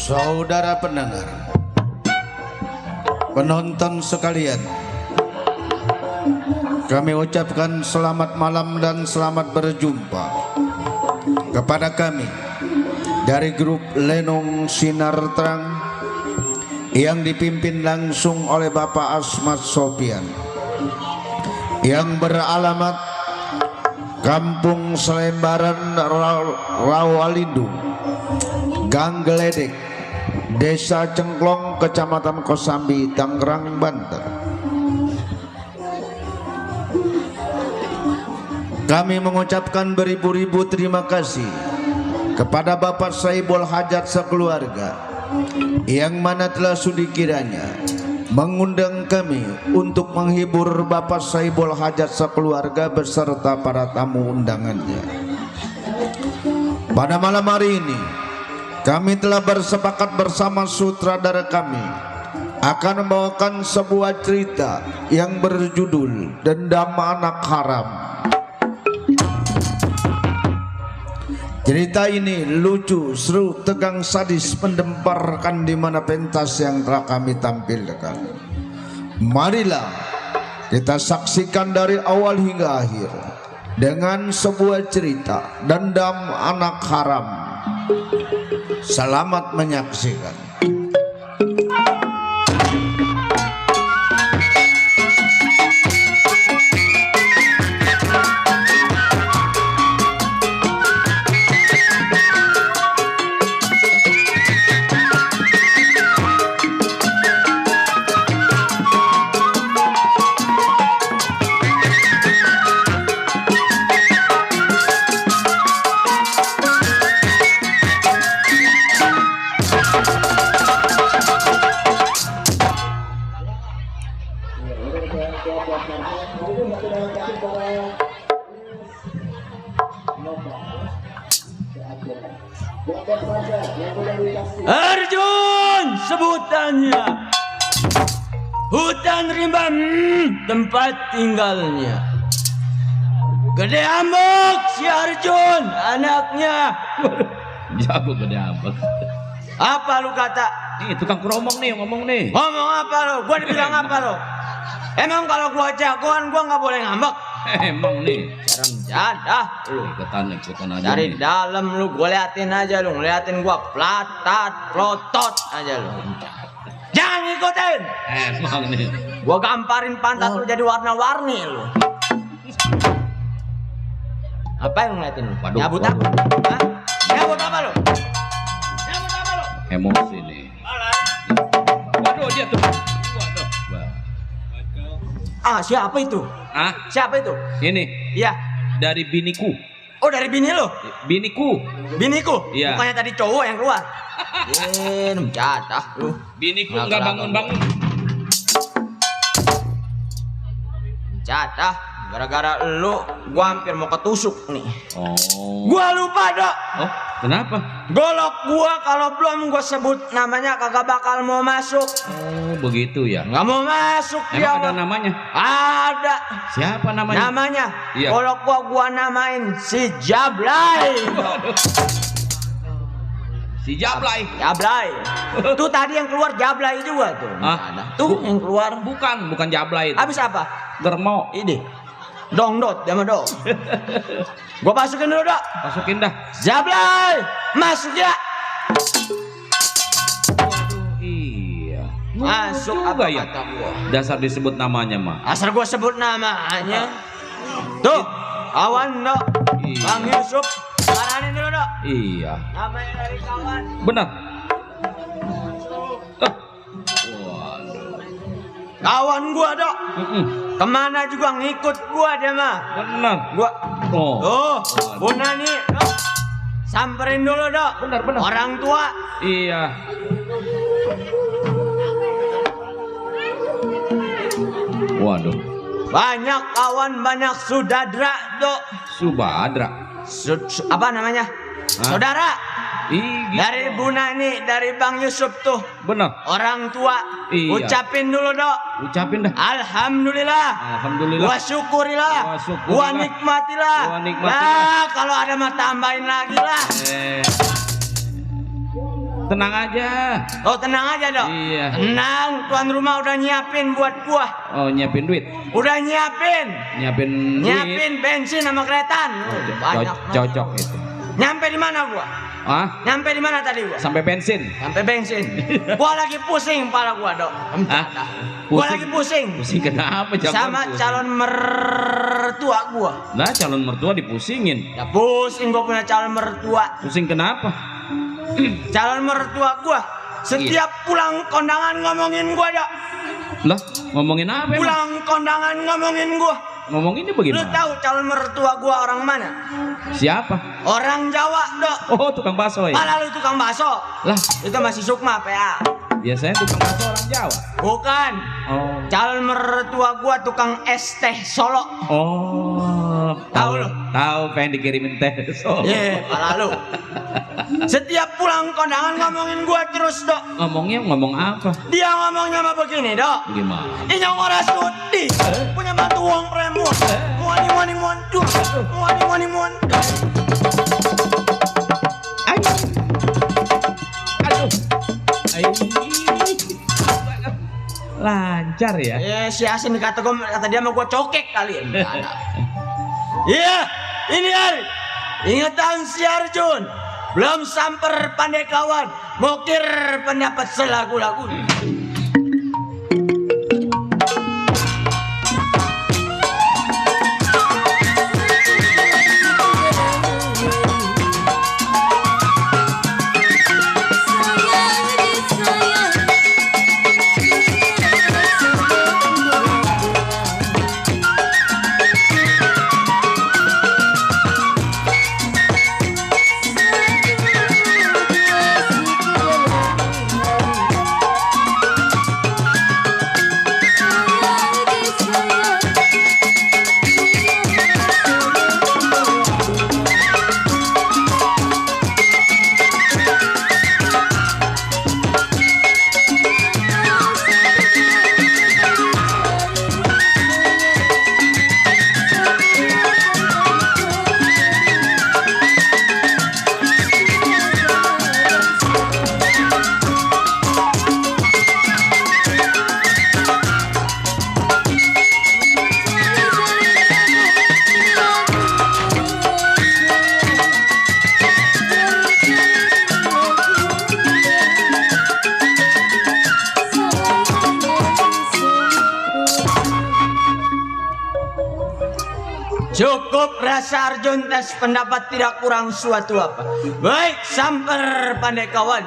Saudara pendengar, penonton sekalian, kami ucapkan selamat malam dan selamat berjumpa kepada kami dari grup Lenong Sinar Terang yang dipimpin langsung oleh Bapak Asmat Sopian, yang beralamat Kampung Selembaran Rawalindo, Gang Geledek, Desa Cengklong, Kecamatan Kosambi, Tangerang, Banten. Kami mengucapkan beribu-ribu terima kasih kepada Bapak Saibul Hajat sekeluarga, yang mana telah sudi kiranya mengundang kami untuk menghibur Bapak Saibul Hajat sekeluarga beserta para tamu undangannya. Pada malam hari ini kami telah bersepakat bersama sutradara kami akan membawakan sebuah cerita yang berjudul Dendam Anak Haram. Cerita ini lucu, seru, tegang, sadis, mendemparkan di mana pentas yang telah kami tampilkan. Marilah kita saksikan dari awal hingga akhir dengan sebuah cerita Dendam Anak Haram. Selamat menyaksikan. Arjun, sebutannya hutan rimba, tempat tinggalnya. Gede Ambek si Arjun, anaknya. Jago Gede Ambek. Apa lu kata? Nih tukang keromong nih ngomong nih. Ngomong apa lu? Gua dibilang apa lu? Emang kalau gua jagoan gua nggak boleh ngambek? Emang nih. Jarang jadah lu. Ikutan aja. Dari nih. dalam lu gua liatin aja lu, ngeliatin gua plotot aja lu. Jangan ngikutin. Emang nih. Gua gamparin pantat lu jadi warna-warni lu. Apa yang ngeliatin lu? Waduh, Nyabut apa? Hah? Nyabut apa lu? Nyabut apa lu? Emosi nih. Waduh dia tuh. Waduh. Ah, siapa itu? Ah, Siapa itu? ini Iya. dari biniku. Oh, dari bini lu? Biniku. Biniku? Iya. Bukannya tadi cowok yang keluar? Jatah lu. Biniku nggak bangun-bangun. Jatah. Gara-gara lu, gua hampir mau ketusuk nih. Oh. Gua lupa dok. Oh, kenapa? Golok gua kalau belum gua sebut namanya kagak bakal mau masuk. Oh, begitu ya. Nggak mau masuk dia. Emang ada namanya? Ada. Siapa namanya? Namanya. Iya. Golok gua namain si Jablay. Si Jablay. Jablay. Tuh tadi yang keluar Jablay juga tuh. Ah? Ada. Tuh yang keluar. Bukan Jablay itu. Habis apa? Germo. Ini. Dongdot, dia mah dong. Gua masukin dulu dok. Masukin dah. Jablay, masuk ya. Iya. Masuk juga apa ya. kata gua? Dasar disebut namanya mah. Asal gua sebut namanya. Tuh, awan dok. Iya. Bang Yusuf, paranin dulu dok. Iya. Namanya dari kawan. Benar. Kawan gua dok. Mm-mm. Kemana juga ngikut gua dia mah. Benar. Gua. Oh. Tuh, Bu Nani. Dok. Samperin dulu dok. Benar. Orang tua. Iya. Waduh. Banyak kawan, banyak sudadra dok. Subadra. Apa namanya? Hah? Saudara. Ih, Dari Bu Nani, dari Bang Yusuf tuh. benar. Orang tua. Iya. Ucapin dulu dok. Ucapin dah. Alhamdulillah. Alhamdulillah. Wa syukurilah. Wa syukurilah. Wa nikmatilah. Wa nikmatilah. Nah, kalau ada mah tambahin lagi lah. Tenang aja. Oh tenang aja dok. Iya. Tenang, tuan rumah udah nyiapin buat gua. Oh nyiapin duit. Udah nyiapin. Nyiapin duit. Nyiapin bensin sama keretaan. Banyak. Cocok itu. Nyampe di mana gua? Ah? Nyampe di mana tadi gua? Sampai bensin. Sampai bensin. Gua lagi pusing kepala gua dok. Hah? Gua lagi pusing. Pusing kenapa? Sama calon mertua gua. Nah calon mertua dipusingin. Ya pusing gua punya calon mertua. Pusing kenapa? Calon mertua gua setiap pulang kondangan ngomongin gua dok. Lah ngomongin apa emang? Pulang kondangan ngomongin gua. Ngomonginnya Lu bagaimana? tahu calon mertua gua orang mana? Siapa? Orang Jawa dok. Oh tukang bakso ya? Malah lu tukang bakso. Lah Itu masih Sukma PA. biasanya tukang bakso orang Jawa. Bukan. Oh. Calon mertua gua tukang es teh Solo. Oh. Tahu lu? Tahu pengen dikirimin teh. So. Ye, malah lu. Setiap pulang kondangan ngomongin gua terus dok. Ngomongnya ngomong apa? Dia ngomongnya mah begini dok. Gimana? Inyong ora sudi punya mantu wong preman. Muani montu. Muani montu. Aduh. Lancar ya. Si Asin kata dia mau gua cokek kali. Iya, ini hari. Ingatan si Arjun. Belum samper pandai kawan. Mukir pendapat selagu-lagu. Cukup rasa Arjun tes pendapat tidak kurang suatu apa. Baik, samper pandai kawan.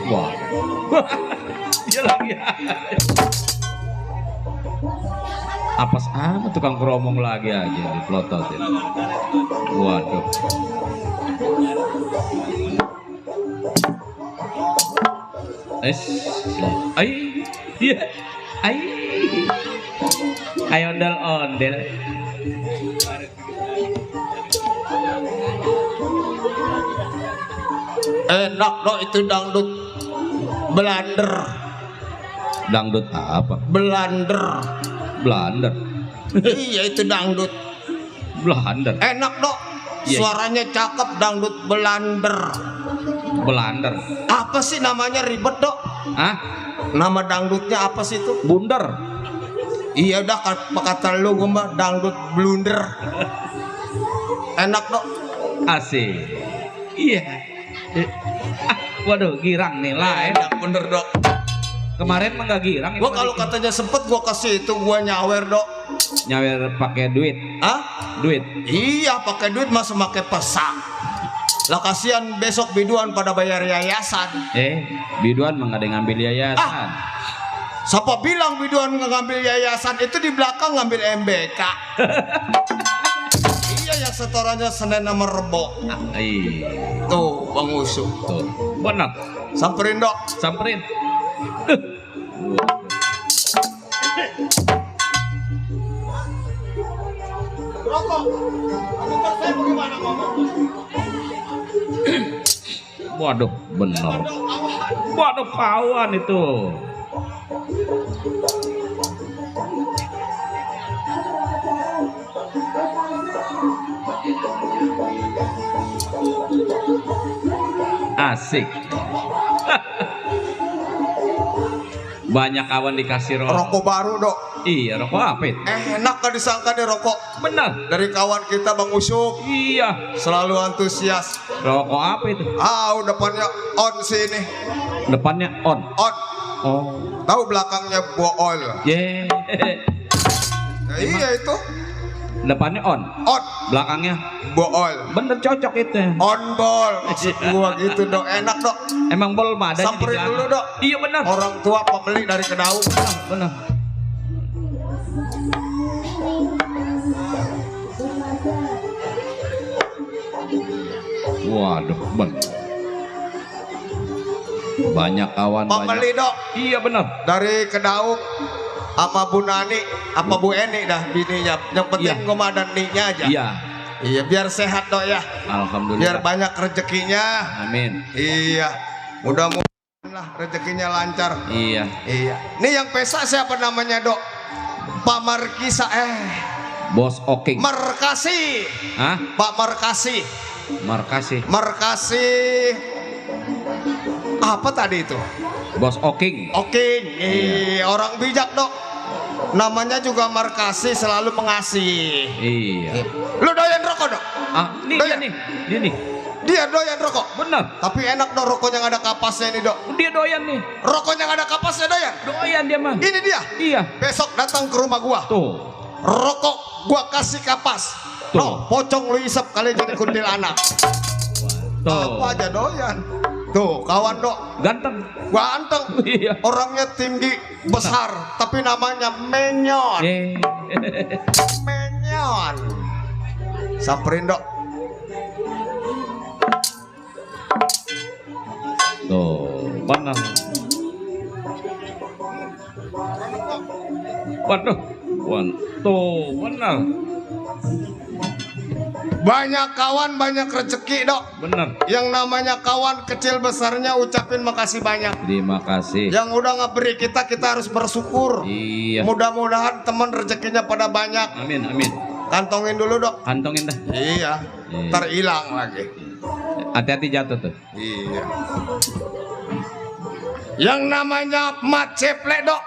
Wah. Dia lagi. Apes amat tukang keromong lagi aja dipelototin. Waduh. Ai. Iya. Ai. Ayo ondel-ondel. Enak dok itu dangdut Belander. Dangdut apa? Belander. Belander. Iya itu dangdut. Belander. Enak dok. Iya. Suaranya cakep dangdut Belander. Belander. Apa sih namanya ribet dok? Hah? Nama dangdutnya apa sih itu? Bunder. Iya dah kata lu gue mah dangdut blunder. Enak dok. Asik. Iya. Waduh, girang nih lain. Enak bener dok. Kemarin mah nggak girang. Gua kalau katanya sempet gua kasih itu gua nyawer dok. nyawer pakai duit. Hah? Duit. Iya pakai duit masa pakai pesak. Lah kasihan besok biduan pada bayar yayasan. Biduan mah nggak ada yang ngambil yayasan. Siapa bilang biduan ngambil yayasan itu di belakang ngambil MBK. Iya yang setorannya Senin sama Rebo. Iya. Tuh Bang Usu. Tuh. Benar. Samperin dok. Samperin. Rokok. Saya bagaimana ngomong? Waduh, benar. Waduh, kawan itu. Asik. Banyak kawan dikasih rokok. Rokok baru dok. Iya, rokok apa itu? Enak gak disangka nih rokok. Benar. Dari kawan kita Bang Usuk. Iya. Selalu antusias. Rokok apa itu? Depannya on sini. Depannya on. On. Oh. Tahu belakangnya bool. Yeah. Nah, iya itu. Depannya on. On. Belakangnya Bool. bener cocok itu. On ball. Maksud gua gitu dok. Enak dok. Emang bol mah ada di Samperin belakang. dulu dok. Iya benar. Orang tua pembeli dari Kedaung. Benar. Waduh, benar. Banyak kawan Pembeli banyak. dok. Iya benar. Dari Kedaung sama Bu Nani apa Bu Eni dah bininya. Yang penting Iya. gua dan niknya aja. Iya. Iya biar sehat dok ya. Biar Alhamdulillah. banyak rezekinya. Amin. Iya. Mudah-mudahan lah rezekinya lancar. Iya. Iya. Nih yang pesa siapa namanya dok? Pak Markisa Bos Oking. Markasi. Hah? Pak Markasi. Markasi. Markasi. Apa tadi itu? Bos Oking. Oke, orang bijak dok. Namanya juga Markasi selalu mengasih. Iya. Lu doyan rokok dok? Ah, nih dia Doyan. nih. Dia nih. Dia doyan rokok. Benar. Tapi enak dok rokoknya nggak ada kapasnya ini dok. Dia doyan nih. Rokoknya nggak ada kapasnya doyan. Doyan dia mah. Ini dia. Iya. Besok datang ke rumah gua. Tuh. Rokok gua kasih kapas. Tuh. No, pocong lu isep kali jadi kuntilanak. Tuh. Apa aja doyan. Tuh kawan dok. Ganteng. Gua anteng. Iya. Orangnya tinggi besar. Tapi namanya Menyon. Menyon. Samperin dok. Tuh, benar. Waduh. Tuh, benar. Banyak kawan banyak rezeki dok. Benar. Yang namanya kawan kecil besarnya ucapin makasih banyak. Terima kasih. Yang udah ngeberi kita harus bersyukur. Iya. Mudah-mudahan teman rezekinya pada banyak. Amin, amin. Kantongin dulu dok. Kantongin dah. Iya. Iya. Ntar hilang lagi. Hati-hati jatuh tuh. Iya. Yang namanya Mat Ceple dok.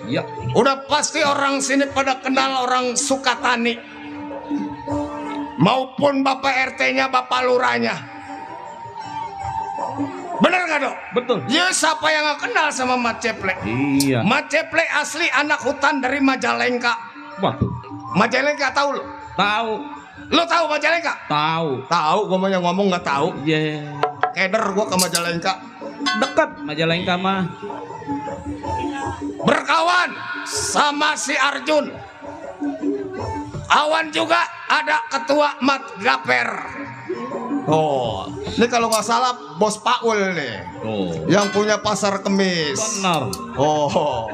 Iya. Udah pasti orang sini pada kenal orang Sukatani. Maupun Bapak RT-nya, Bapak Lurahnya. Bener gak dok? Betul. Ya siapa yang gak kenal sama Mat Ceple? Iya. Mat Ceple asli anak hutan dari Majalengka. Waduh. Majalengka tahu lo? Tahu. Lo tahu Majalengka? Tahu. Tahu, gue mau yang ngomong nggak tahu. Iya. Keder gue ke Majalengka. Dekat Majalengka mah. Berkawan sama si Arjun. Kawan juga ada ketua Mat Gaper. Oh, ini kalau nggak salah Bos Paul nih. Tuh. Yang punya pasar kemis. Benar. Oh,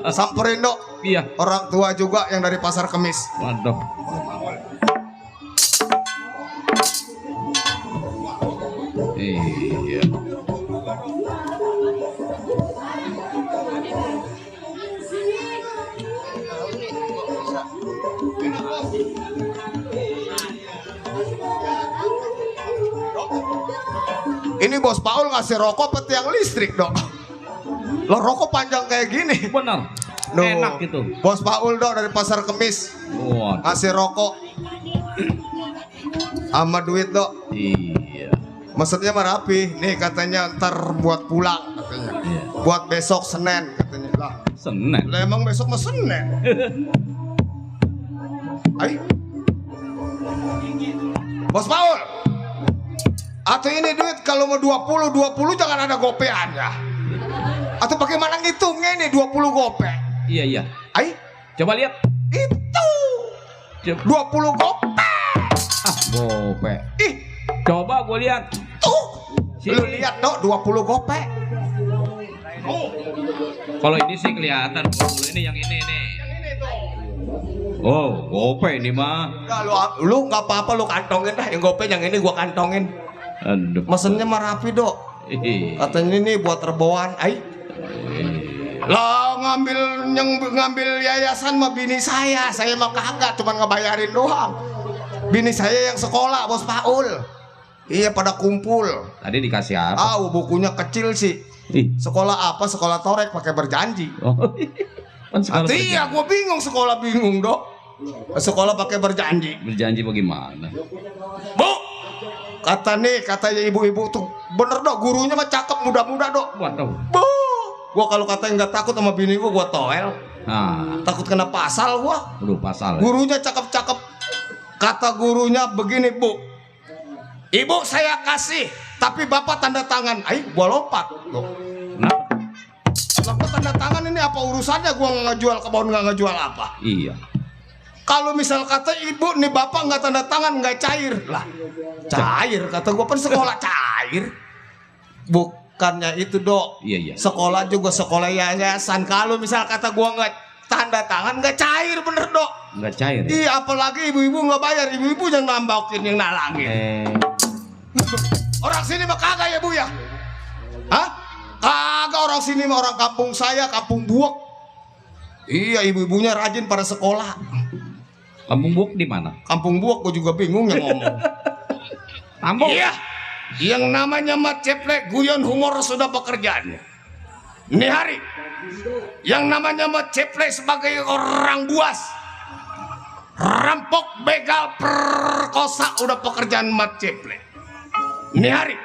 samperin dok. Iya. Orang tua juga yang dari pasar kemis. Waduh. Iya. Ini Bos Paul ngasih rokok peti yang listrik dok. Lo rokok panjang kayak gini. Benar. Duh. Enak gitu. Bos Paul dok dari pasar kemis Waduh. ngasih rokok sama duit dok. Iya. Maksudnya mah rapi. Nih katanya ntar buat pulang katanya. Iya. Buat besok Senin katanya. Lah, Seneng. lah emang besok mah Senin. Ayo. Bos Paul. Atau ini duit kalau mau 20 jangan ada gopean ya. Atau bagaimana ngitungnya ini 20 gopek? Iya iya. Ai, Coba lihat. itu Coba. 20 gopek. Ah, gope. Ih, Coba gue lihat. tuh. Sini. Lu lihat dok 20 gopek. Kalau ini sih kelihatan. Kalau ini yang ini nih. Oh, gope ini mah. Enggak, lu nggak apa-apa lu kantongin dah yang gopek, yang ini gua kantongin. Aduh. Mesennya mah rapi dok. Katanya ini buat rebauan. Ai. Lah ngambil yayasan mah bini saya mah kagak, cuma ngebayarin doang. Bini saya yang sekolah Bos Paul. Iya pada kumpul. Tadi dikasih apa? Bukunya kecil sih. Ih. Sekolah apa? Sekolah torek pakai berjanji. Oh. Kan sekolah Iya, gua bingung sekolah bingung dok. Sekolah pakai berjanji. berjanji bagaimana? Bu, katanya ibu-ibu tuh bener dok, gurunya mah cakep muda-muda dok. Waduh. Bu, gua kalau katanya nggak takut sama bini gua toel. Nah, Takut kena pasal gua. udah pasal. Ya? Gurunya cakep-cakep. Kata gurunya begini bu, ibu saya kasih, tapi bapak tanda tangan. Gua lompat. Loh. Kenapa? Lah gua tanda tangan ini apa urusannya? Gua nggak ngejual kebun, nggak ngejual apa. Iya. Kalau misal kata ibu nih bapak nggak tanda tangan nggak cair lah. Cair kata gua kan sekolah cair. Bukannya itu dok. Iya. Sekolah juga sekolah yayasan. Kalau misal kata gua nggak tanda tangan nggak cair bener dok. Nggak cair. Ya? Iya apalagi ibu-ibu nggak bayar, ibu-ibu yang nambahin yang nalangin. Orang sini mah kagak ya bu ya? Hah? Kagak, orang sini mah orang kampung saya, kampung Buok. Iya ibu-ibunya rajin pada sekolah. Kampung Buok di mana? Kampung Buok gue juga bingung yang ngomong. Tambok. Iya, yang namanya Mat Ceplek guyon humor sudah pekerjaannya. Ini hari, yang namanya Mat Ceplek sebagai orang buas, rampok, begal, perkosa udah pekerjaan Mat Ceplek. Ini hari,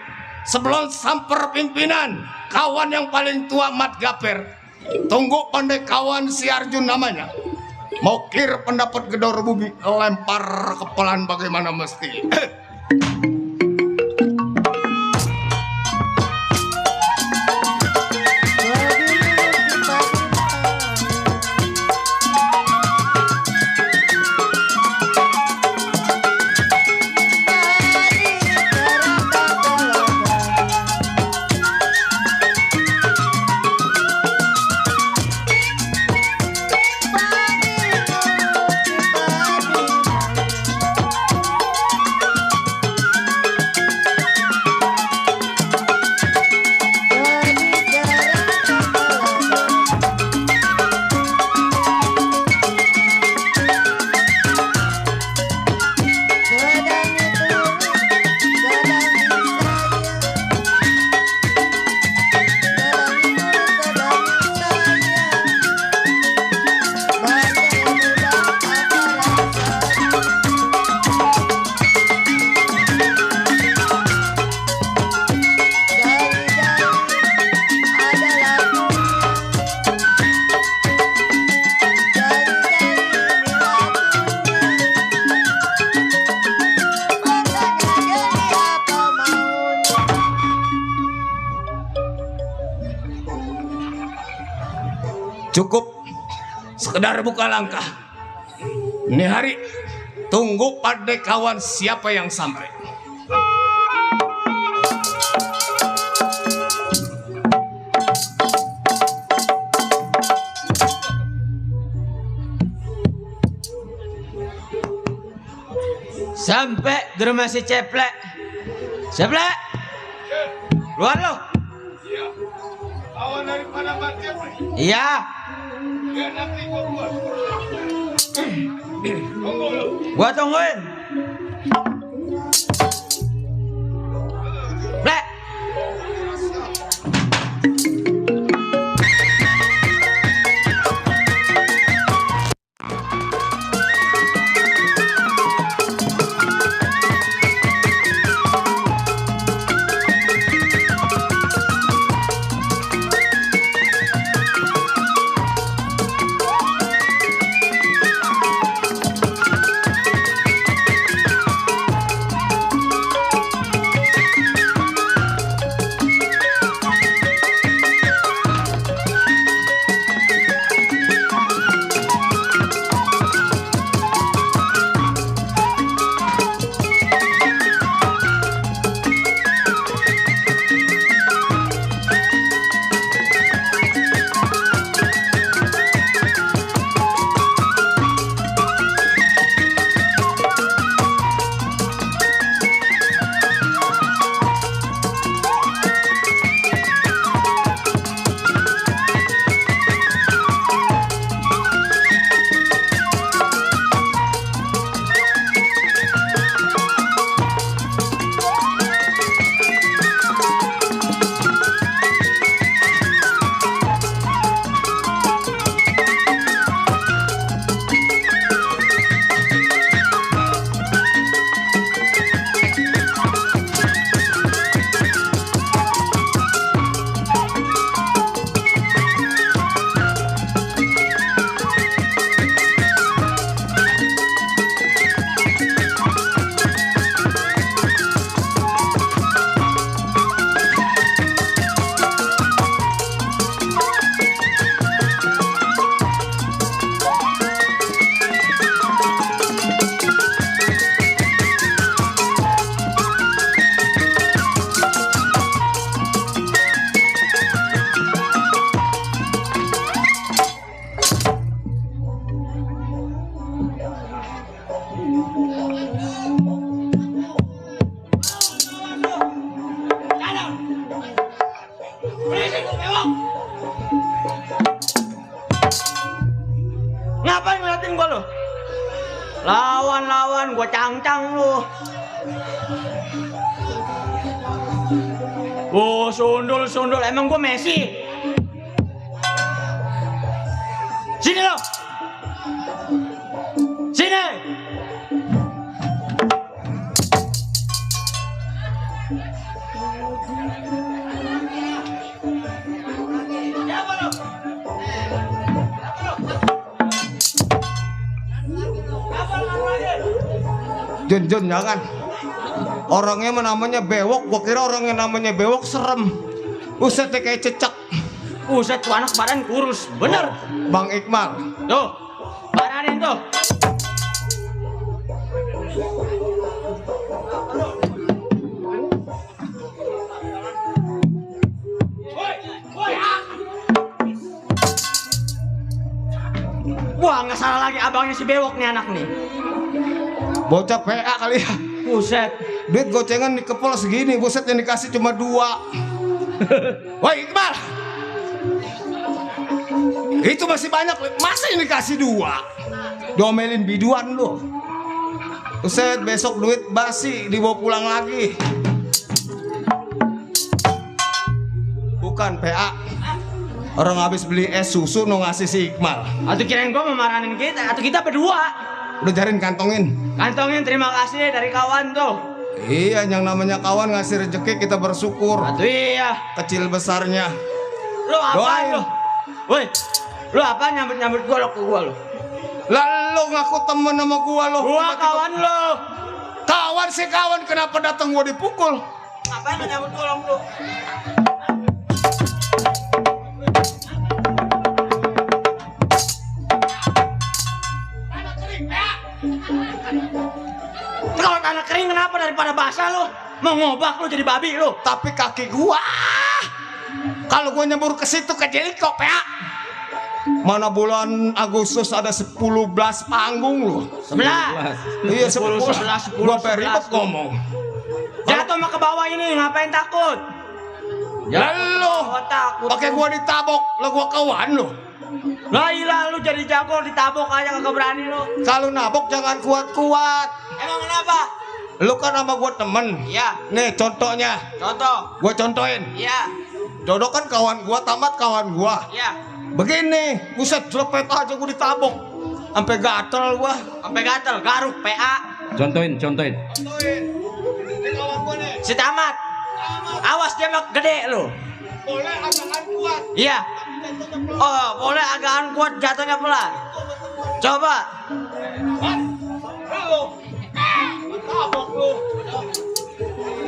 sebelum samper pimpinan, kawan yang paling tua Mat Gaper, tunggu pandai kawan si Arjun namanya. Mau kir pendapat gedor bubi, lempar kepelan bagaimana mesti. Cukup sekedar buka langkah. Ini hari, tunggu pada kawan siapa yang sampai. Sampai di rumah si Ceplek. Ceplek, keluar lo. Kawan daripada Mat Ceplek. Iya. Ya nanti gua keluar. Gua tungguin. Plek. Ngapain ngeliatin gua lo? Lawan gua cangcang lu. Oh, sundul, emang gua Messi. Sini lo. Sini. Jun jangan. Orangnya namanya bewok, gua kira orang yang namanya bewok serem. Buset kayak cecak. Buset tuh anak badan kurus, bener. Bang Iqmal. Tuh, baranin tuh. Wah, nggak salah lagi abangnya si bewok nih anak nih. Bocah PA kali ya. Buset. Duit gocengan dikepol segini, buset yang dikasih cuma 2. Woi Iqbal, itu masih banyak, masa yang dikasih 2? Domelin biduan lu. Buset, besok duit basi dibawa pulang lagi. Bukan PA. Orang habis beli es susu no ngasih si Iqbal. Atau kirain gua mau marahin kita, atau kita berdua. Udah jarin kantongin. Kantongin terima kasih dari kawan tuh. Iya, yang namanya kawan ngasih rezeki kita bersyukur. Aduh iya. Kecil besarnya. Lu apa Doain. lu? Woi, lu apa nyambut golok ke gua lu? Lalu ngaku temen sama gua lo. Gua kawan lu. Kawan sih kawan, kenapa datang gua dipukul? Ngapain lu nyambut golok lu? Kalau tanah kering kenapa daripada basah lu? Mau ngobak lu jadi babi lu? Tapi kaki gua, kalau gua nyebur ke situ ke Jeliko PA. Mana bulan Agustus ada 10-11 panggung lu. 11. Iya 10. Gua ribet ngomong. Jatuh mah ke bawah ini, ngapain takut? Lalu, Oh, takut. pakai gua ditabok, lah gua kawan lu. Lah ilah lu jadi jago ditabok aja kagak berani lu. Kalau nabok jangan kuat-kuat. Emang kenapa? Lu kan sama gua temen. Iya. Nih contohnya, Contoh. gua contohin. Iya. Dodo kan kawan gua, tamat kawan gua. Iya. Begini, buset cepet aja gua ditabok. Sampai gatel gua. Sampai gatel, garuk PA. Contohin. Contohin. Ini kawan gua nih. Si tamat. Awas dia mah gede lu. Boleh agangan kuat. Iya. Oh, boleh agakan kuat jatuhnya pelan. Coba. Lu. Tabok lu.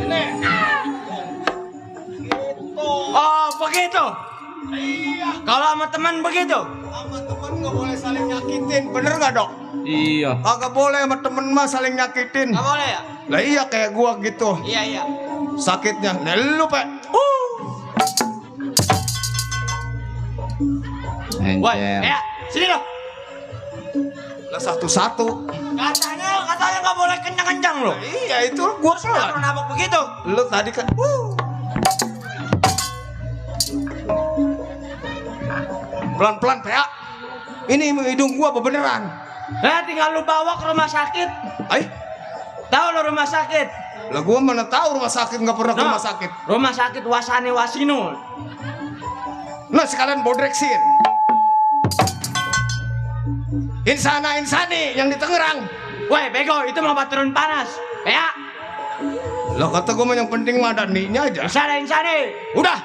Ini. Gitu. Oh, begitu. Iya. Kalau sama teman begitu. Sama temen nggak boleh saling nyakitin, bener nggak dok? Iya. Kagak boleh sama temen mah saling nyakitin. Nggak boleh ya? Lah iya kayak gua gitu. Iya. Sakitnya, nah lu pak. Woi, Encer. ya, sini lo. Lah satu-satu. Katanya nggak boleh kencang-kencang lo. Iya itu gua Kenapa salah. nabok begitu? Lu tadi kan. Pelan-pelan PA. Ini hidung gua apa beneran? Tinggal lu bawa ke rumah sakit. Ay, Tahu lo rumah sakit? lah gua mana tahu rumah sakit, nggak pernah ke No. rumah sakit. Rumah sakit Wasani Wasinu. Nah sekalian bodreksin. Insani yang di Tangerang. Woi, bego, itu mau turun panas. Ya, Lah kata gua mah yang penting mah ada ninya aja. insani. Udah.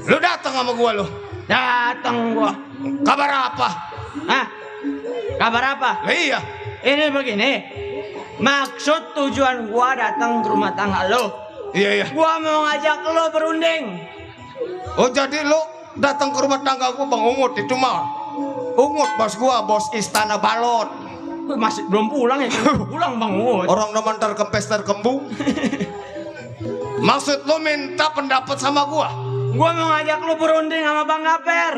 Lu datang sama gua lu. Datang gua. Kabar apa? Hah? Kabar apa? Lah iya. Ini begini. Maksud tujuan gua datang ke rumah tangga lo. Iya. Gua mau ngajak lo berunding. Oh jadi lu datang ke rumah tangga gua Bang Ungut itu mah. Ungut bos gua, bos Istana Balon. Masih belum pulang ya? Pulang Bang Uut. Orang nomor terkempes terkembung. Maksud lu minta pendapat sama gua? Gua mau ngajak lo berunding sama Bang Gaper.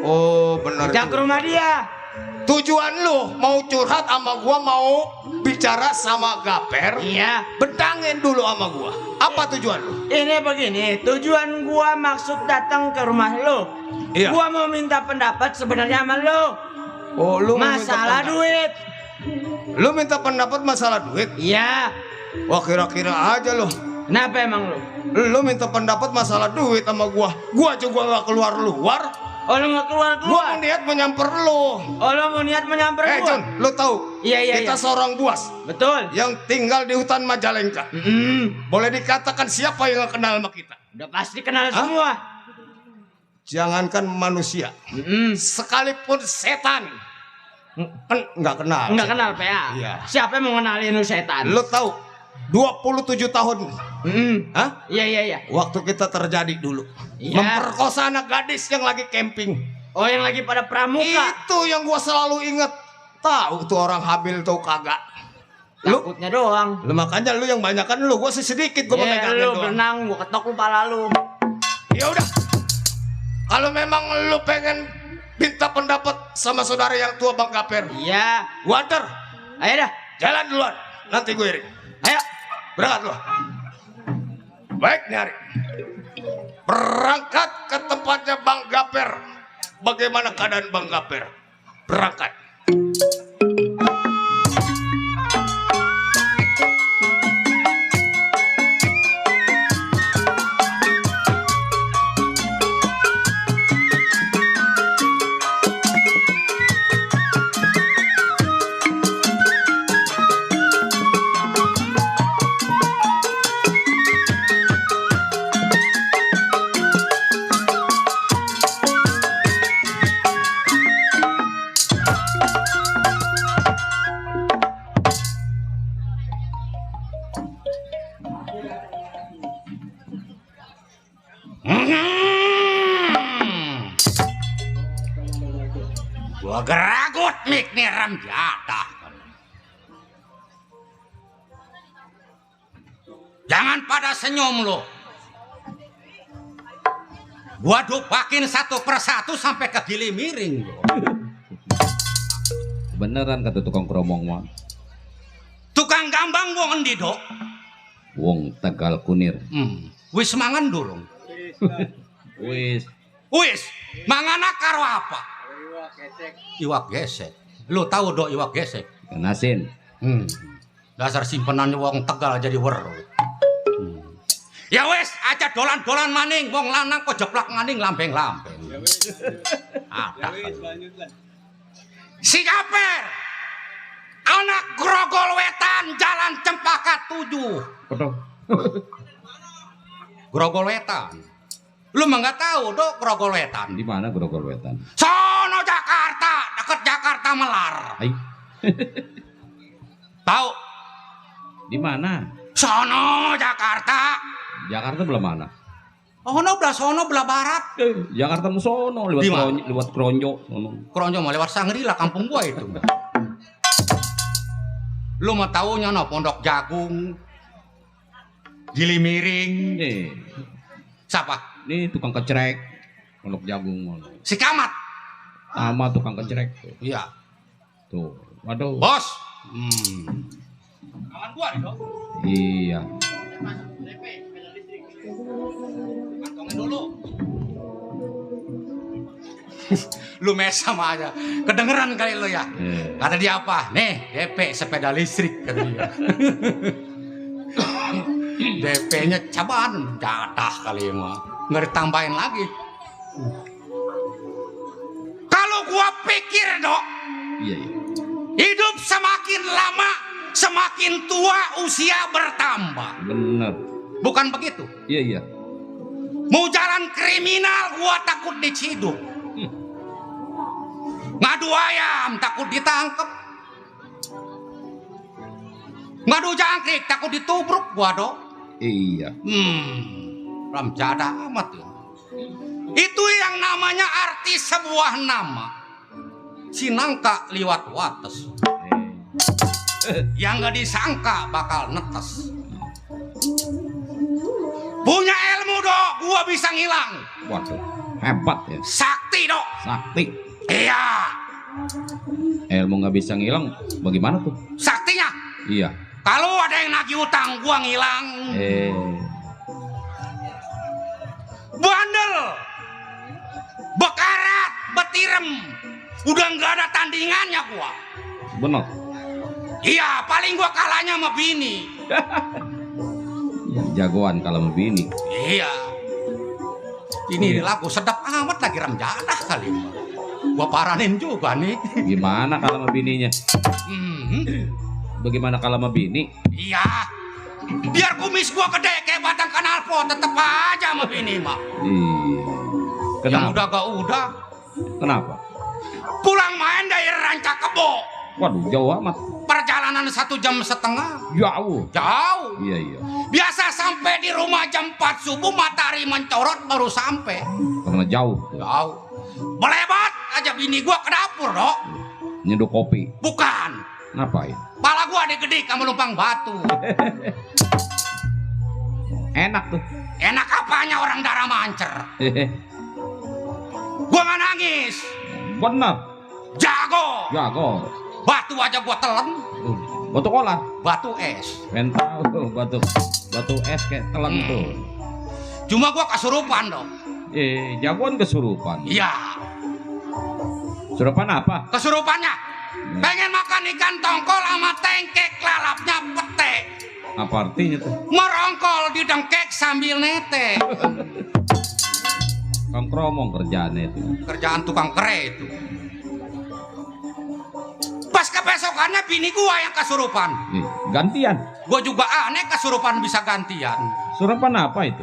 Oh benar. Ajak ke rumah dia. Tujuan lu mau curhat sama gua, mau bicara sama Gaper? Iya. Bedangin dulu sama gua. Apa tujuan lu? Ini begini, tujuan gua maksud datang ke rumah lo. Iya. Gua mau minta pendapat sebenarnya sama lo. Oh, lu Masalah duit. Lu minta pendapat masalah duit? Iya. Wah, kira-kira aja lu. Kenapa emang lu? Lu minta pendapat masalah duit sama gua. Gua juga nggak keluar-luar. Oh, lu nggak Gua keluar? niat menyamper lu. Oh, lu mau niat menyamper gua? Jun, lu tahu? Iya. Kita seorang buas Betul. yang tinggal di hutan Majalengka. Boleh dikatakan siapa yang nggak kenal sama kita? Udah pasti kenal semua. Jangankan manusia, sekalipun setan nggak kenal. Nggak kenal PA. Iya. Siapa yang mau kenalin lu setan? Lu tahu 27 tahun Hah? Iya. waktu kita terjadi dulu Iya. memperkosa anak gadis yang lagi camping. Oh, yang lagi pada pramuka. Itu yang gua selalu inget. Tahu tuh orang hamil tuh kagak. Takutnya doang. Lu makanya lu yang banyakan lu, gua sih sedikit gua Ya, megangin lu doang. berenang, gua ketok lu pala lu. Ya udah. Kalau memang lu pengen minta pendapat sama saudara yang tua Bang Gaper, Iya. gua antar. Ayo dah. Jalan duluan. Nanti gue iring. Ayo. Berangkat lu. Baik nih Hari. Berangkat ke tempatnya Bang Gaper. Bagaimana keadaan Bang Gaper? Berangkat. Gua geragut mik nih ram jatah. Jangan pada senyum lo. Gua dupakin satu persatu sampai ke gili miring lo. Beneran kata tukang keromong mah. Tukang gambang wong endi dok? Wong Tegal Kunir. Wis mangan durung. Wis. Wis mangana karo apa? Iwak gesek. Lu tahu dok iwak gesek? Ikan asin. Dasar simpenannya wong Tegal jadi weruh. Ya wes, aja dolan-dolan maning, wong lanang kok jeplak maning lambeng-lambeng. Ada. Si Gaper, anak Grogol Wetan, Jalan Cempaka 7. Grogol Wetan. Lu mah nggak tahu dok Grogol Wetan. Di mana Grogol Wetan? Sono Jakarta, deket Jakarta Melar. Hai. Tahu? Di mana? Sono Jakarta. Jakarta belah mana? Oh no, belah sono belah barat. Jakarta musono lewat Di mana? lewat Kronjo sono. Kronjo mah lewat Sangrila kampung gua itu. Lu mah taunya no Pondok Jagung, Gili Miring. Siapa? Ini tukang kecrek. Pondok Jagung. Si Kamat. Sama tukang kecrek tuh. Iya. Tuh. Waduh. Bos. Kawan gua nih dok. Iya. Kantongin dulu. Lu mes sama aja. Kedengeran kali lu ya. Kata dia apa? Nih, DP sepeda listrik kata dia. DP-nya cabaan jatah kali mah. Nggak ditambahin lagi. Kalau gua pikir, Dok, Iya. hidup semakin lama, semakin tua usia bertambah. Bener. Bukan begitu? Iya. Mau jalan kriminal gua takut diciduk. Ngadu ayam takut ditangkep. Ngadu jangkrik takut ditubruk gua dok. Iya. Ramjada amat ya. Itu yang namanya arti sebuah nama. Sinangka liwat wates. Yang gak disangka bakal netes. Punya ilmu dok, gua bisa ngilang. Waduh, hebat ya. Sakti dok. Sakti. Iya. Ilmu nggak bisa ngilang, bagaimana tuh? Saktinya. Iya. Kalau ada yang nagih utang, gua ngilang. Bandel, bekarat, betirem, Udah nggak ada tandingannya gua. Bener. Iya, paling gua kalahnya sama bini. Jagoan kalau mau bini. Iya. Ini lagu sedap amat lagi Ramjadah kali. Gua paranin juga nih. Gimana kalau sama bininya? Hmm. Bagaimana kalau sama bini? Iya. Biar kumis gua gede kayak batang kanalpo, tetep aja sama bini mah. Iya. Yang Kenapa? udah gak udah. Kenapa? Pulang main dari Ranca Kebo. Waduh, jauh amat. Perjalanan 1,5 jam. Jauh. Jauh. Iya, iya. Biasa sampai di rumah jam 4 subuh matahari mencorot baru sampai. Karena jauh. Jauh. Melebat aja bini gua ke dapur, Dok. Nyeduh kopi. Bukan. Ngapain? Pala gua gede kamu numpang batu. Enak tuh. Enak apanya orang darah mancer. Gua nggak nangis. Bener. Jago. Jago. Batu aja gua telan. Batu kolat. Batu es. Tahu batu es kayak telan tuh. Cuma gua kesurupan, Dok. Jagoan kesurupan. Iya. Surupan apa? Kesurupannya pengen makan ikan tongkol sama tengkek lalapnya pete. Apa artinya tuh? Merongkol di dengkek sambil nete. Kang Kromong kerjaannya itu. Kerjaan tukang kere itu. Pas kebesokannya bini gua yang kesurupan. Gantian. Gua juga aneh kesurupan bisa gantian. Surupan apa itu?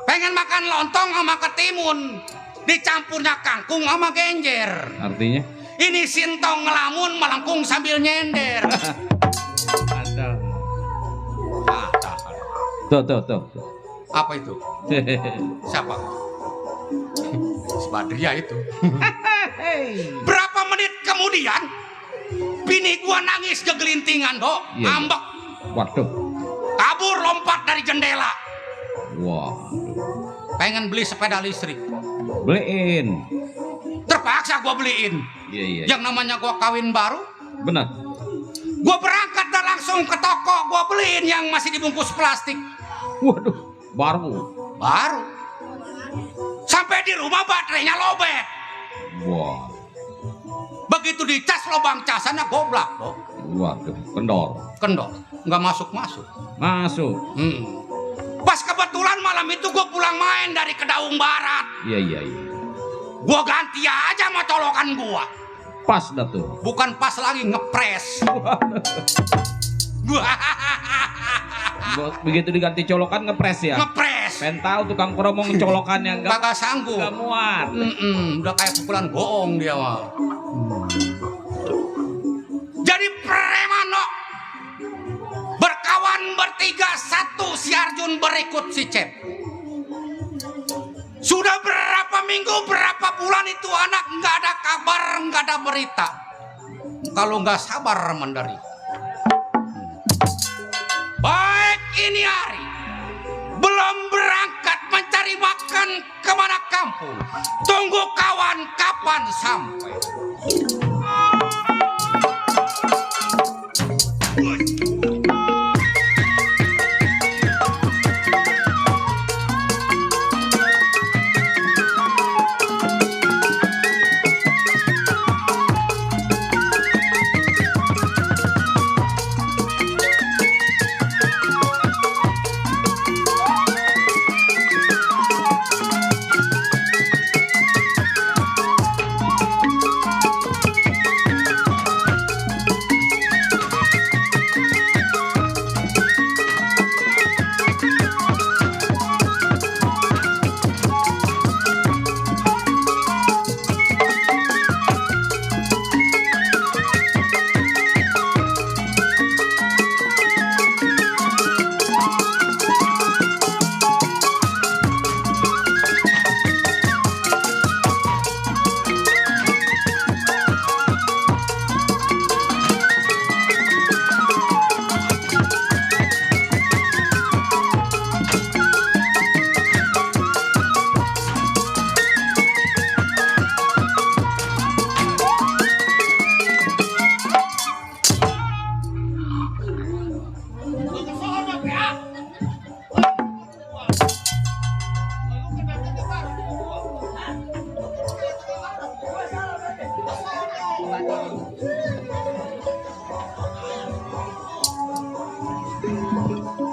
Pengen makan lontong sama ketimun, dicampurnya kangkung sama genjer. Artinya? Ini sintong ngelamun melengkung sambil nyender. Ada. Ada. Tuh. Apa itu? Siapa? Si Badria itu. Berapa menit kemudian bini gua nangis kegelintingan, Dok. Iya. Ambek. Waduh. Kabur lompat dari jendela. Wah. Pengen beli sepeda listrik. Beliin. Terpaksa gua beliin. Iya. Yang namanya gua kawin baru. Benar. Gua berangkat dan langsung ke toko. Gua beliin yang masih dibungkus plastik. Waduh. Baru. Sampai di rumah baterainya lobet. Wah. Begitu dicas lubang casannya goblak, Dok. Waduh. Kendor. Nggak masuk. Masuk. Pas kebetulan malam itu gue pulang main dari Kedaung Barat. Iya. Gue ganti aja sama colokan gue. Pas dah tuh. Bukan pas lagi ngepres. Begitu diganti colokan ngepres ya. Ngepres. Pengen tahu tukang kromong colokannya Kagak sanggup. Gak muat. Udah kayak pukulan goong dia mah. Jadi preman, no. Berkawan bertiga, satu si Arjun berikut si Cep. Sudah berapa minggu, berapa bulan itu anak nggak ada kabar, nggak ada berita. Kalau nggak sabar menderita. Baik ini hari belum berangkat mencari makan kemana kampung. Tunggu kawan kapan sampai.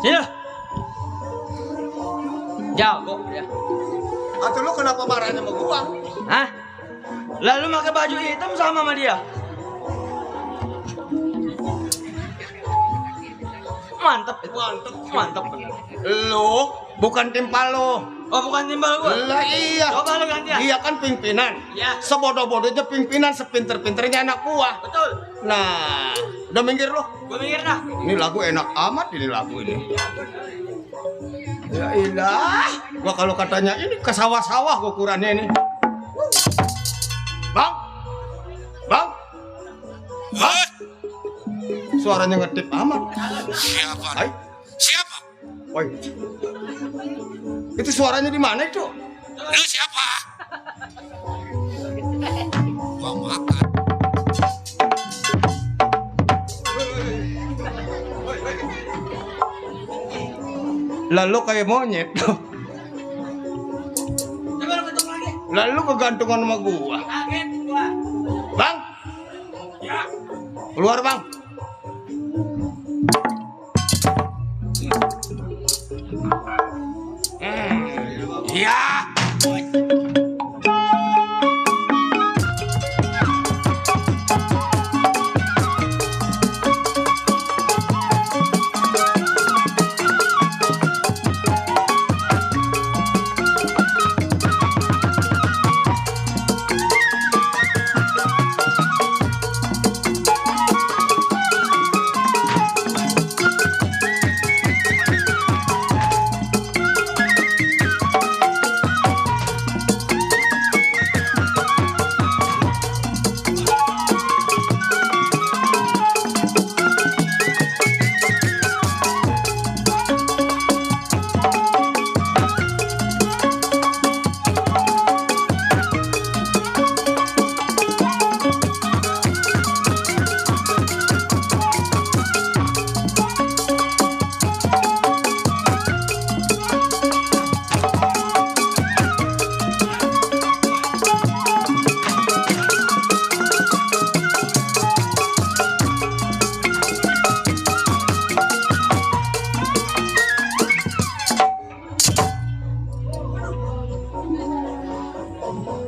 Sini lo. Jago dia. Atuh lu kenapa marahnya sama gua? Hah? Lalu pakai baju hitam sama dia. Mantep, mantep bener. Lu bukan timpal lu. Oh bukan timbal gua. Lah iya. Coba lu gantian. Dia kan pimpinan. Iya. Sebodoh-bodohnya pimpinan, sepinter-pinternya anak buah. Betul. Nah, udah minggir lu. Gua mikir dah. Ini lagu enak amat ini lagu ini. Ya ilah, gua kalau katanya ini ke sawah-sawah gua ukurannya ini. Bang, bang, bang. Suaranya ngedip amat. Siapa? Hai, Siapa? woi. Itu suaranya di mana itu? Lu siapa? Gua makan. Lalu kayak monyet. Coba lu ketuk lagi. Lalu kegantungan sama gua. Kaget gua. Bang, Ya. keluar bang. Iya.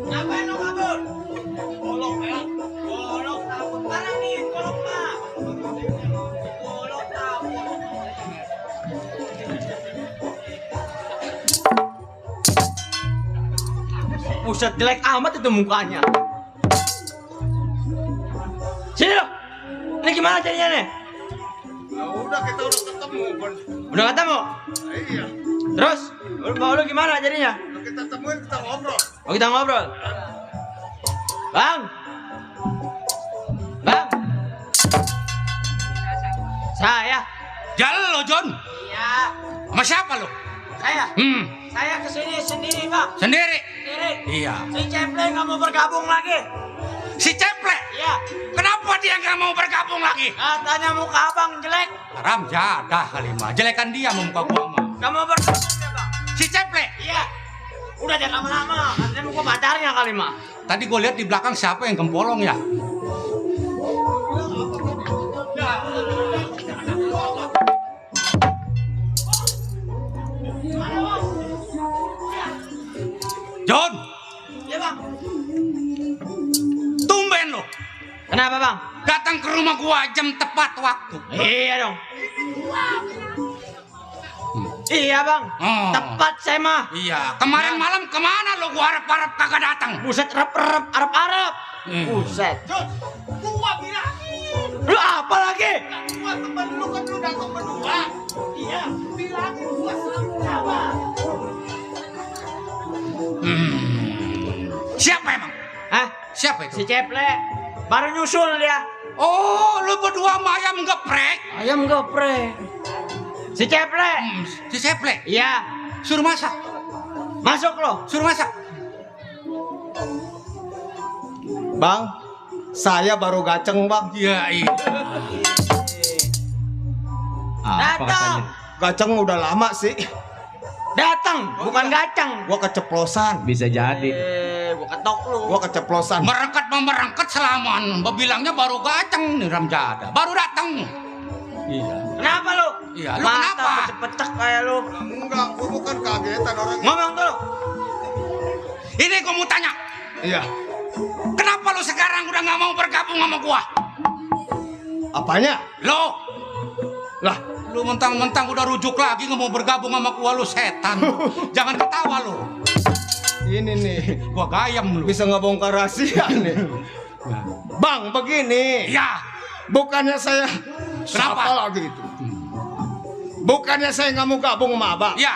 Ngapain lu kabur? Golok ya. Golok takut. Mana nih? Golok mah. Golok takut. Buset jelek amat itu mukanya. Sini lo. Ini gimana jadinya nih? Nah, udah kita udah ketemu. Udah ketemu? Iya. Terus? Lu gimana jadinya? Udah kita temuin kita ngobrol. Oh kita ngobrol. Bang. Bang. Saya. Jalan lo, John. Iya. Sama siapa lo? Saya. Hmm, Saya kesini sendiri bang. sendiri. Sendiri. Iya. Si Ceple nggak mau bergabung lagi. Si Ceple. Iya. Kenapa dia nggak mau bergabung lagi? Katanya muka abang jelek. Haram jadah kali mah. Jelekan dia mau muka gua mah. Nggak mau bergabung dia bang. Si Ceple. Iya. Udah jangan lama-lama. Katanya muka pacarnya kali mah. Tadi gua lihat di belakang siapa yang gempolong ya? John, Iya bang. tumben lo Kenapa bang? datang ke rumah gua jam tepat waktu. Iya dong. Iya bang. Oh. Tepat saya mah. Iya, kemarin malam kemana lo? Gua harap-harap kagak datang. Buset rep-rep, arep-arep. Buset. Gua bilang, Lu apa lagi? gua temen lu kan lu datang berdua. Iya, bilang gua sama. Siapa emang? Hah? Siapa Si itu? Ceple. Baru nyusul dia. Oh, lu berdua sama ayam geprek. Ayam geprek. Si Ceple. Si Ceple. Iya. Suruh masak. Masuk lo. Suruh masak. Bang, saya baru gaceng bang. Iya, iya. Datang. Gaceng udah lama sih. Datang, bukan gacang. Gua keceplosan. Bisa jadi. Gua gua ketok lu. Gua keceplosan. Merengket selaman. Bebilangnya baru gaceng nih Ramjada. Baru datang. Iya. Kenapa lu? Iya, lu Mata kenapa? pecek-pecek kayak lu. Enggak, gua bukan kagetan orang. Ngomong tuh. Ini gua mau tanya. Iya. Kenapa lu sekarang udah nggak mau bergabung sama gua? Apanya? Lo, Lah, lu mentang-mentang udah rujuk lagi nggak mau bergabung sama gua, lu setan. Jangan ketawa lu. ini nih Gua gayam lu. bisa ngebongkar rahasia nih. Bang, begini. Iya. Bukannya saya Kenapa? Siapa lagi itu? Bukannya saya nggak mau gabung sama abang. Iya.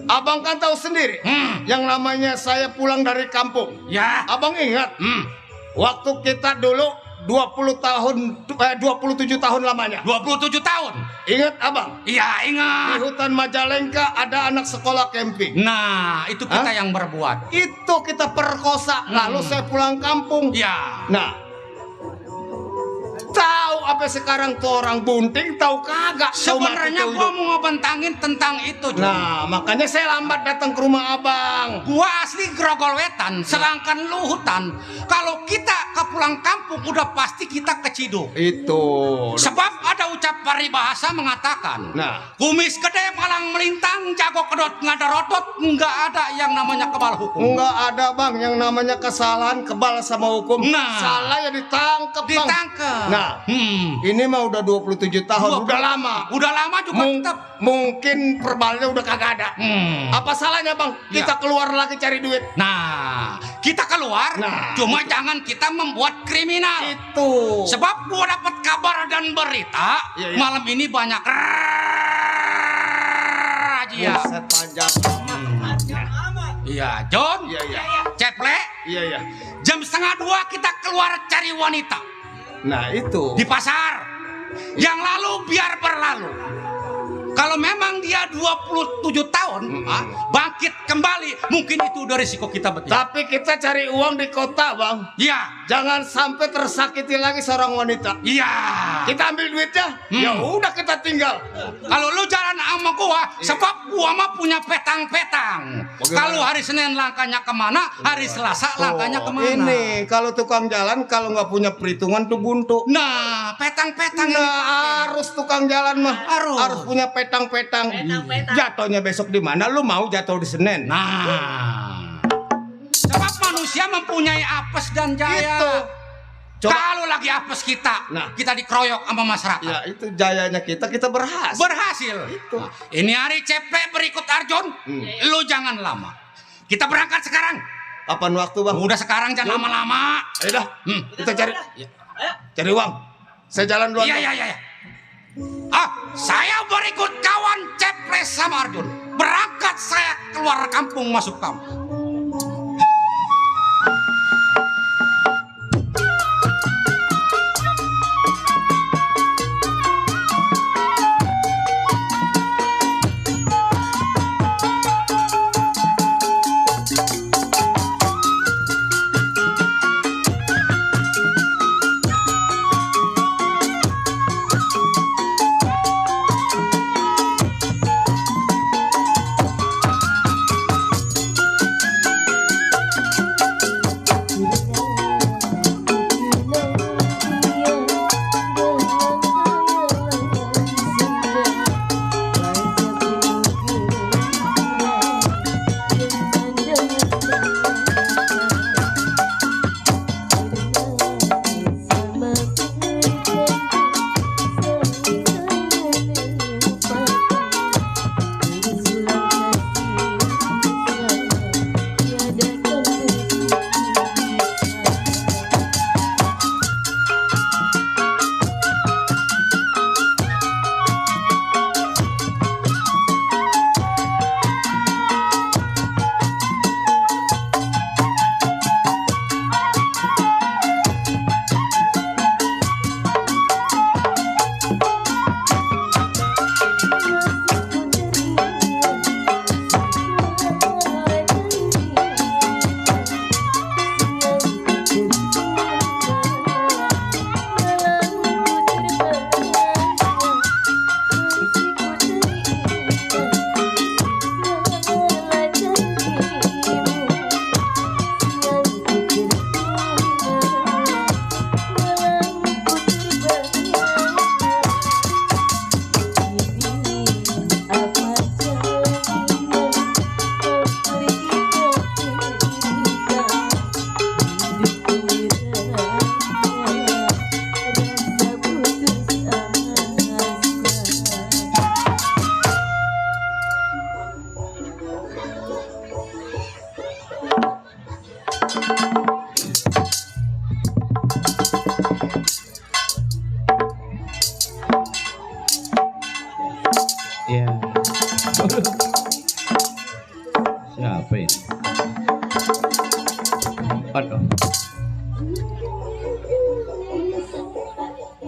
Abang kan tahu sendiri. Yang namanya saya pulang dari kampung. Ya. Abang ingat waktu kita dulu 27 tahun lamanya. 27 tahun. Ingat abang? Iya, Di ingat. hutan Majalengka ada anak sekolah camping. Nah, itu kita yang berbuat. Itu kita perkosa. Lalu saya pulang kampung. Iya. Nah, tahu apa sekarang tuh orang bunting tahu kagak? Tahu Sebenarnya mati, tahu gua hidup. mau ngebentangin tentang itu, Jun. Nah, makanya saya lambat datang ke rumah abang. Gua asli Grogol Wetan, sedangkan lu hutan. Kalau kita ke pulang kampung udah pasti kita ke Ciduk. Itu. Sebab ada ucap paribahasa mengatakan, Nah. kumis gede malang melintang, jago kedot ngada rotot, nggak ada yang namanya kebal hukum. Enggak ada bang yang namanya kesalahan kebal sama hukum. Nah. Salah ya ditangkep bang. Ditangkep. Nah, ini mah udah 27 tahun, udah lama. Udah lama juga tetap. Mungkin perbalnya udah kagak ada. Apa salahnya bang? Ya. Kita keluar lagi cari duit. Nah, kita keluar, Nah. cuma jangan kita membuat kriminal. Itu. Sebab gua dapat kabar dan berita, Iya, iya. malam ini banyak razia. Buset panjang. Iya, John. Iya iya. Ceple, Iya iya. jam 1:30 kita keluar cari wanita Nah itu. di pasar. Yang lalu biar berlalu. Kalau memang dia 27 tahun, bangkit kembali, mungkin itu udah risiko kita betul. Tapi kita cari uang di kota bang. Iya, Jangan sampai tersakiti lagi seorang wanita. iya. Kita ambil duitnya, ya udah kita tinggal. Kalau lu jalan sama gua, sebab gua mah punya petang-petang. Bagaimana? Kalau hari Senin langkahnya kemana, hari Selasa langkahnya kemana. Ini kalau tukang jalan kalau nggak punya perhitungan tuh buntu. Nah, petang-petang ini. Nah, harus tukang jalan mah Harus. punya petang-petang. Jatuhnya besok di mana? Lu mau jatuh di Senin? Nah, sebab manusia mempunyai apes dan jaya. Itu. Coba. Kalau lagi apes kita, Nah. kita dikeroyok sama masyarakat. Ya itu jayanya kita berhasil. Berhasil. Nah, ini hari Ceple berikut Arjun. Lu jangan lama. Kita berangkat sekarang. Kapan waktu bang? Udah sekarang jangan lama-lama. Ayo dah, kita cari uang. Saya jalan duluan. Iya, Bang. iya, iya. Saya berikut kawan Ceple sama Arjun. Berangkat saya keluar kampung masuk kampung.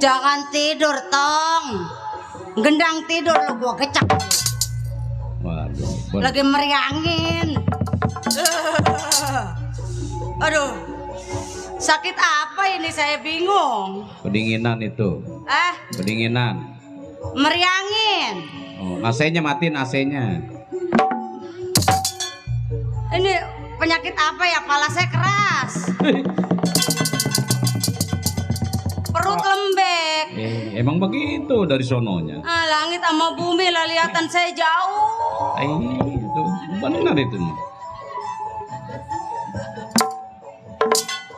Jangan tidur, Tong. Gendang tidur lo gua kecak. Waduh. Lagi meriangin. Aduh. Sakit apa ini saya bingung. Kedinginan itu. Kedinginan. Meriangin. Oh, AC-nya matiin AC-nya. Ini penyakit apa ya? Kepala saya keras. Perut lembek. Emang begitu dari sononya. Langit sama bumi lah lihatan saya jauh. Itu benar itu.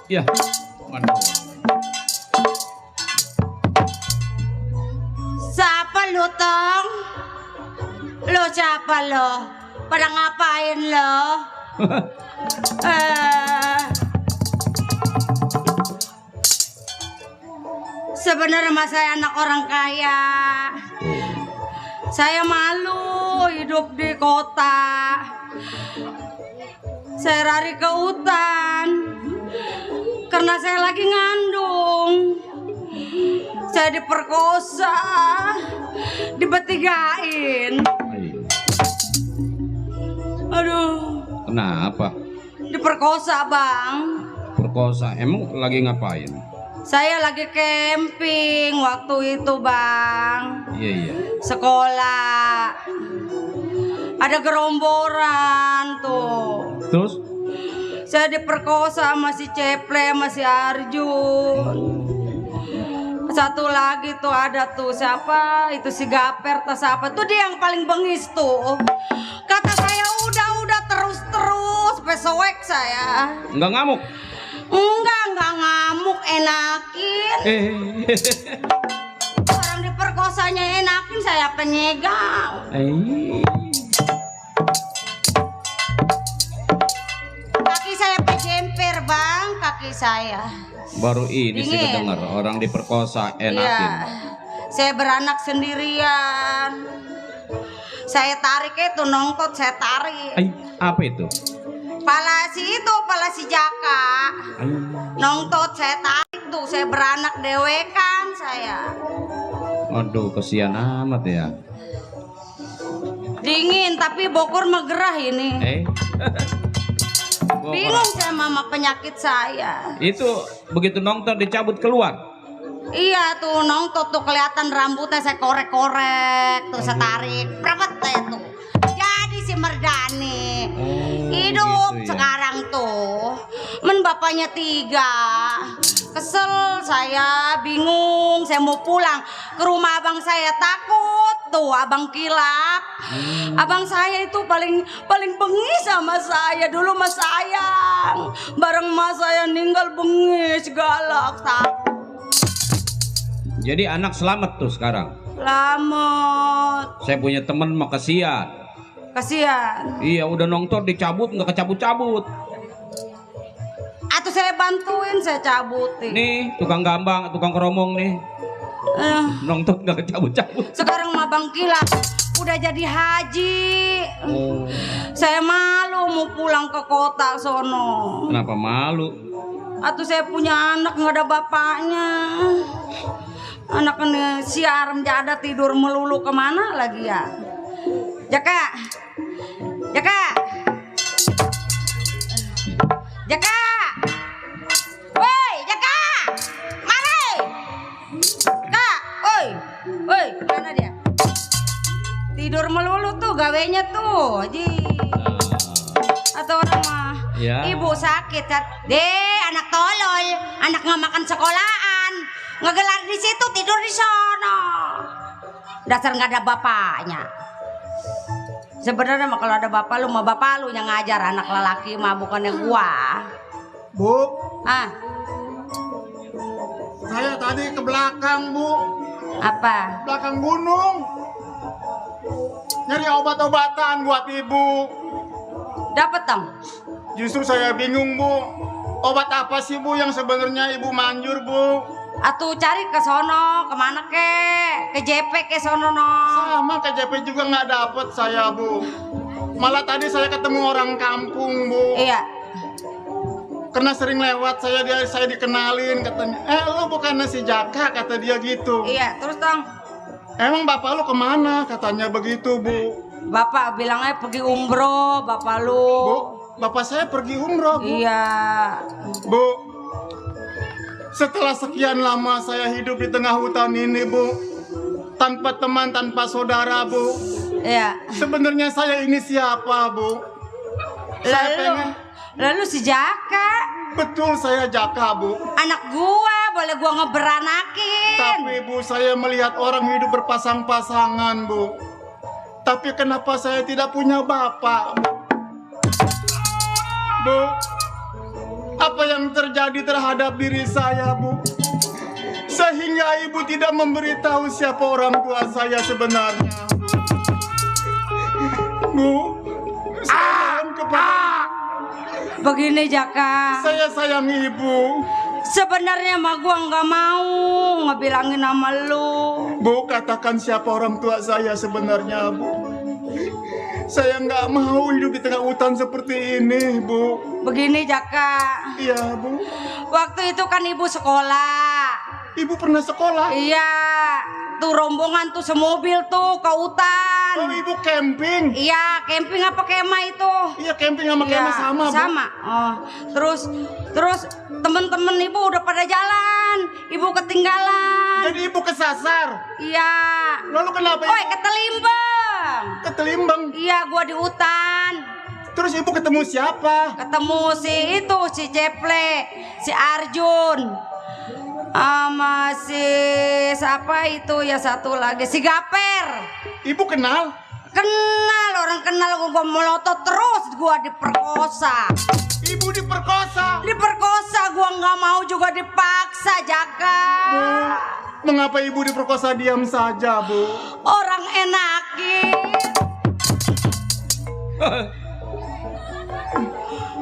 Ya. Waduh. Siapa lu, Tong? Lo siapa lo? Pada ngapain lo? Sebenarnya mas saya anak orang kaya. Saya malu hidup di kota. Saya lari ke hutan karena saya lagi ngandung. Saya diperkosa, dibetigain. Aduh. Kenapa? Diperkosa, Bang. Perkosa. Emang lagi ngapain? Saya lagi camping waktu itu, Bang. Iya. Sekolah. Ada gerombolan tuh. Terus? Saya diperkosa sama si Ceple, sama si Arjun. Satu lagi tuh ada tuh siapa? Itu si Gaper atau siapa? Tuh dia yang paling bengis tuh. Kata saya udah terus pesowek saya. Enggak ngamuk? Enggak ngamuk, enakin. Orang diperkosanya enakin, saya penyegang. Kaki saya pejemper, Bang, kaki saya. Baru ini sih kedengar orang diperkosa enakin. Iya. Saya beranak sendirian. Saya tarik itu nongtot, saya tarik. Apa itu? Pala si Jaka. Nongtot saya tarik tuh, saya beranak dewekan saya. Aduh, kesian amat ya. Dingin tapi Bogor megerah ini. Bingung saya mama penyakit saya. Itu begitu nongtot dicabut keluar. Iya tuh nongtot tuh kelihatan rambutnya saya korek-korek tuh saya tarik. Berapa tuh? Jadi si Merdani hidup gitu ya. Sekarang tuh bapaknya 3. Kesel saya, bingung, saya mau pulang ke rumah abang saya, takut tuh abang kilap. Abang saya itu paling bengis sama saya. Dulu mas sayang, bareng mas saya ninggal bengis, galak, takut. Jadi anak selamat tuh sekarang. Selamat. Saya punya temen mah kasihan. Iya, udah nongtot dicabut nggak kecabut-cabut. Atau saya bantuin, saya cabutin. Nih, tukang gambang, tukang keromong nih. Nongtot nggak kecabut-cabut. Sekarang mah Bang Kilap udah jadi haji. Saya malu mau pulang ke kota sono. Kenapa malu? Atau saya punya anak nggak ada bapaknya. Anak ini siar menjada tidur melulu kemana lagi ya? Jaka. Woi, Jaka. Mari. Kak, woi, mana dia? Tidur melulu tuh gawenya tuh, Ji. Atau orang mah Ya. ibu sakit kan? Anak tolol, anak nggak makan sekolahan, ngegelar di situ tidur di sono. Dasar nggak ada bapaknya. Sebenarnya mah kalau ada bapak lu mah bapak lu yang ngajar anak lelaki mah, bukan yang gua. Bu, saya tadi ke belakang, Bu. Apa? Belakang gunung. Nyari obat-obatan buat ibu. Dapat dong. Justru saya bingung, Bu. Obat apa sih, Bu, yang sebenarnya ibu manjur, Bu? Atuh cari ke sono, kemana ke JP ke sono no. Sama KJP juga nggak dapet saya, Bu. Malah tadi saya ketemu orang kampung, Bu. Iya. Karena sering lewat saya dikenalin katanya. Lu bukan si Jaka, kata dia gitu. Iya, terus dong. Emang bapak lu kemana? Katanya begitu, Bu. Bapak bilangnya pergi umroh, bapak lu. Bu, bapak saya pergi umroh, Bu. Iya. Bu, setelah sekian lama saya hidup di tengah hutan ini, Bu, tanpa teman, tanpa saudara, Bu. Iya. Sebenarnya saya ini siapa, Bu? Lalu si Jaka. Betul, saya Jaka, Bu. Anak gua, boleh gua ngeberanakin. Tapi, Bu, saya melihat orang hidup berpasang-pasangan, Bu. Tapi kenapa saya tidak punya bapak, Bu? Bu, apa yang terjadi terhadap diri saya, Bu? Sehingga ibu tidak memberitahu siapa orang tua saya sebenarnya, Bu. Saya mohon kepada Begini Jaka, saya sayang ibu. sebenarnya mah gua nggak mau ngebilangin nama lu. Bu, katakan siapa orang tua saya sebenarnya, Bu. Saya nggak mau hidup di tengah hutan seperti ini, Bu. Begini Jaka, Iya, Bu. waktu itu kan ibu sekolah. Ibu pernah sekolah? Iya, tuh rombongan tuh semobil tuh ke hutan. Oh, ibu camping? Iya, camping apa kemah itu? Iya, camping sama Iya, kemah sama, Bu. sama. Oh, terus temen-temen ibu udah pada jalan, ibu ketinggalan. Jadi ibu kesasar? Iya. Lalu kenapa Oi, ibu ketelimbang. ketelimbang? Iya, gua di hutan. Terus ibu ketemu siapa? Ketemu si Ceple, si Arjun, sama si siapa itu ya satu lagi si Gaper. Ibu kenal? Kenal, orang kenal gua melotot terus, gua diperkosa. Ibu diperkosa? Diperkosa, gua nggak mau juga dipaksa, Jaka. Bu, mengapa ibu diperkosa diam saja, Bu? Orang enakin.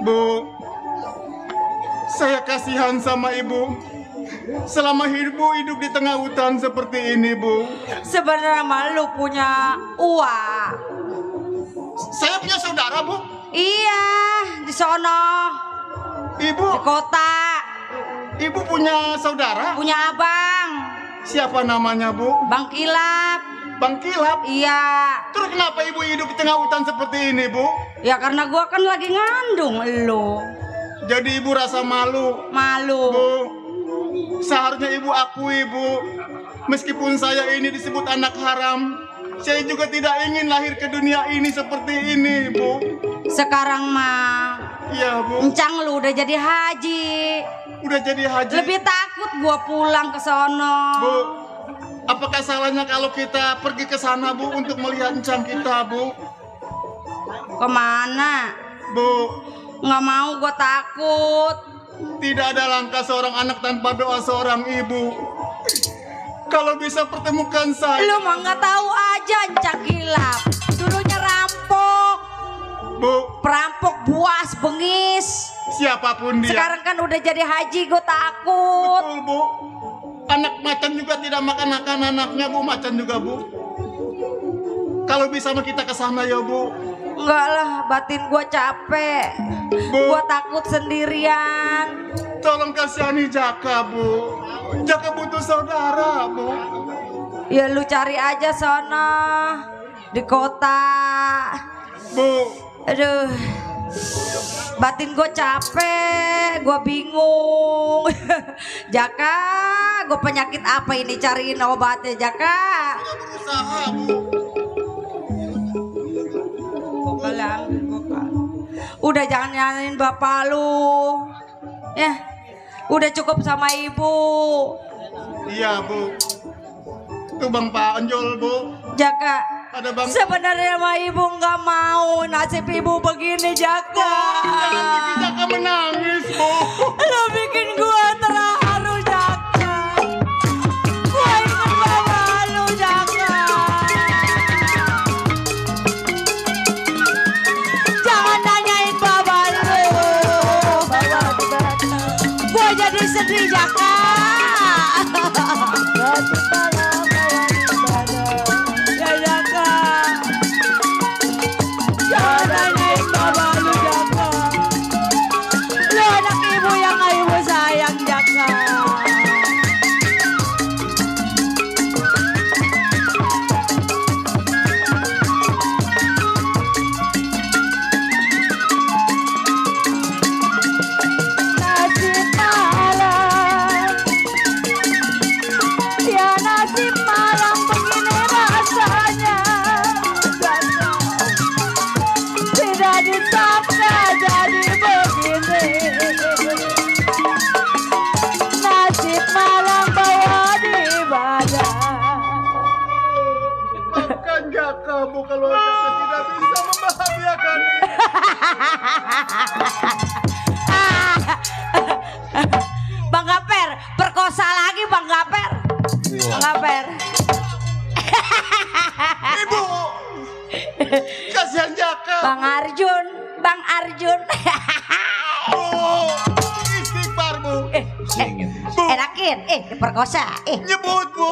Bu, saya kasihan sama ibu. Selama hidup di tengah hutan seperti ini, Bu. Sebenarnya malu punya uang. Saya punya saudara, Bu. Iya, di sono, Ibu, di kota, ibu punya saudara? punya abang, Siapa namanya, Bu? Bang Kilap. Bang Kilap. Iya, Terus kenapa ibu hidup di tengah hutan seperti ini, Bu? ya karena gua kan lagi ngandung elu. Jadi ibu rasa malu. Malu. Bu, seharusnya ibu akui, Bu. Meskipun saya ini disebut anak haram, saya juga tidak ingin lahir ke dunia ini seperti ini, Bu. Sekarang mah Iya, Bu. encang lu udah jadi haji. Udah jadi haji. Lebih takut gua pulang ke sono. Bu, apakah salahnya kalau kita pergi ke sana, Bu, untuk melihat encang kita, Bu? Kemana? Bu, Nggak mau, gua takut. tidak ada langkah seorang anak tanpa doa seorang ibu. Kalau bisa pertemukan saya. Lu mah nggak tahu aja, Encang Kilap. Dulunya rampok, Bu, perampok buas, bengis. siapapun dia. Sekarang kan udah jadi haji, gue takut. Betul, Bu. Anak macan juga tidak makan anaknya, Bu. Macan juga, Bu. Kalau bisa mah kita ke sana ya, Bu. Enggak lah, batin gue capek. Bu. Gue takut sendirian. Tolong kasihani Jaka, Bu. Jaka butuh saudara, Bu. Ya lu cari aja sono di kota. Bu, Aduh, batin gue capek, gue bingung. Jaka, gue penyakit apa ini, cariin obatnya Jaka. berusaha, Bu. Udah jangan nyalain bapak lu, ya. Udah cukup sama ibu. Iya, Bu. Itu Bang Pak Anjol, Bu. Jaka, Ada Bang. sebenarnya sama ibu nggak mau nasib ibu begini Jaka. Jangan bikin Jaka menangis, Bu. Lo bikin gua terharu Jaka. Gua inget bapak lu Jaka. Jangan nanyain bapak lu. Gua jadi sedih Jaka. Ya Jaka. Jangan nanyain bapak lu Jaka. Lu anak ibu Bang Gaper, perkosa lagi Bang Gaper. Bang Gaper. Ibu. Kasihan Jaka. Bang Arjun, Bang Arjun. Bu. Istighfar, Bu. Enakin, diperkosa. Nyebut, Bu.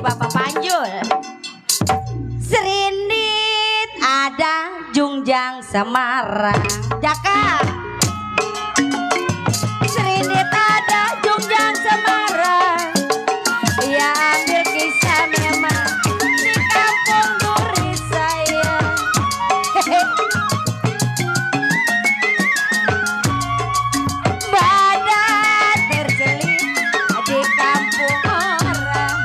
Bapak Panjul. Serindit ada Jungjang Semarang. Jaka. Serindit ada Jungjang Semarang. Ya ambil kisah memang di kampung duri saya. Badan terselip di kampung orang.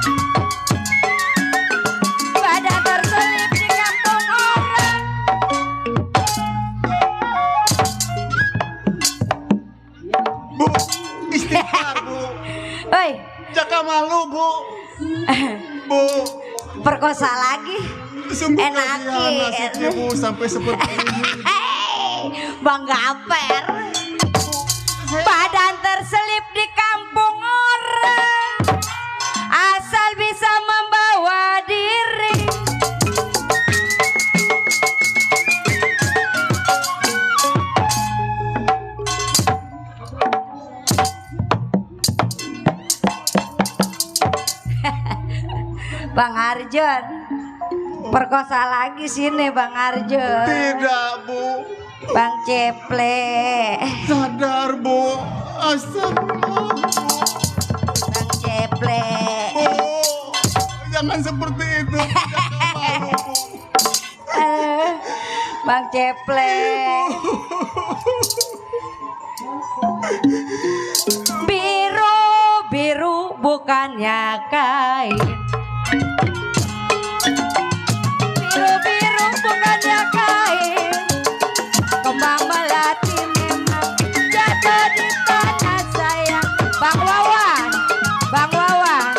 Badan terselip di kampung orang. Bu. Istighfar, Bu. Oi, Jaka malu, Bu. Bu. perkosa lagi. Sungguh Enakin. kasihan nasibnya, Bu, sampai seperti ini. Bang Gaper. Badan terselip di kampung orang. Asal bisa membawa diri. Bang Arjun, perkosa lagi sini Bang Arjun. Tidak, Bu. Bang Ceple. Sadar, Bu. Astagfirullah, Bu. Bang Ceple. Bu. Jangan seperti itu. Jaka malu, Bu. Bang Ceple. Biru, biru bukannya kain. Biru, biru bukannya kain. Kembang melati memang jatuh di tanah saya. Bang Wawan, Bang Wawan.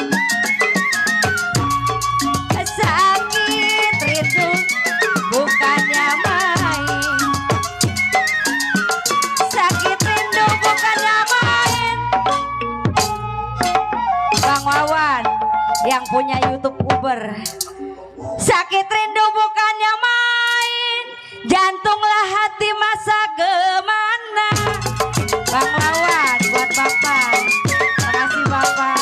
Sakit rindu bukannya main. Sakit rindu bukannya main. Bang Wawan yang punya YouTube Uber. Sakit rindu bukannya main. Jantunglah hati masa kemana. Bang Wawan buat Bapak. Makasih Bapak.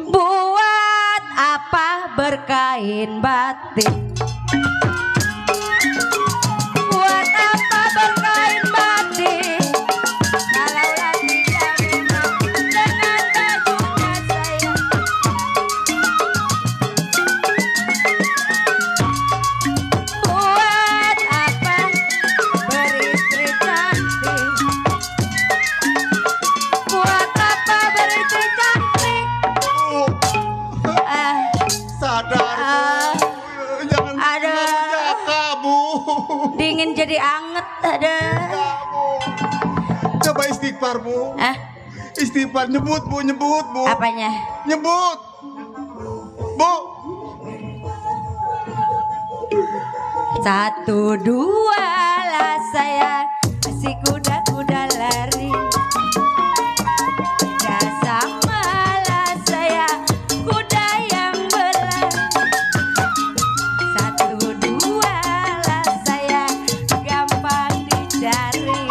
Buat apa berkain batik? Buat apa berkain batik? Kalaulah tidak memang dengan bajunya saya. Buat apa beristri cantik? Buat apa beristri cantik? Bu. Ah, Sadar, ah, Bu. Jangan ada. tinggalin Jaka, Bu. dingin jadi anget ada. Bu. Coba istighfar, Bu. Ah, Istighfar, nyebut, Bu. Nyebut, Bu. apanya? Nyebut. Bu. 1, 2 lah saya si kuda-kuda lari. 3 sama lah saya kuda yang berlari. 1, 2 lah saya gampang dicari.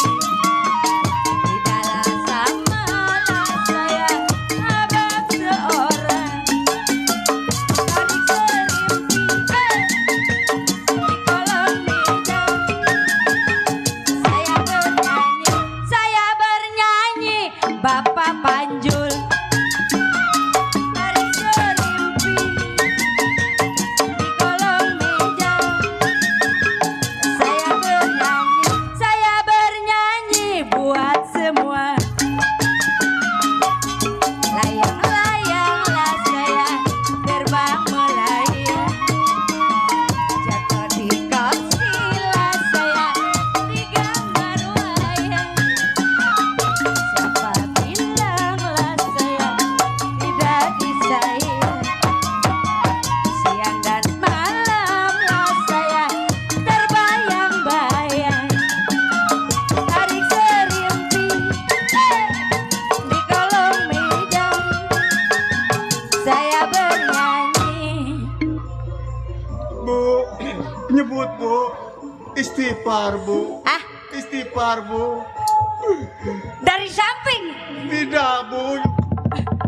3 sama lah saya abang seorang. Tarik selimpi di kolong meja. Saya bernyanyi Nyebut Bu. Istighfar Bu. Ah, Istighfar Bu. dari samping, Tidak Bu.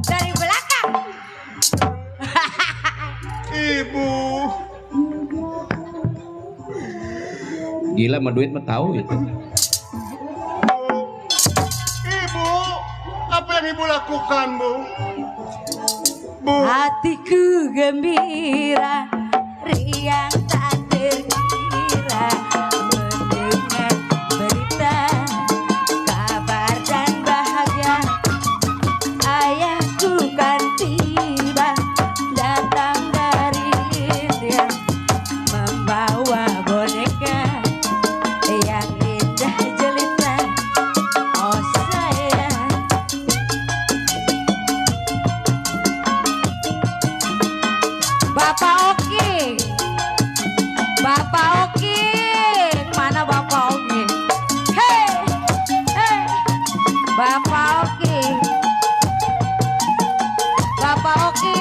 dari belakang. Ibu. Gila mah duit mah tahu itu. Ibu. Apa yang Ibu lakukan Bu? Bu. Hatiku gembira, riang tak terkira mendengar berita kabar dan bahagia. Ayahku kan tiba datang dari India membawa boneka yang indah jelita. Oh sayang, Bapak Oki, Bapak Oki, mana Bapak Oki? Hei, hei, Bapak Oki, Bapak Oki.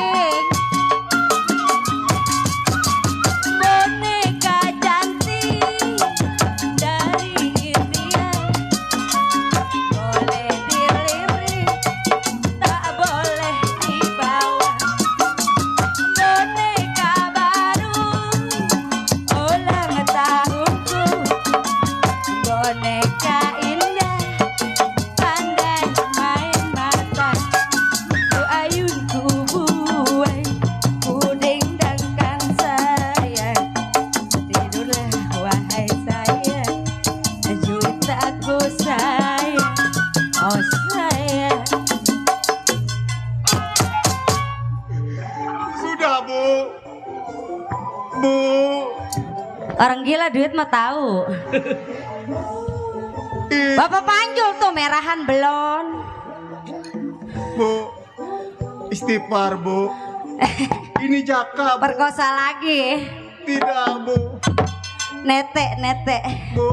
Boneka cantik dari India, boleh dilirik, tak boleh dibawa. Boneka baru ulang tahunku, boneka indah pandai main mata. Ku ayun ku buai, ku dendangkan sayang. Tidurlah wahai sayang, juita aku sayang. Oh sayang, Sudah Bu. Bu. orang gila duit mah tahu. Bapak Panjul tuh merahan belon. Bu. Istighfar Bu. Ini Jaka Bu. Perkosa lagi. Tidak Bu. Netek, netek, Bu.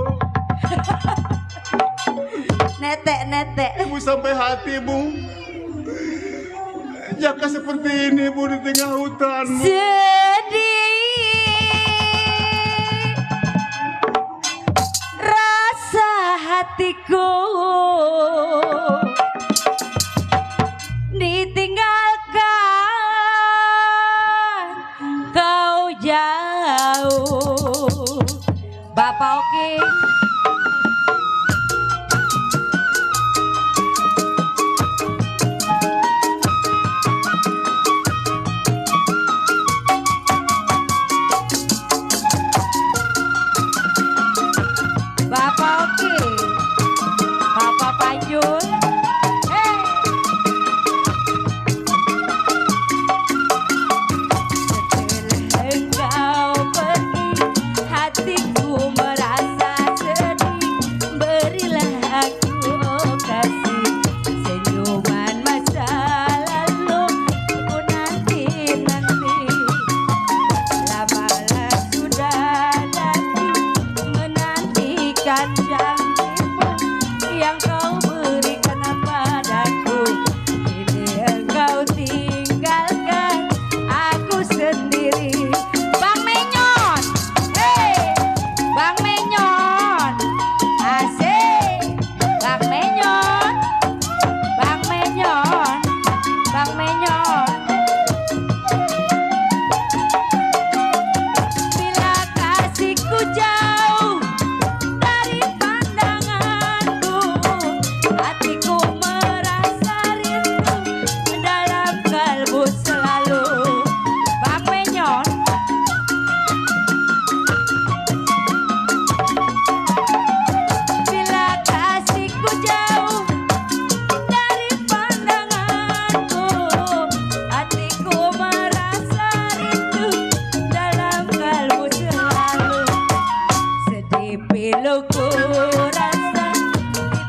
netek, netek. Ibu sampai hati Bu. Jaka seperti ini Bu di tengah hutan Bu. Sedih rasa hatiku ditinggalkan kau jauh. Bapak Oki, Bapak Oki, Bapak Panjul. Hey. Setelah engkau pergi, hatiku merasa sedih. Berilah aku kasih senyuman masa lalu. Ku nanti-nanti, lamalah sudah nanti menantikan janjimu yang kau berikan padaku. Kini engkau tinggalkan aku sendiri. Bang Menyon, hei, Bang Menyon, asik, Bang Menyon, Bang Menyon, Bang Menyon. Bila kasihku jauh dari pandanganku, hatiku merasa rindu dalam kalbu selalu. Bang Menyon, bila kasihku jauh dari pandanganku, hatiku merasa rindu dalam kalbu selalu. Sedih piluku rasa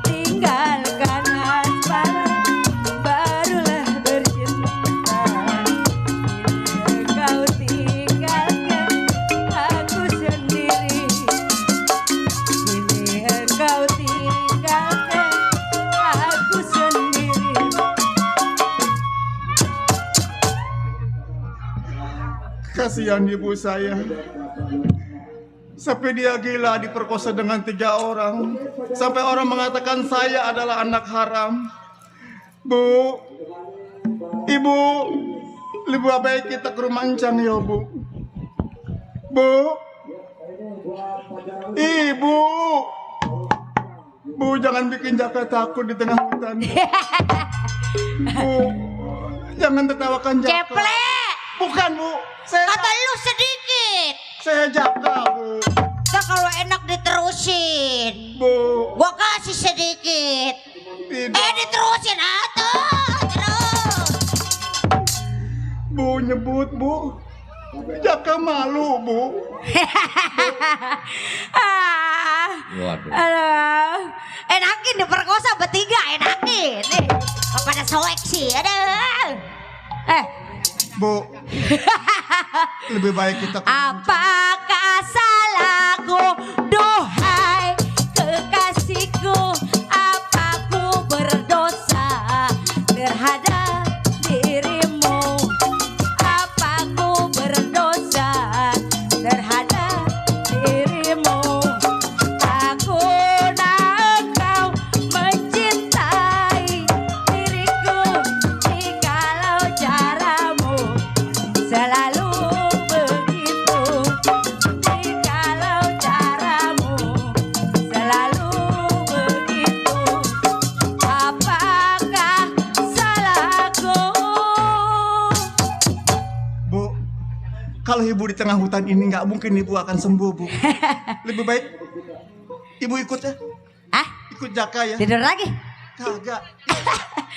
ditinggalkan asmara, barulah bercinta. Kini engkau tinggalkan aku sendiri. Kini engkau tinggalkan aku sendiri. Kasihan ibu saya. Sampai dia gila diperkosa dengan 3 orang. Sampai orang mengatakan saya adalah anak haram. Bu, Ibu, lebih baik kita ke rumah Encang ya Bu. Bu, Ibu, Bu jangan bikin Jaka takut di tengah hutan. Bu, jangan tertawakan Jaka. Ceplek. Bukan Bu, saya Kata lu sedikit. Jaka Bu. Nah, kalau enak diterusin. Bu, Gua kasih sedikit. tidak. Diterusin atuh. Terus. Bu nyebut Bu. Jaka malu Bu. Waduh. Aduh. Enakin diperkosa bertiga, enakin. Nih, kepada soek sih. Aduh. Bu, lebih baik kita Apakah salahku, duhai kekasihku? Apa ku berdosa terhadap dirimu? Apa ku berdosa terhadap dirimu? Aku nak kau mencintai diriku, jikalau caramu selalu begitu, jikalau caramu selalu begitu, apakah salahku? Bu, kalau Ibu di tengah hutan ini nggak mungkin Ibu akan sembuh Bu. Lebih baik Ibu ikut ya. Ikut Jaka ya. Tidur lagi? Kagak.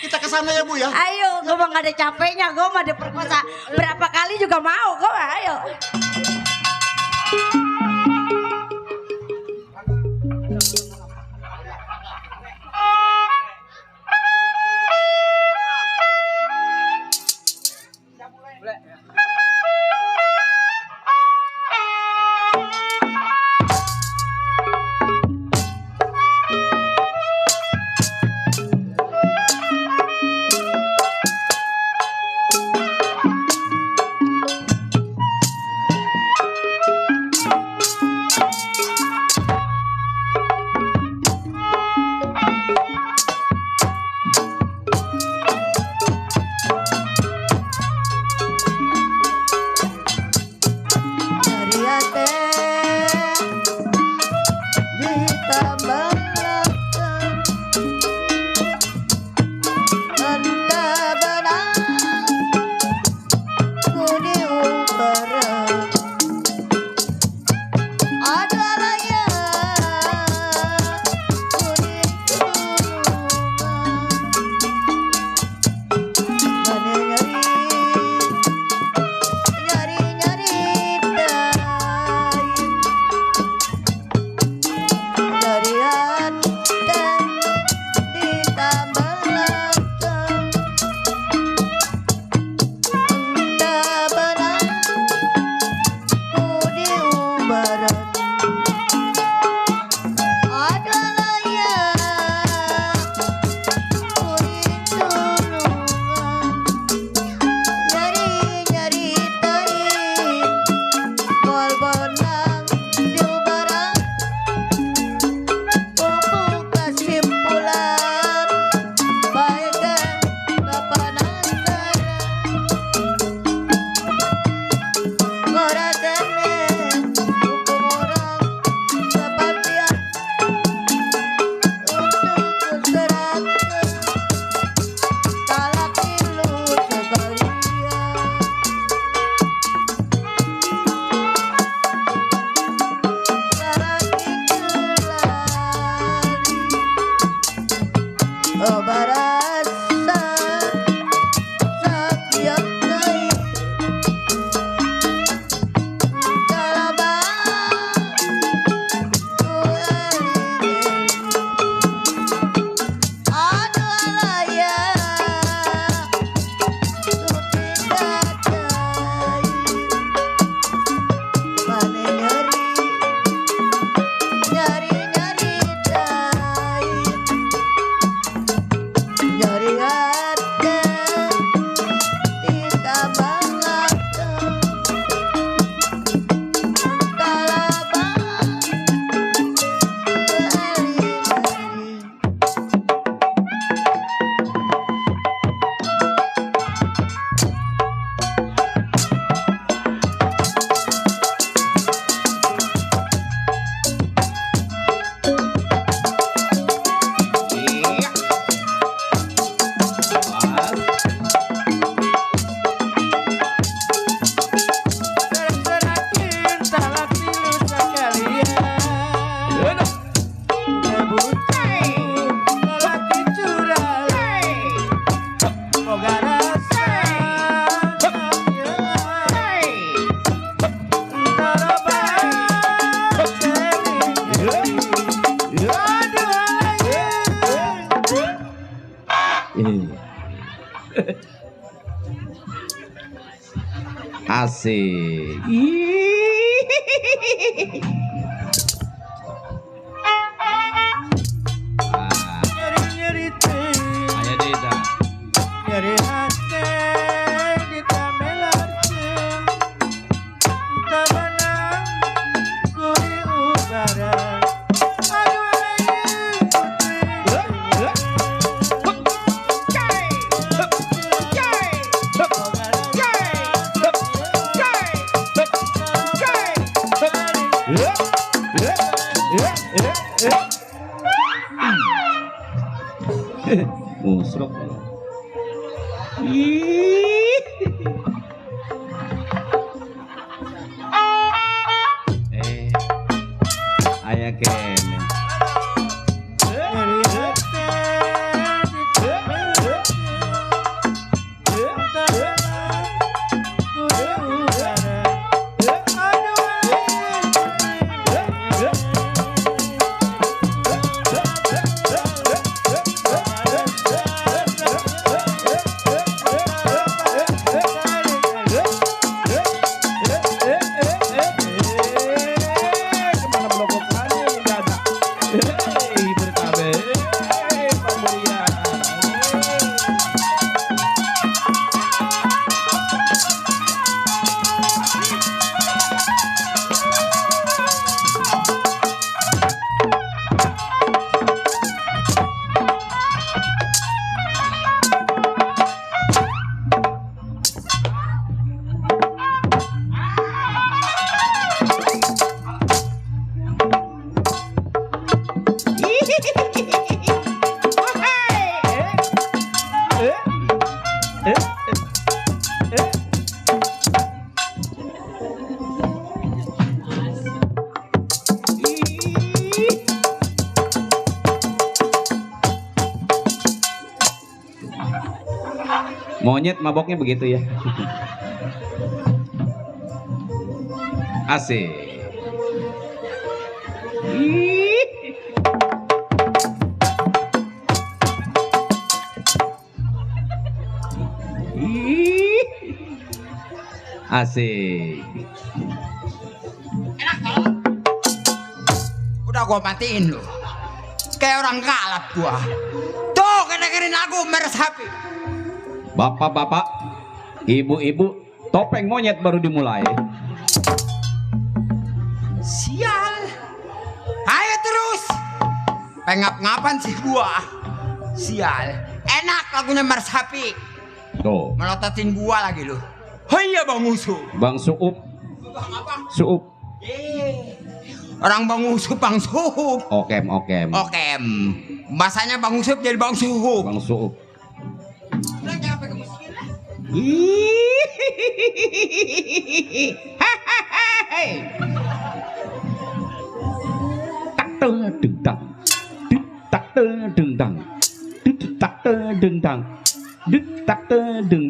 Kita ke sana ya Bu ya. Ayo, gue mah gak ada capeknya, gue mah diperkosa berapa kali juga mau, gue mah ayo. Asik. Ayo Dita. Nyeri hati ditamelarkeun teu menang ku di udara. Aduh Musruk. Aya kene. nyeri hati ditamelarkeun teu menang ku di udara. Monyet maboknya begitu ya. Asik. Asik. Udah gua matiin lu. Kayak orang kalap gua. Tuh kedengerin lagu meresapi. Bapak-bapak, ibu-ibu, topeng monyet baru dimulai. Sial. Ayo terus. Pengap-ngapan sih gua. Sial. Enak lagunya meresapi. Tuh, Melototin gua lagi lu. Iya Bang Usup. Bang Suup. Bang apa? Suup. Orang Bang Usup, Bang Suhup. Okem. Oke. Masanya Bang Usup jadi Bang Suhup. Bang Suup. Tak deng.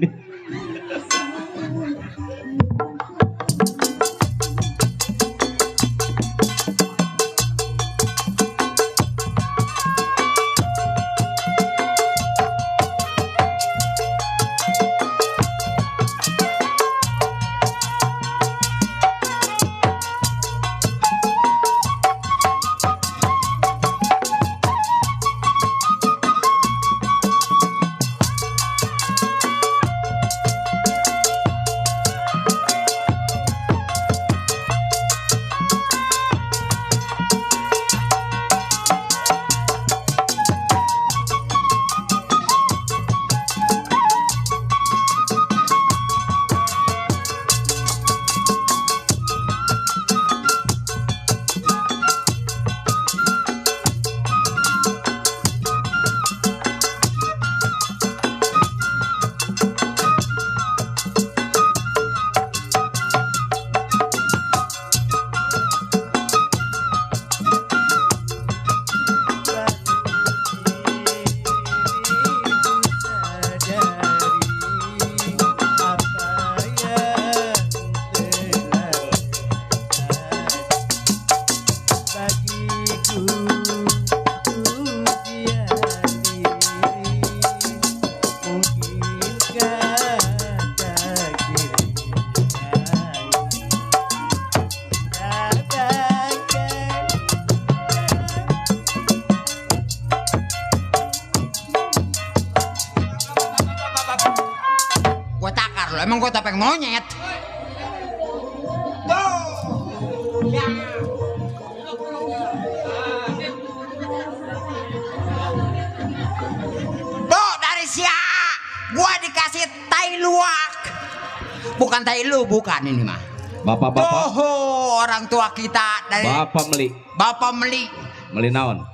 lo, emang gue topeng monyet. Do, dari siapa? Gua dikasih tai luwak. Bukan tai lu, bukan ini mah. Bapak-bapak. Oh, orang tua kita dari Bapak Meli. Meli naon?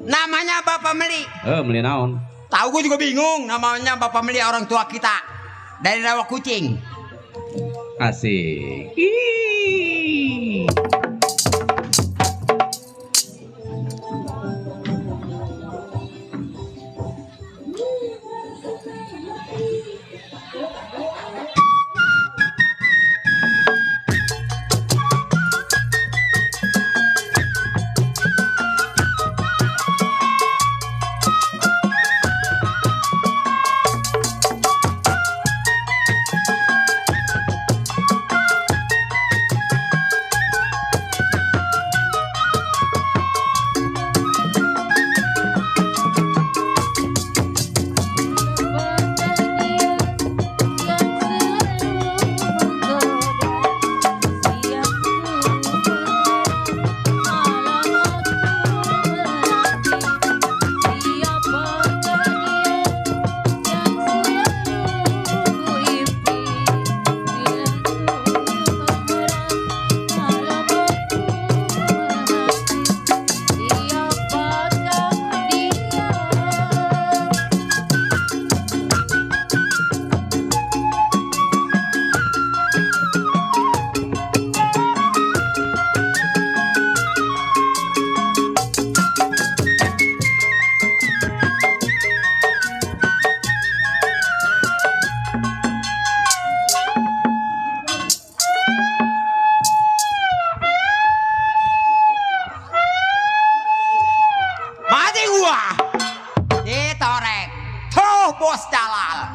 Namanya Bapak Meli. Meli naon? Tahu gue juga bingung. Namanya Bapak Meli, orang tua kita dari rawa kucing. Asik. Bos Jalal.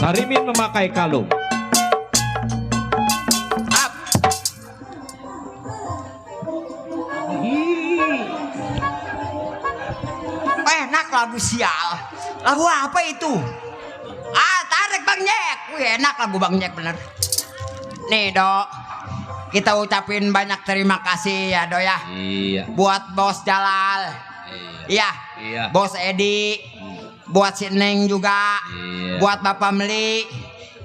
Sarimin memakai kalung. Enak lagu sial. Lagu apa itu? Tarik Bang Nyek. Wih, enak lagu Bang Nyek bener. Nih Dok, kita ucapin banyak terima kasih ya Dok ya. Iya. Buat Bos Jalal. Iya. Iya. Bos Edi. Buat si Neng juga. Iya. Buat Bapak Meli.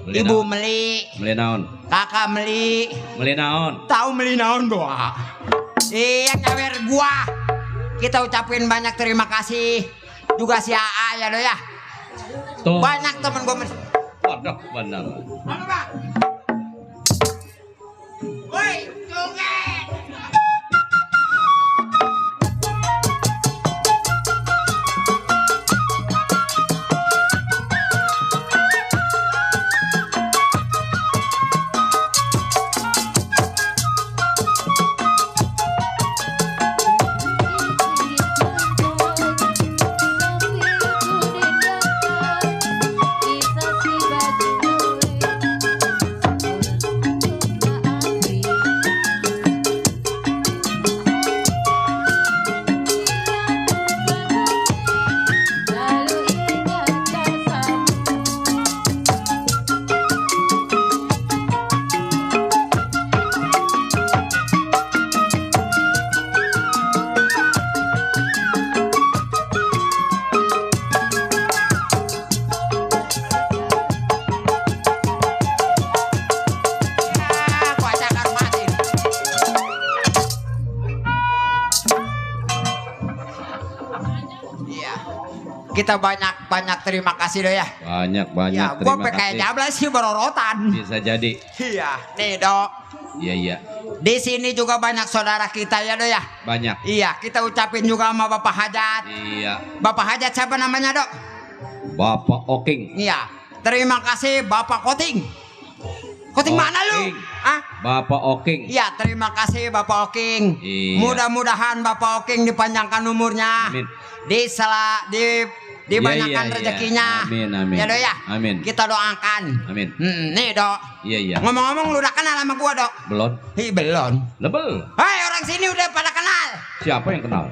Meli Ibu naon? Meli. Meli naon? Kakak Meli. Meli naon? Tahu Meli naon doa. Iya nyawer gua. Kita ucapin banyak terima kasih juga si AA ya Dok ya. Tuh. Banyak temen gua. Waduh, benar. Apa Bang? Woi, joget. kita banyak terima kasih do ya. Banyak Ya, gua terima kayak kasih. jablas sih berorotan. Bisa jadi. Iya, nih dok. Iya. Di sini juga banyak saudara kita ya do ya. Banyak. Iya, kita ucapin juga sama Bapak Hajat. Iya. Bapak Hajat siapa namanya dok? Bapak Oking. Iya, terima kasih Bapak Koting. Koting mana lu? Oking. Ah? Bapak Oking. Iya, terima kasih Bapak Oking. Iya. Mudah-mudahan Bapak Oking dipanjangkan umurnya. Amin. Dibanyakan Iya. rezekinya. Amin. Ya dok ya. Amin. Kita doakan. Amin. Nih dok. Iya. Ngomong-ngomong lu udah kenal sama gua dok? Belum. Belum. Lebel. Hai orang sini udah pada kenal. Siapa yang kenal?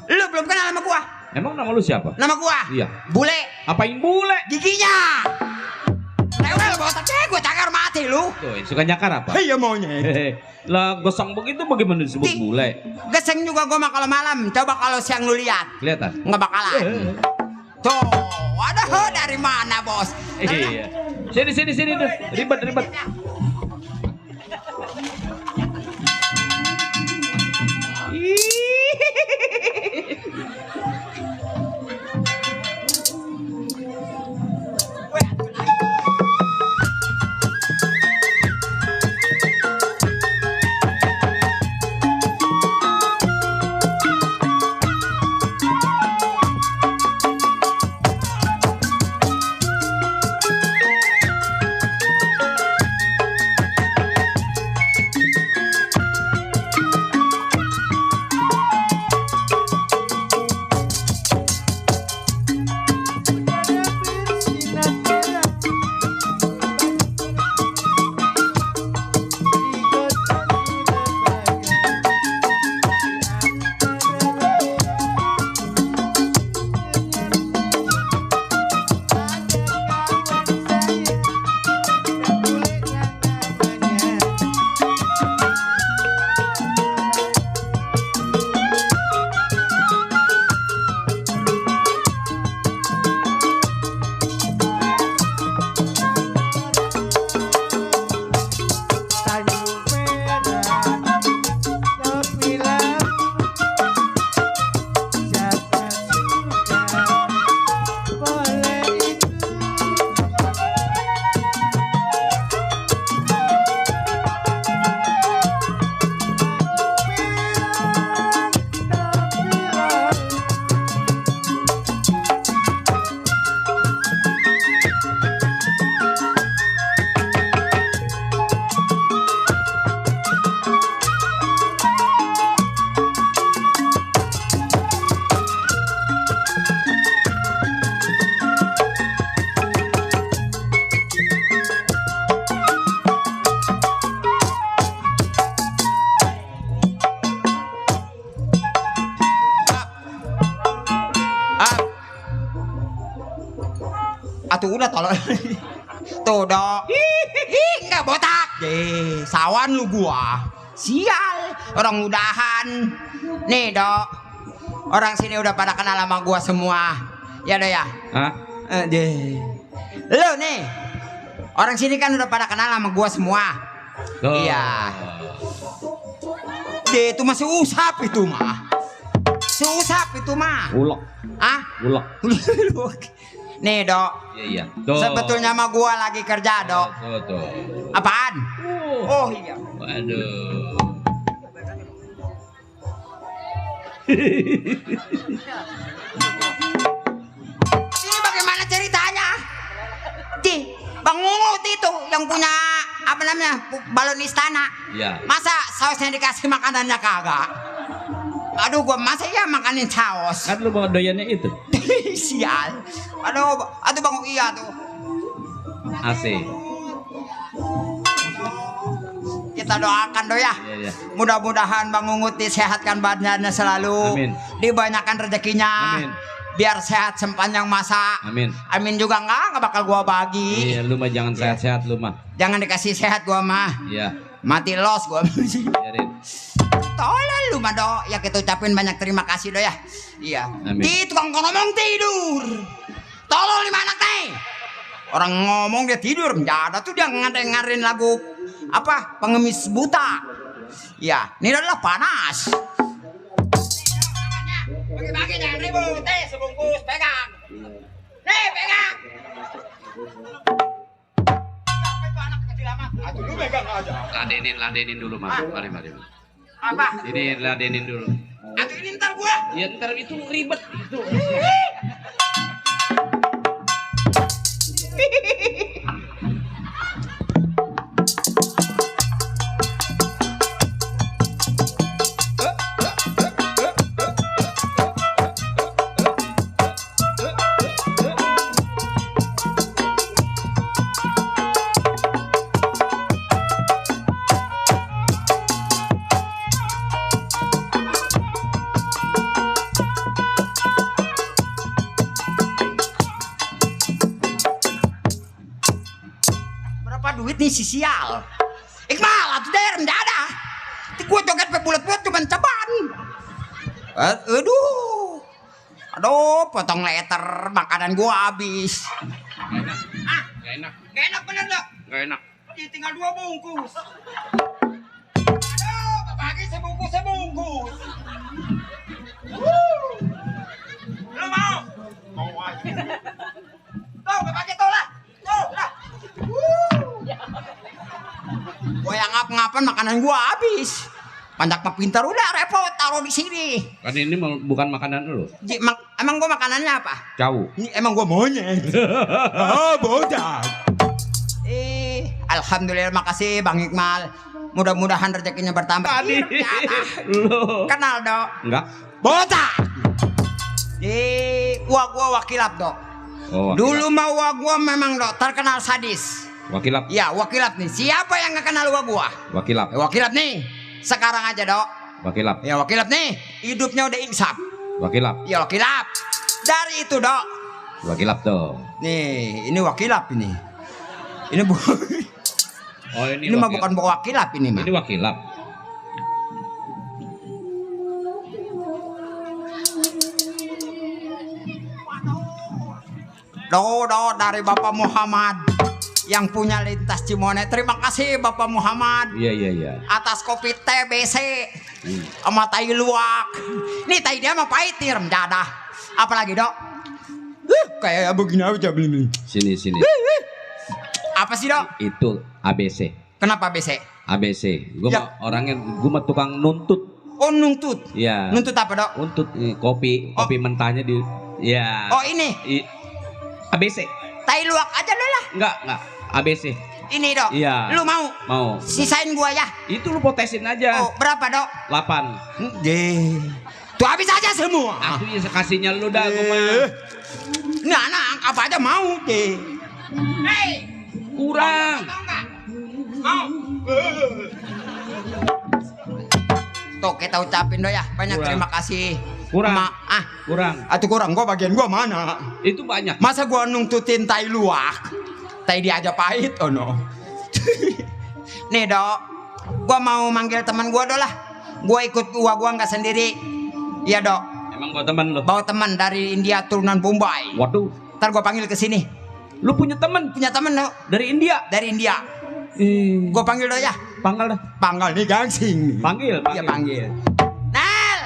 Lu belum kenal sama gua? Emang nama lu siapa? Nama gua? Iya. Bule. Apain bule? Giginya. Rewel botaknya gua cakar mati lu. Tuh, suka nyakar apa? Iya maunya. Hehe. Lah gosong begitu bagaimana disebut Di- bule? Geseng juga gua mah kalau malam. Coba kalau siang lu lihat. Kelihatan? Nggak bakalan. Tuh, aduh dari mana bos? Iya. Sini deh. Ribet. Atuh udah tolong. Tuh dok. Enggak botak. Sawan lu gua. Sial. Orang udahan. Nih dok. Orang sini udah pada kenal sama gua semua. Ya dok ya. Hah? Lu nih. Orang sini kan udah pada kenal sama gua semua. Tuh. Iya. Itu masih usap itu mah. Susap itu mah. Ulek. Ah? Ulek. Nih dok. Iya. Tuh. Sebetulnya mah gua lagi kerja dok. Tuh. Apaan? Oh iya. Waduh. Ini bagaimana ceritanya? Bang Ungut itu yang punya apa namanya balon istana. Iya. Masa sausnya dikasih makanannya kagak? Aduh gua masa ya makanin saus. Kan lu bawa doyannya itu. Sial. Aduh Bang iya tuh. AC. Kita doakan do ya. Iya. Mudah-mudahan Bang Ungut disehatkan badannya selalu. Amin. Dibanyakan rezekinya. Amin. Biar sehat sepanjang masa. Amin. Amin juga nggak bakal gua bagi. Iya, lu mah jangan sehat-sehat lu mah. Jangan dikasih sehat gua mah. Iya. Mati los gua. Biarin. Tolong lu mah do. Ya kita ucapin banyak terima kasih do ya. Iya. Amin. Di tukang ngomong tidur. Tolong lima anak teh. Orang ngomong dia tidur. Menjada tuh dia ngadengerin lagu apa? Pengemis buta. Ya, ini adalah panas. Bagi-bagi jangan ribut. Teh sebungkus pegang. Nih, pegang. Apa itu anak kecil amat? Aduh, lu pegang aja. Ladenin dulu, Mas. Mari. Apa? Ini ladenin dulu. Aduh, ini ntar gua. Ya ntar itu ribet itu. Berapa duit nih si sial? Iqbal, atuh der mendadah. Ti gua joget pe bulet-bulet cuman ceban. Aduh. Aduh, potong letter makanan gua habis. Gak enak. Gak enak bener dah. Gak enak. Tinggal 2 bungkus. Aduh, bagi sebungkus. Lu mau? Mau aja. Tuh, bagi tuh lah. Tuh lah. Gua yang ngap-ngapan makanan gua habis. Pandak mah pintar udah repot taruh di sini. Kan ini bukan makanan lu. Emang gua makanannya apa? Jauh. Ini emang gua monyet. Bodak. Alhamdulillah makasih Bang Iqbal. Mudah-mudahan rezekinya bertambah. Tadi. Lu. Kenal dok? Enggak. Botak. Gua wakilap dok. Oh, wakilap. Dulu mah gua memang dok terkenal sadis. Wakilap. Ya wakilap nih. Siapa yang nggak kenal gua? Wakilap. Wakilap nih. Sekarang aja dok. Wakilap. Ya wakilap nih. Hidupnya udah insaf. Wakilap. Ya wakilap. Dari itu dok. Wakilap tuh. Nih ini wakilap ini. Ini bu. Oh Ini mah bukan wakilap ini mah. Ini wakilap. Do dari Bapak Muhammad yang punya lintas Cimone. Terima kasih Bapak Muhammad Iya. atas kopi TBC sama tai luwak. Nih tai dia mah pahit nih remdadah. Apalagi dok? Kayak begini aja beli. Sini. Apa sih dok? Itu ABC. Kenapa BC? ABC. Gua Ya. mah orangnya mah tukang nuntut. Oh nuntut. Iya. Nuntut apa dok? Nuntut kopi mentahnya di. Ya. Oh ini ABC. tai luwak aja deh lah. Enggak. ABC. Ini dok. Iya. Lu mau? Mau. Sisain gua ya. Itu lu potesin aja. Oh berapa dok? 8. Deh. Tuh habis aja semua. Aku ya kasihnya lu dah gua mah. Nah anak apa aja mau deh. Hei. Kurang. Mau nggak? Mau. Tuh kita ucapin do ya banyak Kurang. terima kasih. Kurang. Kurang. Kurang. Atuh kurang gua bagian gua mana? Itu banyak. Masa gua nungtutin tai luwak? Tai dia aja pahit oh no. Nih dok, gua mau manggil teman gua do lah. Gua ikut gua nggak sendiri. Iya dok. Emang gua teman lu. Bawa teman dari India turunan Bombay. Waduh. Ntar gua panggil ke sini. Lu punya teman Punya teman dok dari India. dari India. Gua panggil do ya. Panggil dah. Panggil nih gangsing. Panggil. Iya panggil. Nel,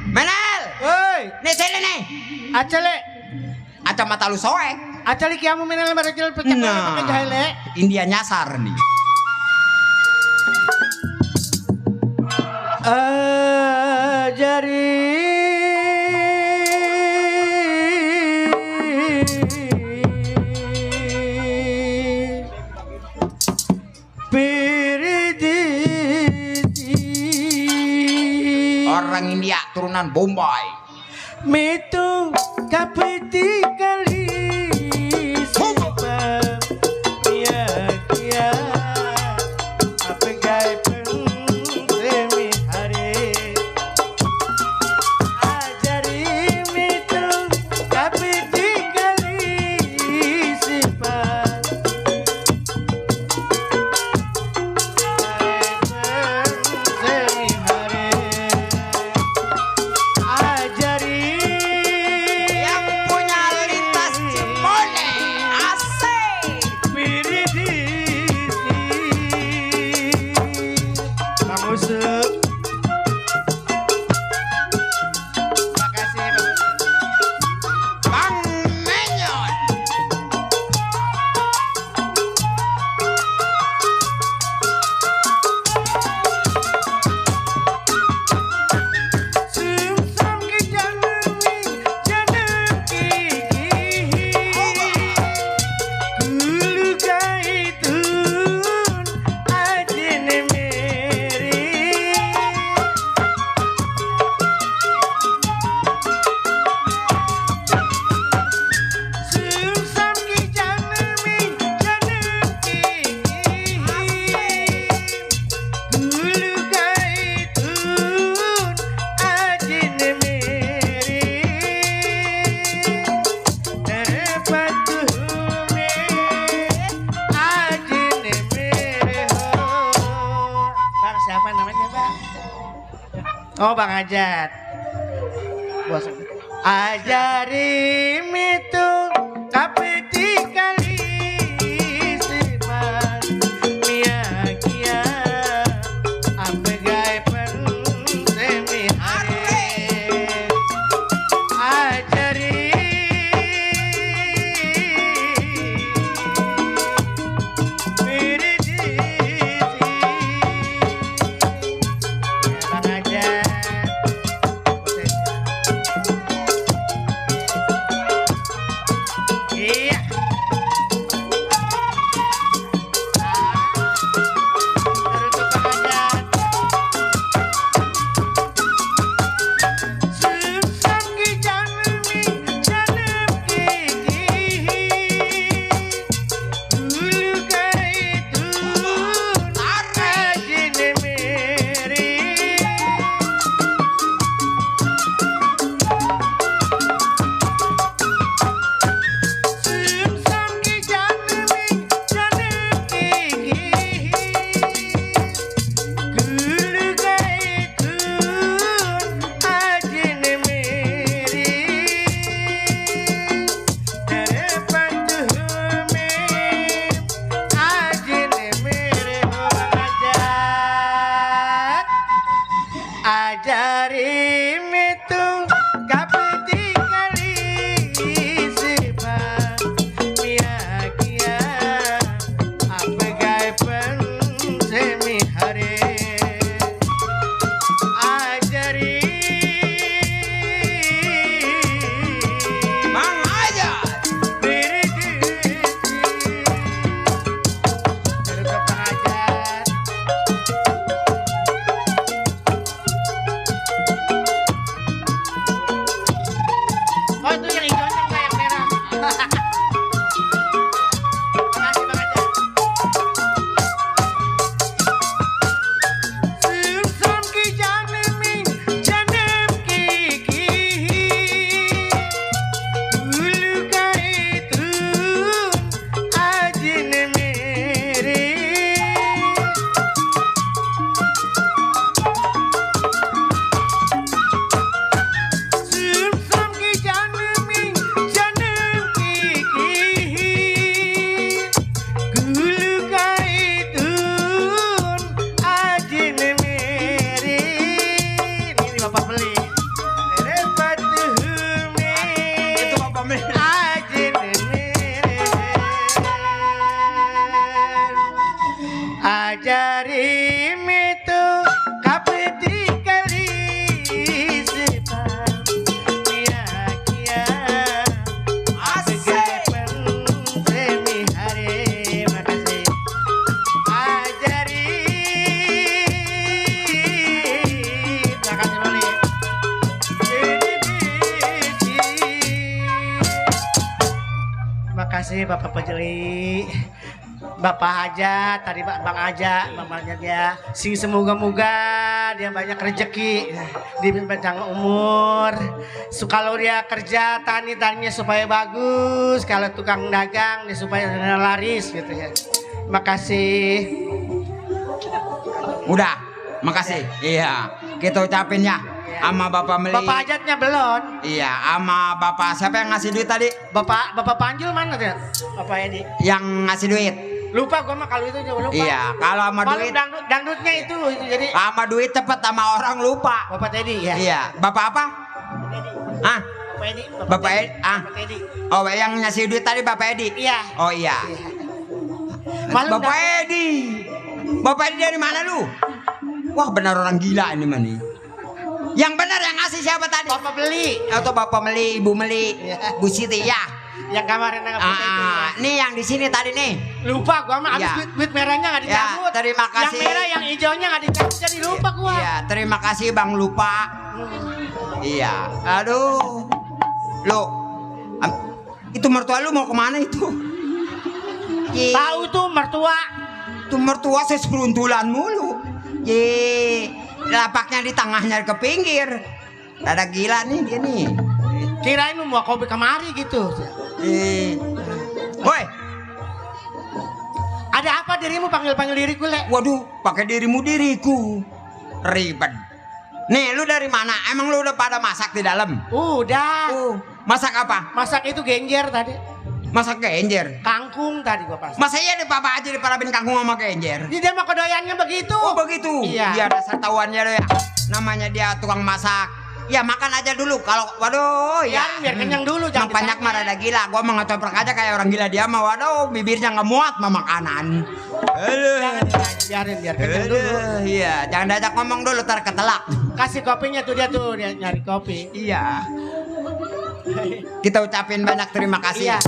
Menel. Oi, Nih sini nih. acale, Kacamata lu soek. acale kiamu menel marajil pecah pakai jahile. India nyasar nih. Ajari Orang India turunan Bombay. Mitu kapiti kali sipa ya kia apa gai semi hari ajari mitu kapiti kali sipa semi hari ajari Yang Oh Bang Ajat. Ajari itu kapiti kali sifat miakia apa gai pen semi hari ajari Bang Ajat. Iya. Terus Bang Ajat. Susah ki janmi janam kiki. Dulu kali itu rajin meri. Susah ki janmi janam kiki. Dulu kali itu rajin meri. Daripada tuhme rajin meri. Bang Ajat. Ajari itu kapiti kali sifat miakia apa gai pen semi hari ajari Bang Ajat. diri terus Bang Ajat. Oh itu yang hijaunya enggak yang merah. Makasih Bang Ajat. Susum ki janmi janam kiki. Dulu kaitu ajin meri. Susum ki janmi janam kiki. Dulu kaitu ajin meri. Ini Bapak beli. Repot tuhme. Itu Bapak Meli. Ajin meri. Ajari itu kapiti kali sifat miakia sebagai semi hari. Makasih. Ajari. Makasih Mali. Terima kasih Bapak Pejeli. Bapak Ajat, tadi Bang Ajat, mamanya dia. Sing semoga-moga dia banyak rezeki, dia panjang umur. Kalau dia kerja tani-taninya supaya bagus, kalau tukang dagang dia supaya laris gitu ya. Makasih. Udah, makasih. Iya, kita ucapin ya sama Bapak Meli. Bapak Ajatnya belum. Iya, sama Bapak siapa yang ngasih duit tadi? Bapak Panjul mana tuh? Bapak Edi. Yang ngasih duit. Lupa gua mah kalau itu juga lupa. Iya, kalau sama Paling duit, dangdutnya itu jadi sama duit cepet sama orang lupa. Bapak Teddy ya. Iya, Bapak apa? Ah, Bapak Edi. Bapak Edi. Ah, Bapak Teddy. oh yang ngasih duit tadi Bapak Edi. Iya. Oh iya. Malam Bapak Edi. Bapak Edi dari mana lu? Wah benar orang gila ini mah nih. Yang benar yang ngasih siapa tadi? Bapak beli. Atau Bapak Meli, Ibu Meli, Iya. Bu Siti ya. Yang kemarin nggak putih itu. Nih yang di sini tadi nih. Lupa gua mah Iya. habis duit merahnya nggak dicabut. Ya, terima kasih. Yang merah yang hijaunya nggak dicabut jadi lupa gua. Iya, terima kasih Bang lupa. Iya. Aduh. Lo itu mertua lu mau kemana itu? Ye. Tahu tuh mertua. Tuh mertua saya seruntulan mulu. Ye. Lapaknya di tengahnya ke pinggir. Ada gila nih dia nih. Kirain lu mau kopi kemari gitu. Woi, Ada apa dirimu panggil-panggil diriku, Le? waduh, pakai dirimu diriku. Ribet. Nih, lu dari mana? Emang lu udah pada masak di dalam? Udah. Masak apa? Masak itu genjer tadi. Masak genjer. Kangkung tadi gua pas. Masa iya di Papa Haji diparabin kangkung sama genjer? Dia mah kedoyannya begitu. Oh begitu? Iya. Dia dasar tahuannya lo ya. Namanya dia tukang masak. Ya makan aja dulu. Kalau waduh ya. Biar kenyang dulu. Yang banyak mah rada gila. Gua mau ngecoprak aja kayak orang gila dia mah. Waduh bibirnya nggak muat sama makanan. Biarin biar kenyang dulu. Iya. Jangan diajak ngomong dulu ntar ketelak. Kasih kopinya tuh dia nyari kopi. Iya. Kita ucapin banyak terima kasih. Iya.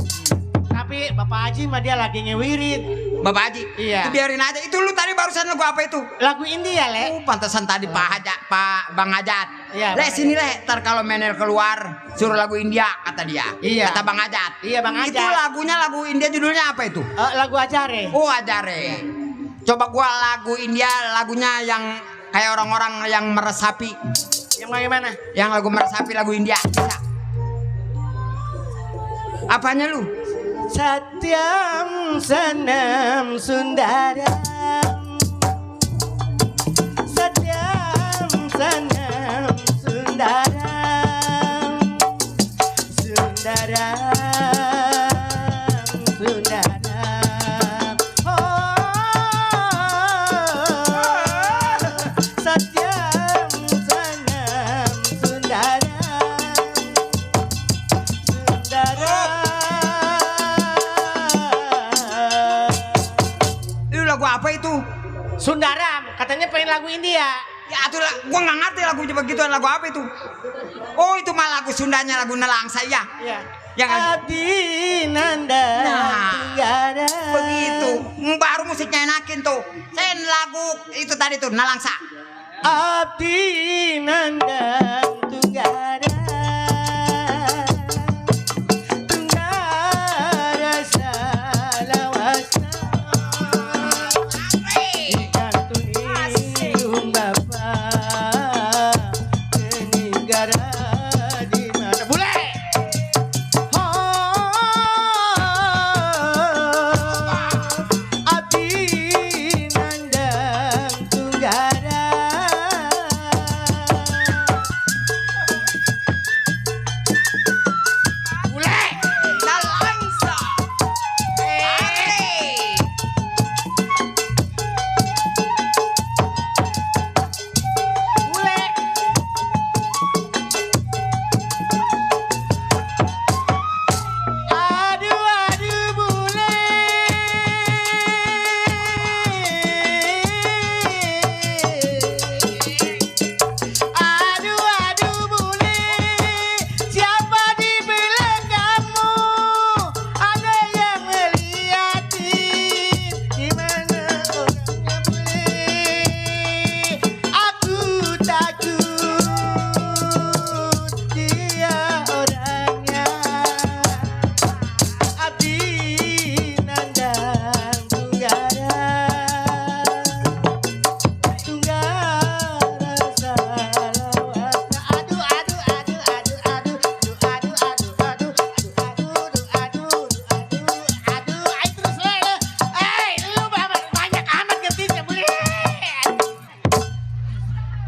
Tapi Bapak Haji mah dia lagi ngewirit. Bapak Haji, Iya. itu biarin aja. Itu lu tadi barusan lagu apa itu? Lagu India, Le. Pantesan tadi Bang Hajat. Iya, Le Bang sini Le, ntar kalau Menel keluar suruh lagu India kata dia. Iya. Kata Bang Hajat. Iya, Bang Hajat. Itu lagunya lagu India judulnya apa itu? Lagu Ajare. Oh Ajare. Coba gua lagu India lagunya yang kayak orang-orang yang meresapi. Yang bagaimana? Yang lagu meresapi lagu India. Bisa. Apanya lu? Satyam Sanam Sundaram, Satyam Sanam Sundaram, Sundaram, Sundaram. Oh, Satyam Sanam Sundaram, Sundaram. Lagu apa itu? Sundaram, katanya pengen lagu India. Ya tuh gua nggak ngerti lagu begituan, lagu apa itu? Oh itu mah lagu Sundanya, lagu Nelangsa ya. Iya. Yang Adinanda. Nah, begitu. Baru musiknya enakin tuh. Sen lagu itu tadi tuh Nelangsa. Adinanda Tunggara. Tunggara salawasa.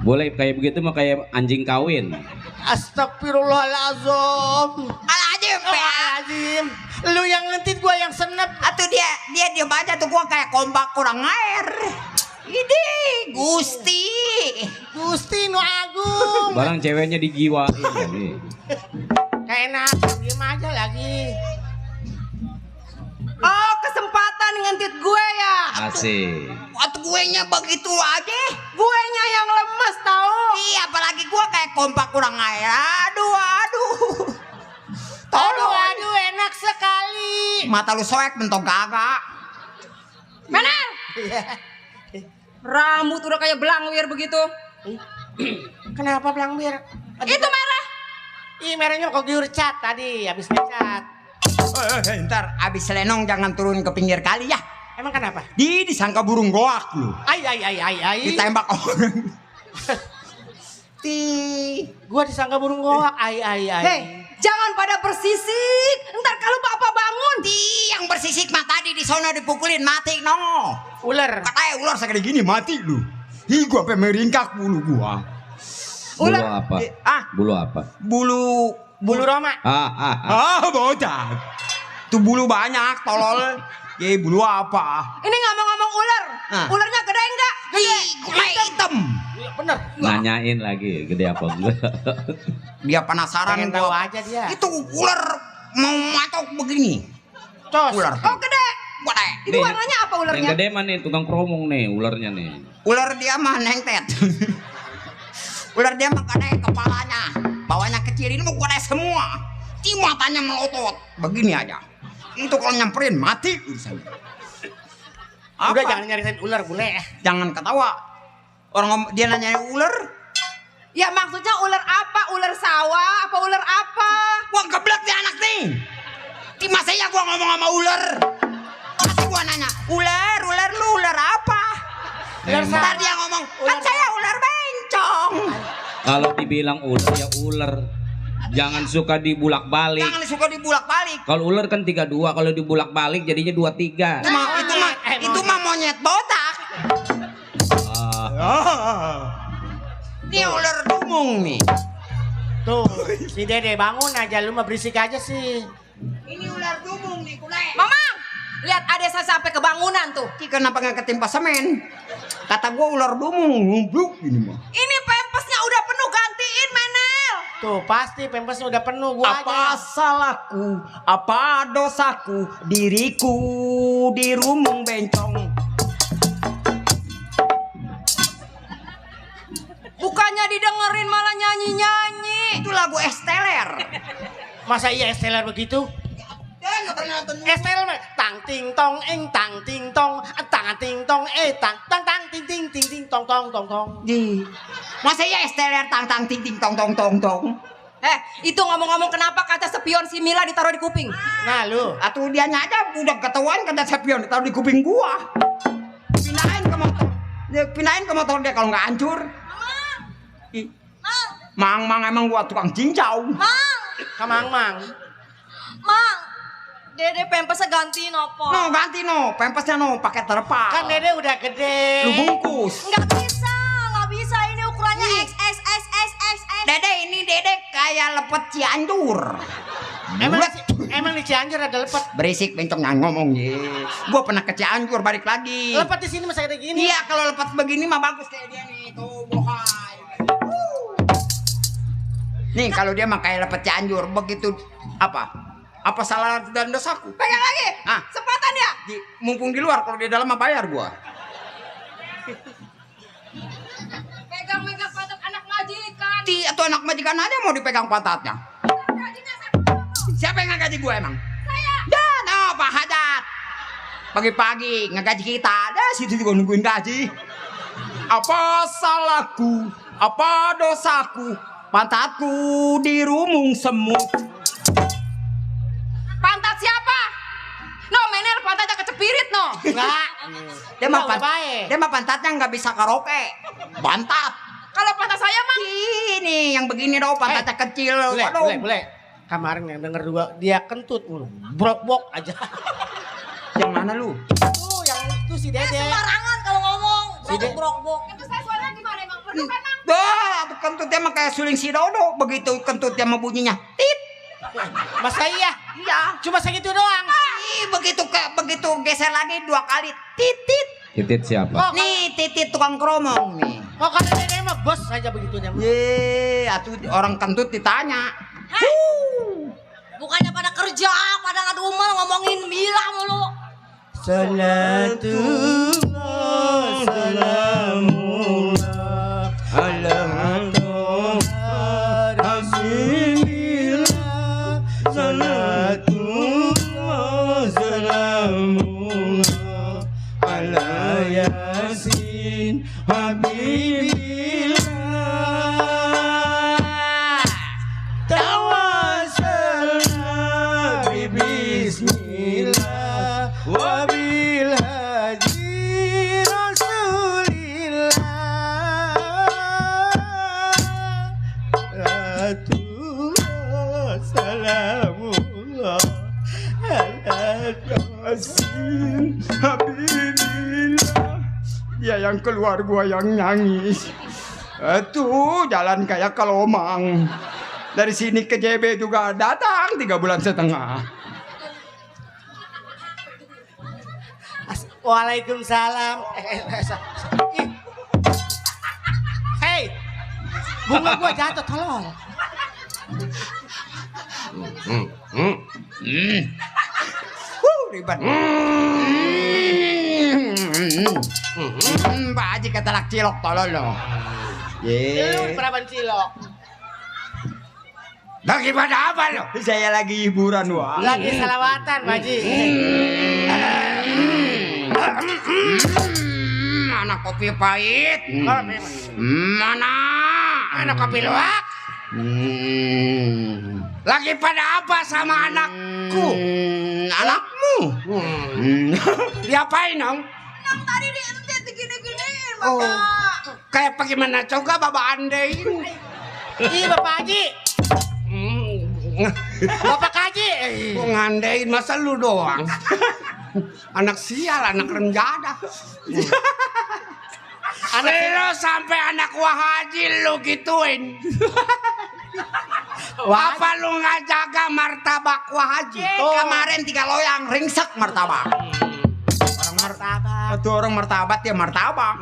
Boleh kayak begitu mah kayak anjing kawin. Astagfirullahaladzim. Alazim. Lu yang ngentit, gua yang senep. Atau dia diam aja tuh, gua kayak kombak kurang air. Ini Gusti Nu Agung. Barang ceweknya dijiwain. Kayak enak, diem aja lagi. Oh, kesempatan ngentit gue ya. Asik. Waktu guenya begitu aja. Guenya yang lemes tahu. Iya, apalagi gua kayak kompak kurang air. Aduh. Aduh, enak sekali. Mata lu soek mentok kagak. Menel. Rambut udah kayak belangwir begitu. Kenapa belang bir? Itu merah. Ih, merahnya kok giur cat tadi, habis ngecat. Ntar abis lenong jangan turun ke pinggir kali ya. Emang kenapa? Disangka burung goak lu. Ai. Ditembak orang. Gua disangka burung goak. Ai. Hei, jangan pada bersisik. Ntar kalau bapak bangun. Yang bersisik mah tadi di sono dipukulin mati no. Ular. Katanya ular segede gini mati lu. Gua sampai meringkak bulu gua. Bulu Ular. apa? Bulu apa? Bulu Roma. Bocah. Tuh bulu banyak, tolol. Bulu apa? Ini ngomong-ngomong ular. Ularnya gede enggak? Gede. Hitam. Bener. Nanyain lagi gede apa enggak? Dia penasaran Pengen tahu aja dia. Itu ular mau matok begini. Cos. Ular. Oh gede. Gede. Itu warnanya apa Yang ularnya? gede mana nih tukang keromong nih ularnya nih. Ular dia mah nengtet. Ular dia mah gede kepalanya. Bawahnya kecil, ini mau gede semua. Di matanya melotot. Begini aja. Itu kalau nyamperin mati urusannya. Udah jangan nyariin ular bule. Jangan ketawa. Orang dia nanya ular. Ya maksudnya ular apa? Ular sawah apa ular apa? Wah geblek nih anak nih. Di masa ya gua ngomong sama ular. Masih gua nanya, ular lu ular apa? Ntar dia ngomong, kan saya ular bencong. Kalau dibilang ular ya ular. Jangan suka dibulak-balik. Jangan suka dibulak-balik. Kalau ular kan 32, kalau dibulak-balik jadinya 23. Itu mah monyet botak. Ini ular dumung nih. Tuh, si Dede bangun aja, lu mah berisik aja sih. Ini ular dumung nih, kulek. Mamang, lihat adek saya sampai kebangunan tuh. Kenapa nggak ketimpa semen? Kata gua ular dumung, ngumbluk ini mah. Ini pempesnya udah penuh, gantiin Menel. Tuh, pasti pempesnya udah penuh gua Apa aja. salahku, apa dosaku, diriku di rumung bencong. Bukannya didengerin malah nyanyi-nyanyi. Itu lagu Esteller. Masa iya Esteller begitu? Esteller tang ting tong tang ting tong tang ting tong tang tang tang ting ting ting ting tong tong tong tong. Di. Masa ya Esteller tang tang ting ting tong tong tong tong. Itu ngomong-ngomong kenapa kaca spion si Mila ditaruh di kuping? Nah lu, Atuh dia aja udah ketahuan kena sepion ditaruh di kuping gua. Pindahin ke motor. Pindahin ke motor dia kalau nggak hancur. Mang emang gua tukang cincau. Mang. Dede pempesnya ganti nopo. No ganti no, pempesnya no pakai terpal. Kan Dede udah gede. Lu bungkus. Nggak bisa ini ukurannya XS. Dede ini Dede kayak lepet Cianjur. Emang di Cianjur ada lepet. Berisik bencong yang ngomong ye. Gua pernah ke Cianjur balik lagi. Lepet di sini masih ada gini. Iya kalau lepet begini mah bagus kayak dia nih tuh bohai. Nih kalau dia mah kayak lepet Cianjur begitu apa? Apa salah dan dosaku? Pegang lagi. Sepatan ya. Mumpung di luar kalau di dalam mah bayar gua. Pegang pantat anak majikan. Atau anak majikan aja mau dipegang pantatnya. Siapa yang ngaji gua emang? Saya. Dan Pak Hajat. Pagi-pagi ngegaji kita. Dah situ juga nungguin gaji. Apa salahku? Apa dosaku? Pantatku dirumung semut. Pantat siapa? No, Menel pantatnya kecepirit no. Enggak. Dia mah pantatnya nggak bisa karaoke. Pantat. Kalau pantat saya mah Ini yang begini dong pantatnya kecil. Waduh. Boleh. Kemarin yang denger dua dia kentut mulu. Brok-bok aja. Yang mana lu? Tuh yang itu si Dede. sembarangan kalau ngomong. Si Dede. Brok-brok. Itu saya suaranya gimana emang? Merdu kan Mang? Tuh, kentutnya mah kayak suling si Dodo. Begitu kentutnya mah bunyinya tit. Masa iya? Iya. Cuma segitu doang. Begitu geser lagi 2 kali titit. Titit siapa? Oh, Nih titit tukang kromong nih. oh kalau Dede mah bos aja begitu dia. Ye, atuh orang kentut ditanya. Bukannya pada kerja, pada ngadumel ngomongin Mila mulu. Salatullah salamullah ala Rasulillah. Salatullah salamullah ala Yasin Habibillah. Tawassalna bi bismillah wa bil haji Rasulillah. Salatullah salamullah ala Yasin Habibillah. Dia yang keluar gua yang nangis. Tuh jalan kayak kelomang. Dari sini ke JB juga datang 3 bulan setengah. Waalaikumsalam. Hei, bunga gua jatuh, tolong. Ribet. Pak Haji ketelak cilok tolol lo. Lu di Praban Cilok. Lagi pada apa lo? Saya lagi hiburan wah. Lagi salawatan, Pak Haji. Mana kopi pahit? Mana? Mana kopi luwak? Lagi pada apa sama anakku? Anakmu? Diapain dong? Nang tadi dia digini-giniin, Oh, Bapak. kayak bagaimana coba Bapak andein? Iya, Bapak Haji. Bapak Haji. Gua ngandein masa lu doang. Anak sial, anak renjada. Anak lo sampai anak Wahaji lu gituin. Apa lu nggak jaga martabak Wahaji? Kemarin 3 loyang ringsek martabak. Orang martabak. Itu orang martabat ya martabak.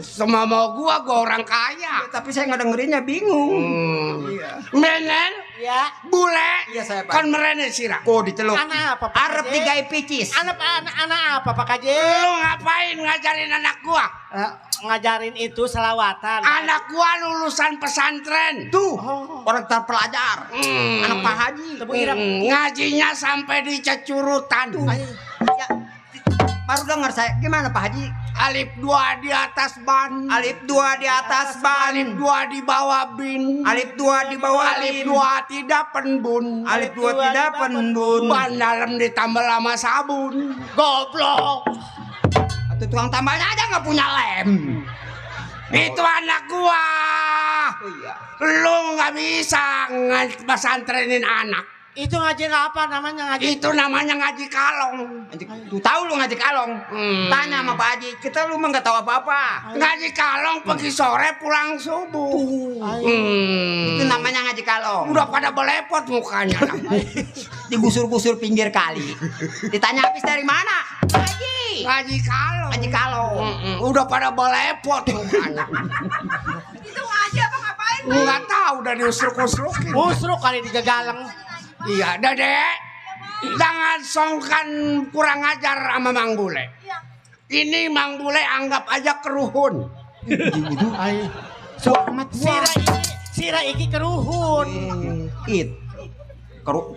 Semua mau gua orang kaya. Tapi saya nggak dengerinnya bingung. Menen, Ya. bule, Iya, saya, Pak. kan merene sirah. Kok diceluk? Anak apa, Pak Arep Haji? 3 picis. Anak apa, Pak Haji? Lu ngapain ngajarin anak gua? Ngajarin itu selawatan. Anak gua lulusan pesantren. Tuh orang terpelajar. Anak Pak Haji. Ngajinya sampai di cecurutan. Ya, baru dengar saya. Gimana Pak Haji? Alif 2 di atas ban. Alif 2 di atas ban. Alif 2 di bawah bin. Alif 2 di bawah Alif bin. 2 tidak penbun. Alif 2 tidak penbun. Ban dalam ditambah lama sabun. Goblok. Atau tukang tambalnya aja nggak punya lem. Itu anak gua. Oh iya. Lu nggak bisa pesantrenin anak. Itu ngaji apa namanya ngaji? Itu namanya ngaji kalong. Tuh tahu lu ngaji kalong. Tanya sama Pak Haji. Kita lu mah nggak tahu apa-apa. Ngaji kalong pergi sore pulang subuh. Itu namanya ngaji kalong. Udah pada belepot mukanya. Digusur-gusur pinggir kali. Ditanya habis dari mana? Haji. Ngaji kalong. Ngaji kalong. Udah pada belepot mukanya. Itu ngaji apa ngapain? Nggak tahu udah diusruk-usrukin. Usruk kali digagaleng. Iya, Dedek. Jangan songkan kurang ajar sama Mang Bule. Ini Mang Bule anggap aja keruhun. Ay. Amat Sira iki keruhun.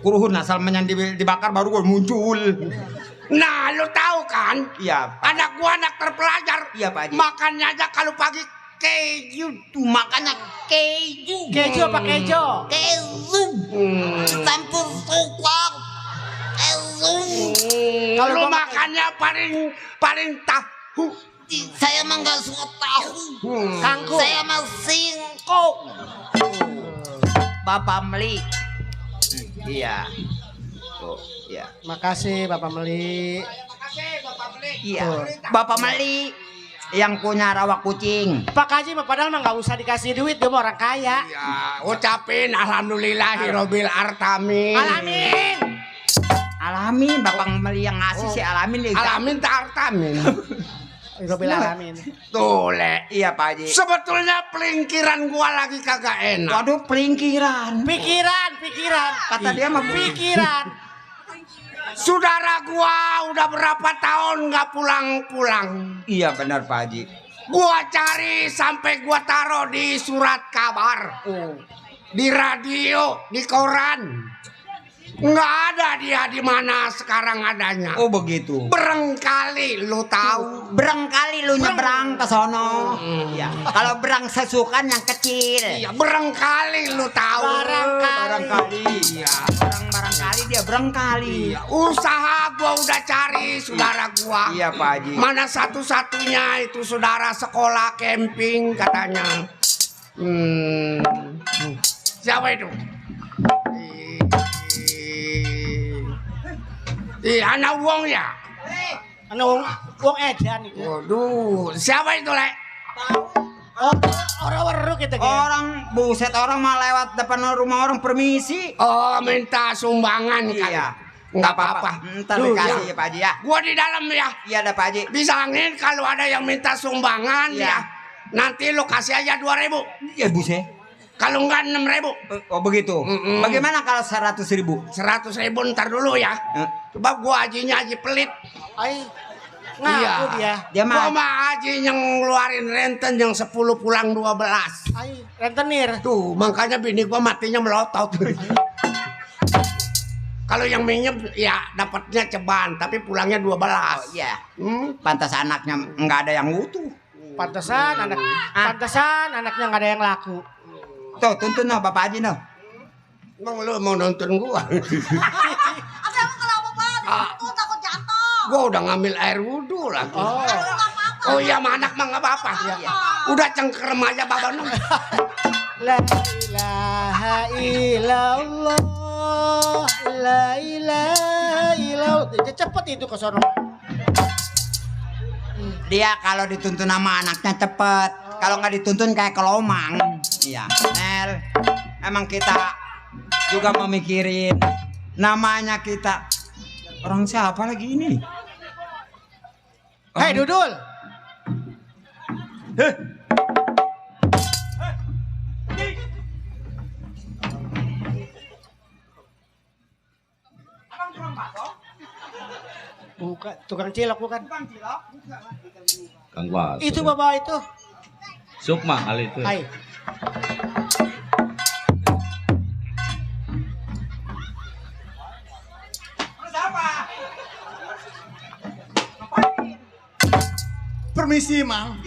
Kuruhun asal menyan dibakar baru gua muncul. Nah, lu tahu kan? Iya. Anak gua anak terpelajar. Iya, Pak Haji. Makannya aja kalau pagi keju. Tuh makannya keju. Keju apa kejo? Keju. Campur sukar. Keju. Kalau lu makannya paling tahu. Saya mah nggak suka tahu. Kangkung. Saya mah singkong. Bapak Meli. Iya. Oh, iya. Makasih Bapak Meli. Iya. Bapak Meli yang punya rawa kucing. Pak Haji mah padahal mah nggak usah dikasih duit, dia mah orang kaya. Ya, ucapin alhamdulillahirobbil artamin. Alamin. Alamin, Bapak Meli yang ngasih si Alamin. Alamin tak artamin. Robil alamin. Tuh, Le. Iya, Pak Haji. Sebetulnya pelingkiran gua lagi kagak enak. Waduh, pelingkiran. Pikiran. Kata dia mah pikiran. Saudara gua udah berapa tahun nggak pulang-pulang. Iya benar Pak Haji. Gua cari sampai gua taruh di surat kabar. Di radio, di koran. Nggak ada dia di mana sekarang adanya. Oh begitu. Barangkali lu tahu. berangkali lu nyebrang ke sono. Iya. Kalau berang sesukan yang kecil. Iya, barangkali lu tahu. Barangkali. Iya. Barangkali dia berangkali. Iya, usaha gua udah cari saudara gua. Iya Pak Haji. Mana satu-satunya itu saudara sekolah camping katanya. Siapa itu? Anak Wong ya? Anu wong edan itu. Waduh, siapa itu, Le? Oh, Orang weruk kita Orang buset orang mah lewat depan rumah orang permisi. Oh, minta sumbangan kali. Iya. Nggak apa-apa. Ntar Duh, dikasih ya Pak Haji ya. Gua di dalam ya. Iya ada Pak Haji. Bilangin kalau ada yang minta sumbangan Iya. ya. Nanti lu kasih aja 2.000. Ya buset. Kalau enggak 6.000. Oh begitu. Mm-mm. Bagaimana kalau 100.000? 100.000 ntar dulu ya. Coba gua hajinya haji pelit. Ay, ngaku dia. Dia Gua mah mah haji yang ngeluarin renten yang 10 pulang 12. Ay, rentenir. Tuh, makanya bini gua matinya melotot. Kalau yang minjem ya dapatnya ceban, tapi pulangnya 12. iya. Pantas anaknya nggak ada yang utuh. Pantesan anaknya nggak ada yang laku. Tuh tuntun no Bapak Haji no. Emang lu mau nonton gua? Apa emang kenapa Pak? Aku takut jatuh. Gua udah ngambil air wudhu lagi. Oh. Oh iya, sama anak mah nggak apa-apa. Udah cengkerem aja Bapak Nom. La ilaha illallah. La ilaha illallah. Cepet itu ke sono. Dia kalau dituntun sama anaknya cepet. Kalau nggak dituntun kayak kelomang. Iya. Nel, emang kita juga memikirin namanya kita. Orang siapa lagi ini? Hei Dudul. Bukan, tukang cilok bukan? Kang Bas. Itu bapak itu. Sukma kali itu. Hai. Permisi, Mang.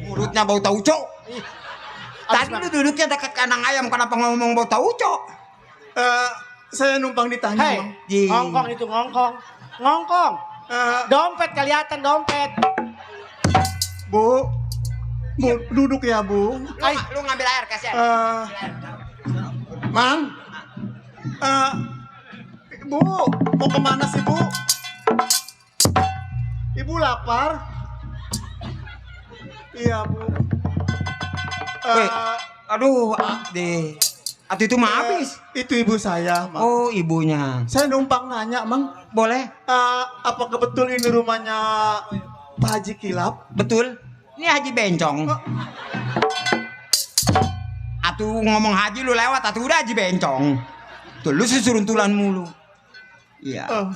Mulutnya bau tauco. Tadi lu duduknya dekat kandang ayam, kenapa ngomong bau tauco? Saya numpang ditanya, Hei, Mang. ngongkong itu ngongkong. Ngongkong. Dompet kelihatan dompet. Bu, duduk ya, Bu. Lu ngambil air kasihan. Mang. Bu, mau kemana sih, Bu? Ibu lapar? Iya, Bu. Weh, aduh, Atu itu mah habis. Itu ibu saya, Mang. Oh, ibunya. Saya numpang nanya, Mang. Boleh? Apakah betul ini rumahnya Pak Haji Kilap? Betul. Ini Haji Bencong. Atu ngomong haji lu lewat, atu udah Haji Bencong. Tuh lu susuruntulan mulu. Iya.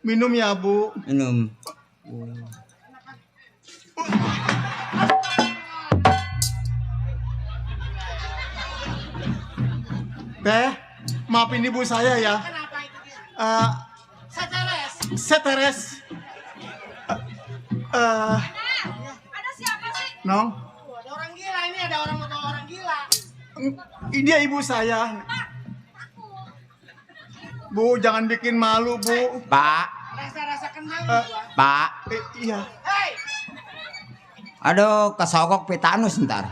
Minum ya, Bu. Minum. Teh, maafin ibu saya ya. Seteres. Ada siapa sih? Nong, Ada orang gila ini, ada orang gila. dia ibu saya. Bu, jangan bikin malu, Bu. Pak, Rasa-rasa kenal Pak. Iya. Aduh, kesogok pitanus ntar.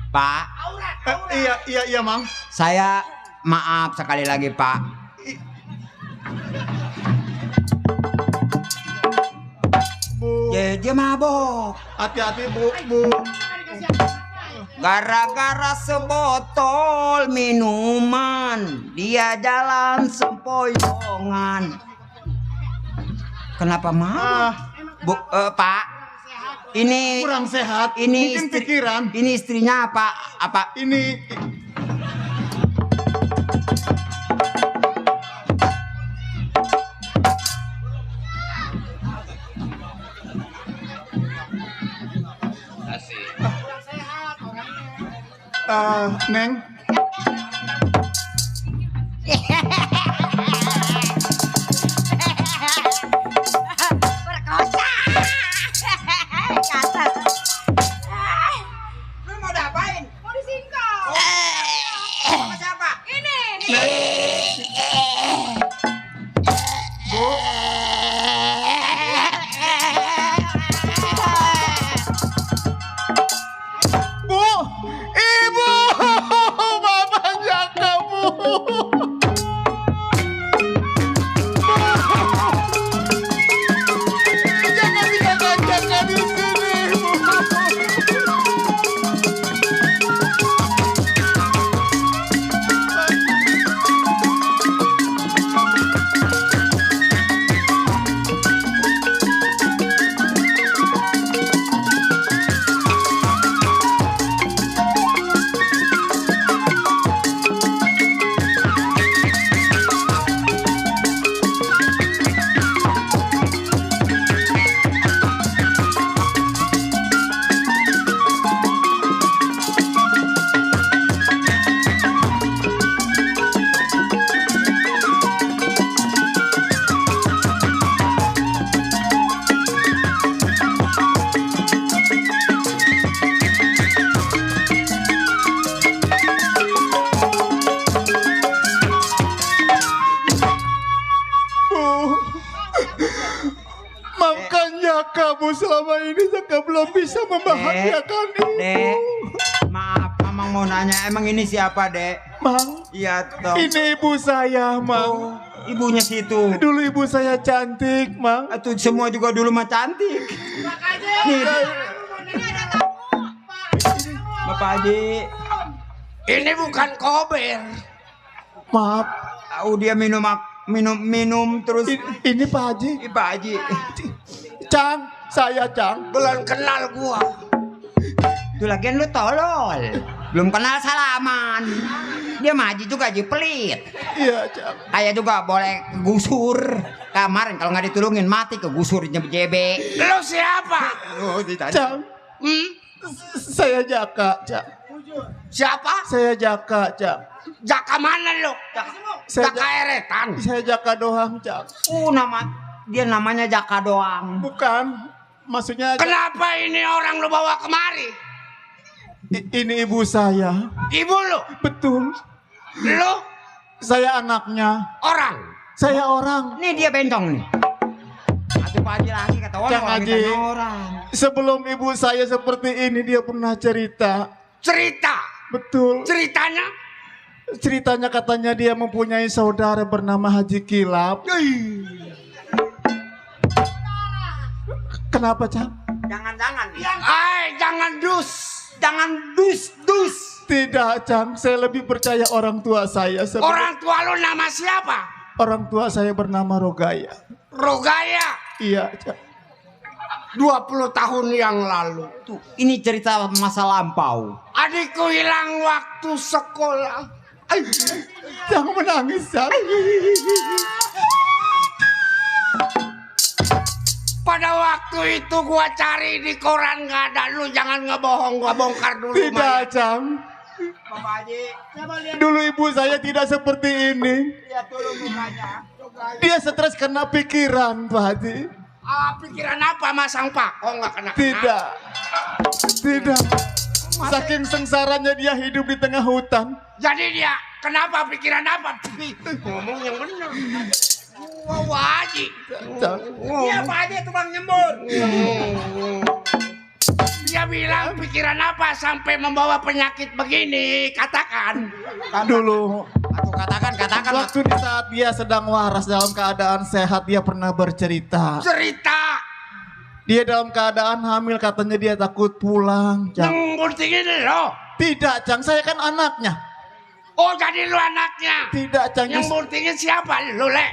Pak, Iya, Mang. saya maaf sekali lagi, Pak. Bu, Dia mabok. hati-hati, Bu. Gara-gara sebotol minuman, dia jalan sempoyongan. Kenapa mabok? Pak, ini Kurang sehat. ini Mungkin istri, pikiran. ini istrinya apa? Ini Neng. Perkosa. Kasar. Lu mau diapain? Mau disingkap. Sama siapa? Ini. Bu, ibu. Jaka Bu, selama ini Jaka belum bisa membahagiakan ibu. Dek, maaf, Mamang mau nanya, emang ini siapa, Dek? Mang, Iya, toh. ini ibu saya, Mang. Oh, ibunya situ. Dulu ibu saya cantik, Mang. Itu semua juga dulu mah cantik. Nih, Bapak Haji. Ini bukan kober. Maaf, Tahu dia minum terus. ini Pak Haji. Pak Haji. Cang, saya Cang. Belum kenal gua. Itu lagian lu tolol. Belum kenal salaman. Dia mah Haji juga, Haji pelit. Iya, Cang. Kayak juga boleh gusur kamar, kalau nggak ditulungin mati kegusur JB. Lu siapa? Oh, ditanya. Cang, saya Jaka, Cang. Siapa? Saya Jaka, Cang. Jaka mana lu? Saya Jaka eretan. Saya Jaka doang, Cang. Dia namanya Jaka doang. Bukan, maksudnya Kenapa ini orang lu bawa kemari? ini ibu saya. Ibu lu? Betul. Lu? Saya anaknya. Orang? Saya orang. Nih dia bencong nih. Satu Pak Haji lagi kata orang. Cang Haji, Orang. sebelum ibu saya seperti ini dia pernah cerita. Cerita? Betul. Ceritanya? Ceritanya katanya dia mempunyai saudara bernama Haji Kilap. Kenapa, Cang? Jangan-jangan. Jangan dus. Jangan dus. Tidak, Cang. Saya lebih percaya orang tua saya. Orang tua lu nama siapa? Orang tua saya bernama Rogaya. Rogaya. Iya, Cang. 20 tahun yang lalu. Tuh, ini cerita masa lampau. Adikku hilang waktu sekolah. Jangan menangis, Cang. Pada waktu itu gua cari di koran nggak ada. Lu jangan ngebohong, gua bongkar dulu. Tidak, Cang. Bapak Haji, Dulu ibu saya tidak seperti ini. lihat dulu mukanya. Dia stres karena pikiran, Pak Haji. Pikiran apa masang pak? Oh nggak kena. Tidak. Tidak. Saking sengsaranya dia hidup di tengah hutan. Jadi dia kenapa? Pikiran apa? Ngomong yang benar. Wah, Haji. Iya Pak Haji tukang nyembur. Dia bilang pikiran apa sampai membawa penyakit begini? Katakan. Dulu, Aku katakan. waktu di saat dia sedang waras dalam keadaan sehat, dia pernah bercerita. Cerita. Dia dalam keadaan hamil, katanya dia takut pulang, Cang. Ngebuktiin lo. Tidak, Cang, saya kan anaknya. Oh jadi lu anaknya. Tidak, Cang. Yang buntingin siapa? Lu le.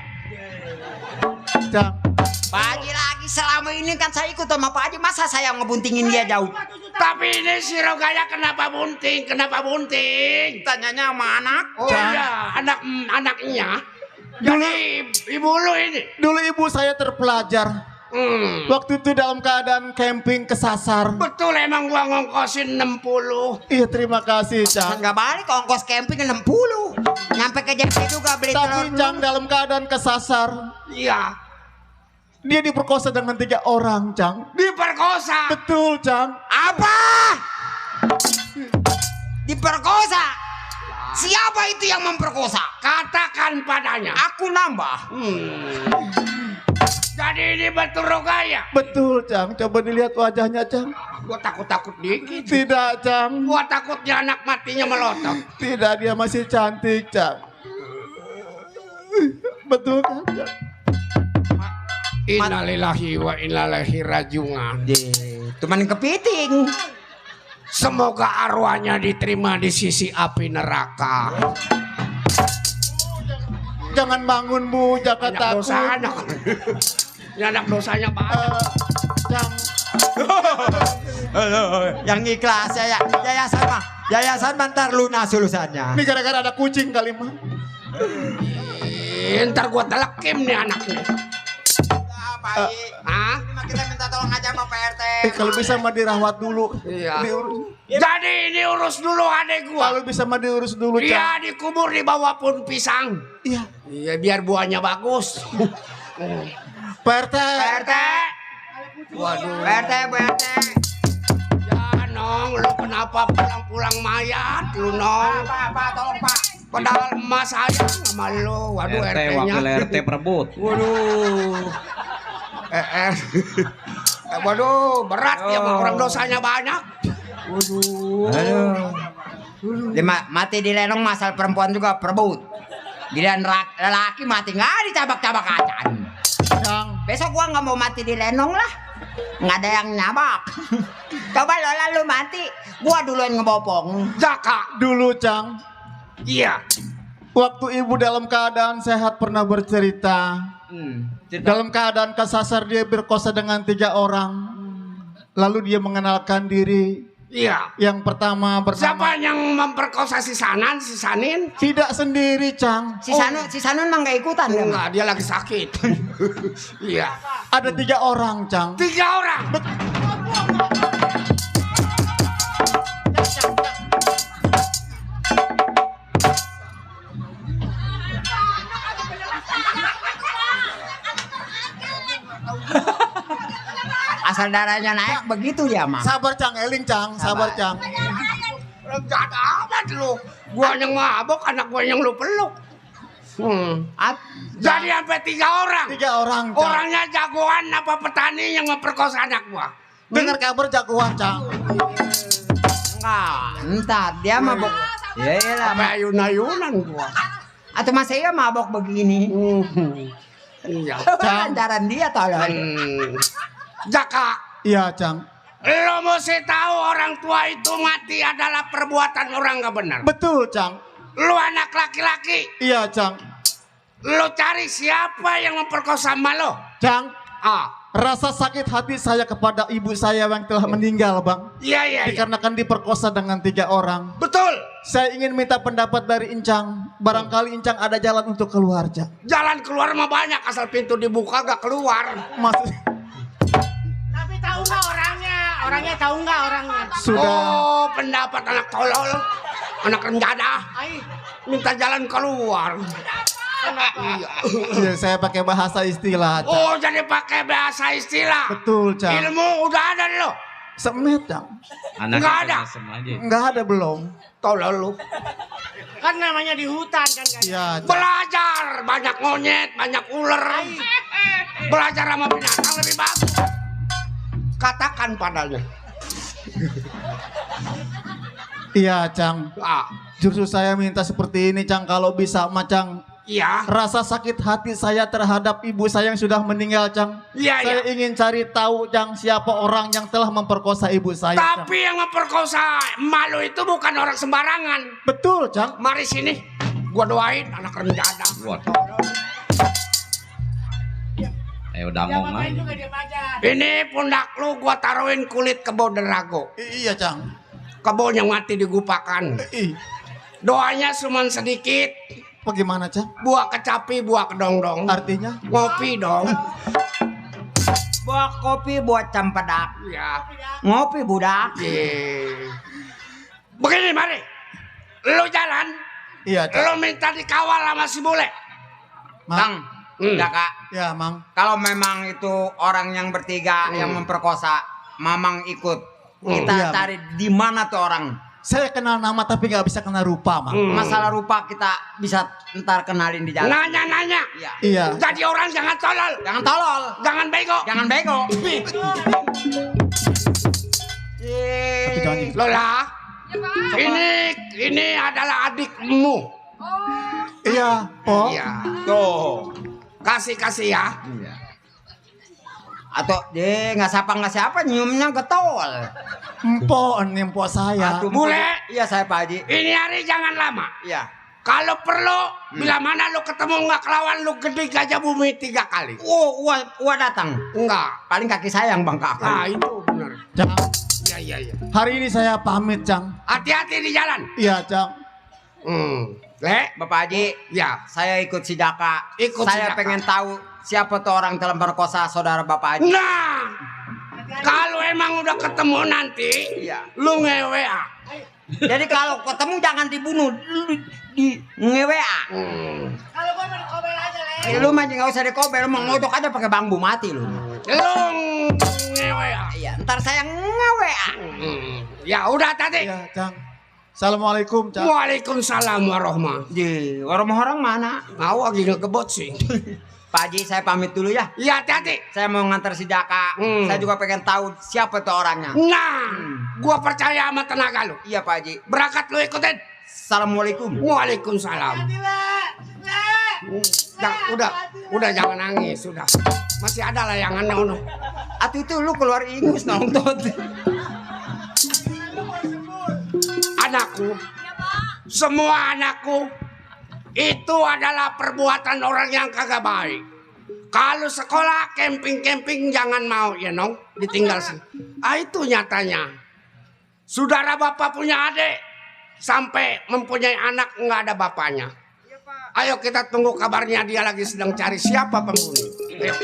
Cang. Pak Haji lagi selama ini kan saya ikut sama Pak Haji, masa saya ngebuntingin dia jauh? Tapi ini si Rogaya kenapa bunting? Kenapa bunting? Tanyanya sama anak. Oh iya, anaknya. Jadi ibu lu ini. Dulu ibu saya terpelajar. Waktu itu dalam keadaan camping kesasar. Betul emang gua ngongkosin 60. Iya, terima kasih, Cang. Nggak balik ongkos camping 60. Nyampe ke JP juga beli Tapi telur. Cang dalam keadaan kesasar. Iya. Dia diperkosa dengan 3 orang, Cang. Diperkosa. Betul, Cang. Apa? Diperkosa? Siapa itu yang memperkosa? Katakan padanya. Aku nambah. Jadi ini betul Rogaya. Betul, Cang. Coba dilihat wajahnya, Cang. Gua takut dikit. Tidak, Cang. Gua takutnya anak matinya melotot. Tidak, dia masih cantik, Cang. Betul kan, Cang? Innalillahi wa inna ilaihi rajiun. Cuman kepiting. Semoga arwahnya diterima di sisi api neraka. Jangan bangun, Bu. Jangan Banyak takut. dosanya. Ini anak dosanya banyak. Cang. Yang ikhlas ya. Yayasan mantar lunas lulusannya. Ini gara-gara ada kucing kali, mah. Ntar gua telekim nih anaknya. Baik. Hah? Kita minta tolong aja sama Pak RT. Kalau bisa mah dirawat dulu. Iya. Diurus. Jadi ini urus dulu adek gua. Kalau bisa mah diurus dulu, Cang. Dia dikubur di bawah pohon pisang. Iya. Iya biar buahnya bagus. Pak RT. Pak RT. Waduh. Pak RT, Bu RT. Ya Nong, lu kenapa pulang-pulang mayat lu Nong? Pak, tolong Pak. Padahal emas saya sama lu. Waduh RT RT-nya. wakil RT perebut. Waduh. Waduh, berat ya orang dosanya banyak. Dia mati di lenong masal perempuan juga perebut. Giliran lelaki mati nggak dicabak-cabak acan. Besok gua nggak mau mati di lenong lah. Nggak ada yang nyabak. Coba lo lalu mati, gua duluan ngebopong. Jaka. Dulu Cang, Iya. waktu ibu dalam keadaan sehat pernah bercerita. Dalam keadaan kesasar dia berkosa dengan 3 orang. Lalu dia mengenalkan diri. Iya. Yang pertama Siapa bernama yang memperkosa si Sanin? tidak sendiri Cang. Si Sanun mah nggak ikutan dia mah. Enggak, dia lagi sakit. Iya. Ada 3 orang Cang. 3 orang. Asal darahnya naik begitu ya mah. Sabar Cang, eling Cang, sabar Cang. Enggak ada amat lu. Gua yang mabok, anak gua yang lu peluk. Jadi sampai 3 orang. 3 orang Cang. Orangnya jagoan apa petani yang memperkosa anak gua? Dengar kabar jagoan Cang. Enggak, entar dia mabok. Ya iyalah. Sampai ayun-ayunan gua. Atau Mas saya mabok begini. Iya. Lantaran dia tolong. Jaka, Iya Cang. lo mesti tahu orang tua itu mati adalah perbuatan orang gak benar. Betul Cang. Lu anak laki-laki, Iya Cang. lu cari siapa yang memperkosa emak lo? Cang, Ah, rasa sakit hati saya kepada ibu saya yang telah meninggal Bang. iya. Dikarenakan diperkosa dengan 3 orang. Betul. Saya ingin minta pendapat dari Incang. Barangkali Incang ada jalan untuk keluar Cang. Jalan keluar mah banyak, asal pintu dibuka gak keluar. Maksud Tapi tahu nggak orangnya? Orangnya tahu nggak orangnya? sudah. Oh, pendapat anak tolol, anak renjada, Ai, minta jalan keluar. Iya, saya pakai bahasa istilah Cang. Oh, jadi pakai bahasa istilah. Betul Cang. Ilmu udah ada lo. Semet Cang. Nggak ada. Enggak ada belum. Tolol lu. kan namanya di hutan kan. Iya Cang. Belajar, banyak monyet, banyak ular. Belajar sama binatang lebih bagus. Katakan padanya. Iya Cang. Ah, Justru saya minta seperti ini Cang, kalau bisa Cang. iya. Rasa sakit hati saya terhadap ibu saya yang sudah meninggal Cang. Iya, Saya iya. ingin cari tahu Cang, siapa orang yang telah memperkosa ibu saya Cang. Tapi yang memperkosa malu itu bukan orang sembarangan. Betul Cang. Mari sini, gua doain anak renjada. Udah ngomong aja. Juga dia baca. Ini pundak lu gua taruhin kulit kebo derago. Iya Cang. Kebo yang mati digupakan. Doanya cuma sedikit. Bagaimana Cang? Buah kecapi, buah kedongdong. Artinya? Ngopi dong. Buat kopi buat cempedak. Ya. Ngopi budak. Begini mari. Lu jalan. Iya Cang. Lu minta dikawal sama si bule. Bang, Jaka. Ya Mang. Kalau memang itu orang yang bertiga yang memperkosa, Mamang ikut. Kita Iya, cari di mana tuh orang. Saya kenal nama tapi nggak bisa kenal rupa Mang. Masalah rupa kita bisa ntar kenalin di jalan. Nanya-nanya. Iya. Iya. Jadi orang jangan tolol. Jangan tolol, Jangan bego. jangan bego. Tapi jangan gitu. Lola. Ini adalah adikmu. Iya. Oh. Iya. Tuh. Kasih ya. Atau dia nggak siapa nyiumnya getol. Empok saya. Aduh, Bule. Iya saya Pak Haji. Ini hari jangan lama. Iya. Kalau perlu, bila mana lu ketemu nggak kelawan lu gede gajah bumi 3 kali. Oh, gua datang. Enggak. Paling kaki saya yang bengkak. Nah itu benar. Cang. Iya. Hari ini saya pamit Cang. Hati-hati di jalan. Iya Cang. Le, Bapak Haji, ya. saya ikut si Jaka. Ikut si saya Jaka. pengen tahu siapa tuh orang telah memperkosa saudara Bapak Haji. Nah, kalau emang udah ketemu nanti, Iya. lu nge-WA. Jadi kalau ketemu jangan dibunuh, di nge-WA. Kalau gua mau dikobel aja, Le. Lu mah nggak usah dikobel, mau ngodok aja pakai bambu mati lu. Lu nge-WA. Iya, ntar saya nge-WA. Ya udah tadi. Iya Cang. Assalamualaikum Cang. Waalaikumsalam warahmatullahi. Di orang-orang mana? Mau lagi ngegebot sih. Pak Haji, saya pamit dulu ya. Iya, hati-hati. Saya mau ngantar si Jaka. Saya juga pengen tahu siapa tuh orangnya. Nah, gua percaya sama tenaga lu. Iya Pak Haji. Berangkat lu ikutin. Assalamualaikum. Waalaikumsalam. Udah jangan nangis, sudah. Masih ada layangannya ono. Atuh itu lu keluar ingus nonton. Anakku, semua anakku itu adalah perbuatan orang yang kagak baik. Kalau sekolah camping-camping jangan mau ya nong, ditinggal sih. Itu nyatanya. Saudara bapak punya adik sampai mempunyai anak nggak ada bapaknya. Ayo kita tunggu kabarnya, dia lagi sedang cari siapa pembunuh. Ayo.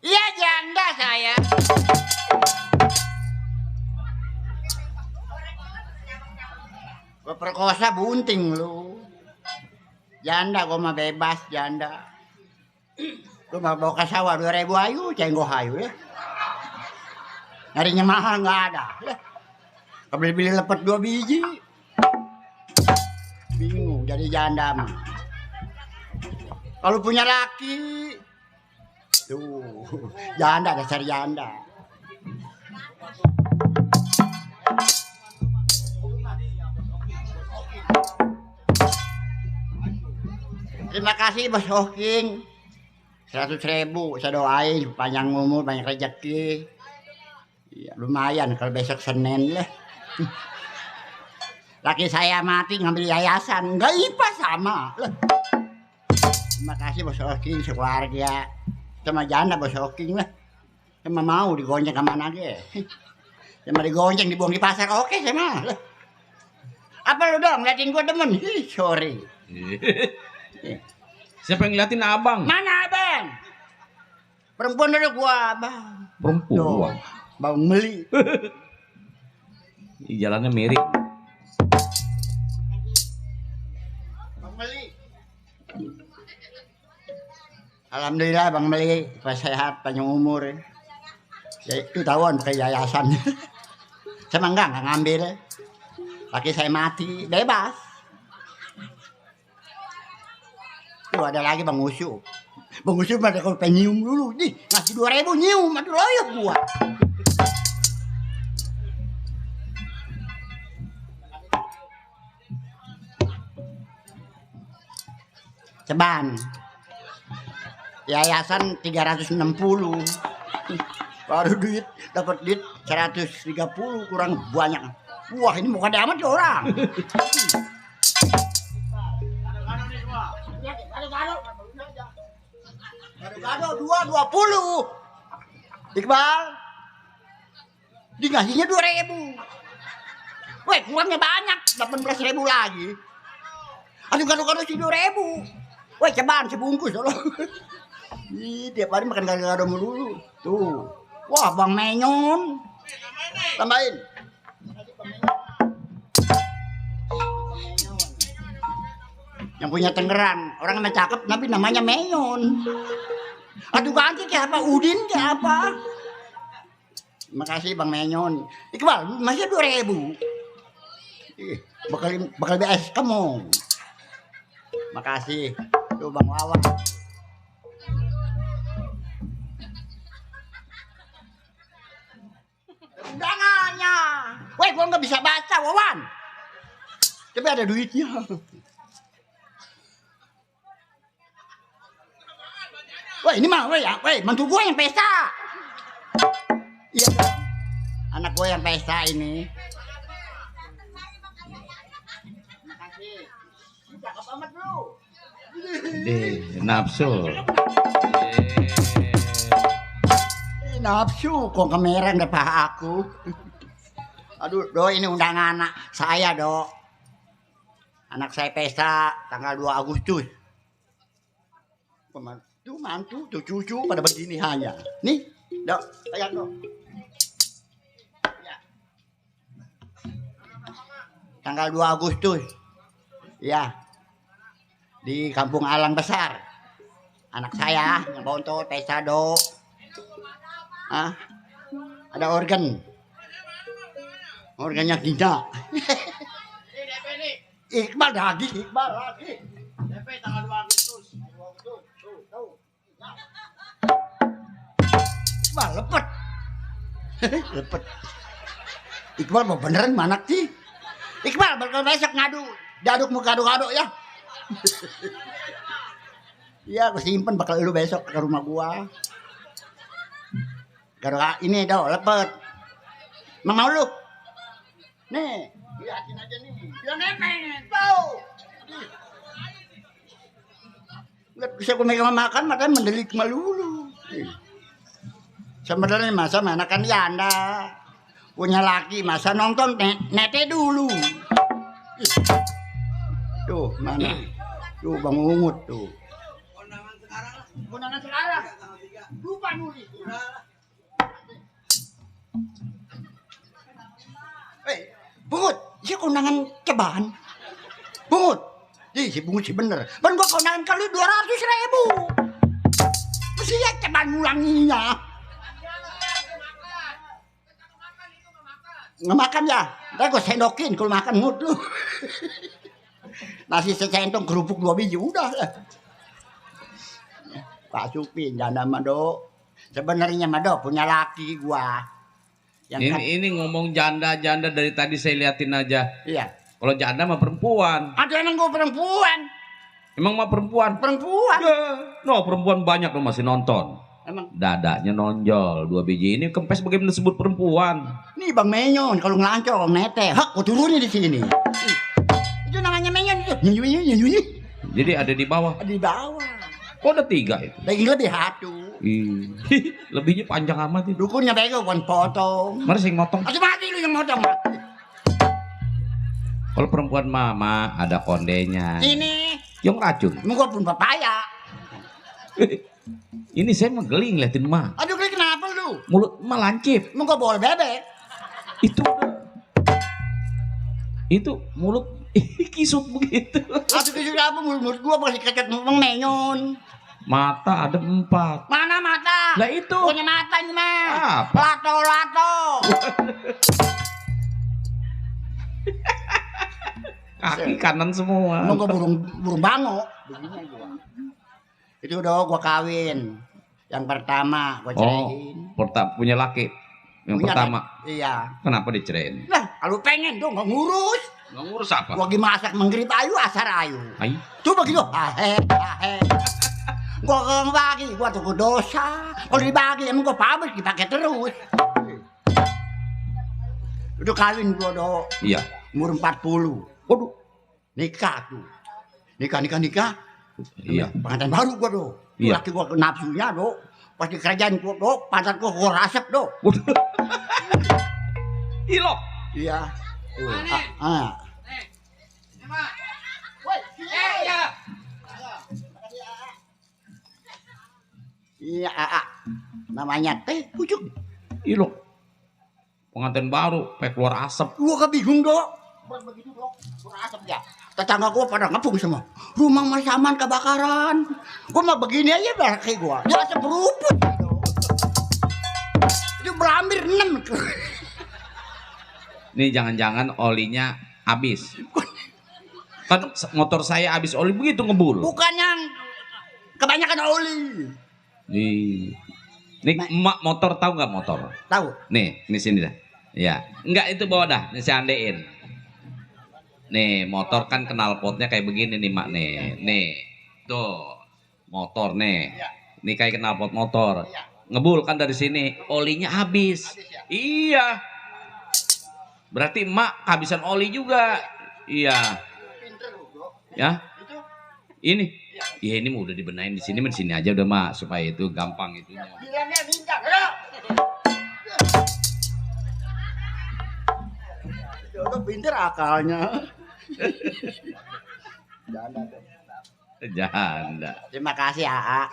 Iya janda saya. Gua perkosa bunting lu. Janda gua mah bebas janda. Lu mau bawa ke sawah 2.000 ayu, cenggoh ayu ya. Nyarinya mahal nggak ada. Beli-beli lepet 2 biji. Bingung jadi janda mah. Kalau punya laki, tuh janda dasar janda. Terima kasih Bos Oking. 100.000 saya doain panjang umur, banyak rezeki. Iya, lumayan kalau besok Senin lah. Laki saya mati ngambil yayasan, enggak IPA sama. Terima kasih Bos Oking sekeluarga. Sama janda Bos Oking lah. Sama mau digonceng kemana aja. Sama digonceng dibuang di pasar, oke sama. Apa lu dong ngeliatin gua demen? Ih, sorry. Siapa yang ngeliatin abang? Mana abang? Perempuan dulu gua abang. Perempuan. Bang Meli. Jalannya mirip. Bang Meli. Alhamdulillah Bang Meli, pas sehat, panjang umur. Ya itu tahuan pakai yayasan. Saya enggak ngambil. Laki saya mati, bebas. Tuh ada lagi Bang Usup. Bang Usup ada kalau pengen nyium dulu. Nih, ngasih 2.000 nyium, aduh loyok gua. Ceban. Yayasan 360. Baru duit, dapat duit 130 kurang banyak. Wah, ini bukan amat orang. Gado 220. Iqbal. Dikasihnya 2.000. Weh, kurangnya banyak, 18.000 lagi. Aduh gado-gado sih 2.000. Weh, ceban sebungkus tolong. Ih, tiap hari makan gado-gado melulu. Tuh. Wah, Bang Menyon. Tambahin. Yang punya Tangerang, orang namanya cakep tapi namanya Menyon. Aduh ganti kayak apa? Udin kayak apa? Makasih Bang Menyon. Iqbal, masih 2.000. Bakal BS kamu. Makasih. Tuh Bang Wawan. Undangannya. Weh, gua nggak bisa baca, Wawan. Tapi ada duitnya. Wah ini mah, weh, mantu gue yang pesta. Iya, anak gue yang pesta ini. Nafsu. Nafsu, kok kamera nggak paha aku. Aduh, do ini undangan anak saya, do. Anak saya pesta tanggal 2 Agustus. Tuh mantu, tuh cucu pada begini hanya. Nih, dok, sayang dok. Ya. Tanggal 2 Agustus. Ya. Di Kampung Alang Besar. Anak saya yang bontot pesta dok. Ah, ada organ. Organnya tidak. Iqbal lagi. DP tanggal 2 Agustus. Iqbal lepet. Lepet. Iqbal mau beneran mana sih? Iqbal bakal besok daduk mau gado-gado ya. Iya, aku simpen bakal lu besok ke rumah gua. Gado ini dah lepet. Mau lu? Nih, liatin aja nih. Dia nenek, tahu. Nggak bisa gue megang makan, makanya mendelik melulu. Sebenarnya masa mana kan janda punya laki masa nonton nete dulu. Tuh mana? Tuh Bang Ungut tuh. Kondangan sekarang. Lupa nulis. Bungut, si kondangan cobaan. Bungut. Si bungut si bener. Ban gua kondangan kali 200.000. Mesti ya cobaan ulanginya. Nggak makan ya? Ntar gue sendokin kalau makan ngut lu. Nasi secentong kerupuk 2 biji udah lah. Pak Supin janda Mado. Sebenarnya Mado punya laki gua. Ini ngomong janda dari tadi saya liatin aja. Iya. Kalau janda mah perempuan. Ada yang gua perempuan. Emang mah perempuan? Perempuan. No, perempuan banyak lo masih nonton. Emang dadanya nonjol 2 biji ini kempes bagaimana disebut perempuan? Nih Bang Menyon kalau ngelancong nete, hak gua turunin di sini. Itu namanya Menyon itu. Nyunyi. Jadi ada di bawah. Di bawah. Kok ada 3 itu? Lagi lebih satu. Lebihnya panjang amat itu. Dukunnya bego bukan potong. Mari sing motong. Aduh mati lu yang motong. Kalau perempuan mama ada kondenya. Ini. Yang racun. Gua pun papaya. Ini saya mah geli ngeliatin mah. Aduh geli kenapa lu? Mulut mah lancip. Gua boleh bebek. Itu mulut kisut begitu. Aduh kisut apa mulut gua masih kecet Bang Menyon. Mata ada 4. Mana mata? Lah itu. Punya mata ini mah. Apa? Lato. Kaki kanan semua. Gua burung bango. Begini gua. Itu udah gua kawin. Yang pertama gua ceraiin. Punya laki. Yang Punya pertama. Iya. Kenapa dicerain? Nah, kalau pengen dong nggak ngurus. Nggak ngurus apa? Gua lagi masak menggrip ayu asar ayu. Ay. Coba gitu. Ahe. Gua nggak bagi, gua tuh dosa. Kalau dibagi emang gua pabrik dipakai terus. Udah kawin gua do. Iya. Umur 40. Waduh. Nikah tuh. Nikah. Iya. Pengantin baru gua do. Iya. Laki gua nafsunya do. Pas di kerajaan gua do, pantat gua rasep do. Ilok. Iya. Iya, namanya teh pucuk. Ilo. Pengantin baru, kayak keluar asap. Gua kebingung dok. Begitu dok, kurang asap ya. Tetangga gua pada ngepung semua. Rumah Mas Aman kebakaran. Gua mah begini aja kayak gua. Ya asap beruput. Itu berambir 6. Nih jangan-jangan olinya habis. Kan motor saya habis oli begitu ngebul. Bukan yang kebanyakan oli. Nih emak motor tahu nggak motor? Tahu? Nih sini dah. Ya, enggak itu bawa dah, nih saya andein. Nih, motor kan knalpotnya kayak begini nih, Mak nih. Nih. Tuh. Motor nih. Nih kayak knalpot motor. Ngebul kan dari sini, olinya habis. Iya. Berarti Mak kehabisan oli juga. Iya. Ya. Ini. Iya, ini mau udah dibenahin di sini aja udah, Mak, supaya itu gampang itunya. Bilangnya minta, ya. Udah pinter akalnya. Janda. Terima kasih AA.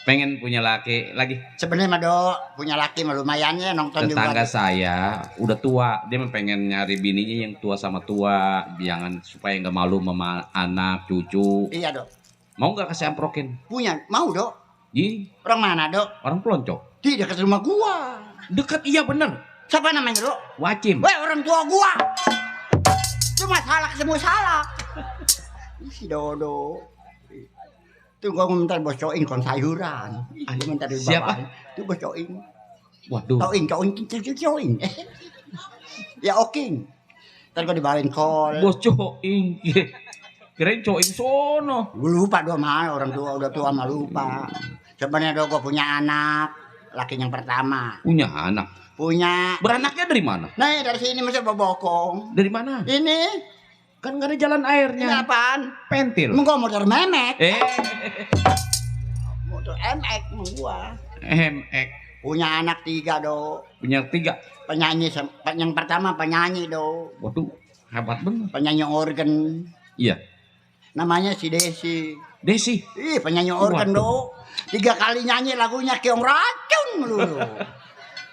Pengen punya laki lagi. Sebenarnya mah dok punya laki mah lumayan ya nonton Tetangga juga. saya udah tua, dia mah pengen nyari bininya yang tua sama tua, jangan supaya nggak malu sama anak cucu. Iya dok. Mau nggak kasih amprokin? Punya mau dok. Ih, Orang mana dok? orang Peloncok. Di dekat rumah gua. Deket, iya bener. Siapa namanya dok? Wacim. Weh orang tua gua. Cuma salah ketemu salah. Si Dodo. Tuh gua minta bocoin kon sayuran. Dia minta di Siapa? bawah. Tuh bocoin. Waduh. Coin. Ya oking. Ntar gua dibawain kol. Bos coing. Kirain coing sono. Gua lupa doa mah orang tua udah tua mah lupa. Sebenarnya doa gua punya anak. Laki yang pertama. Punya anak. Punya. Beranaknya dari mana? Nah dari sini masih bobokong. Dari mana? Ini. Kan nggak ada jalan Ini airnya. apaan? Pentil. Emang gua motor memek. Motor MX emang gua. MX. Punya anak 3 do. Punya 3. Penyanyi yang pertama penyanyi do. Waduh, hebat bener. Penyanyi organ. Iya. Namanya si Desi. Desi. Ih penyanyi organ do. 3 kali nyanyi lagunya Keong Racun melulu.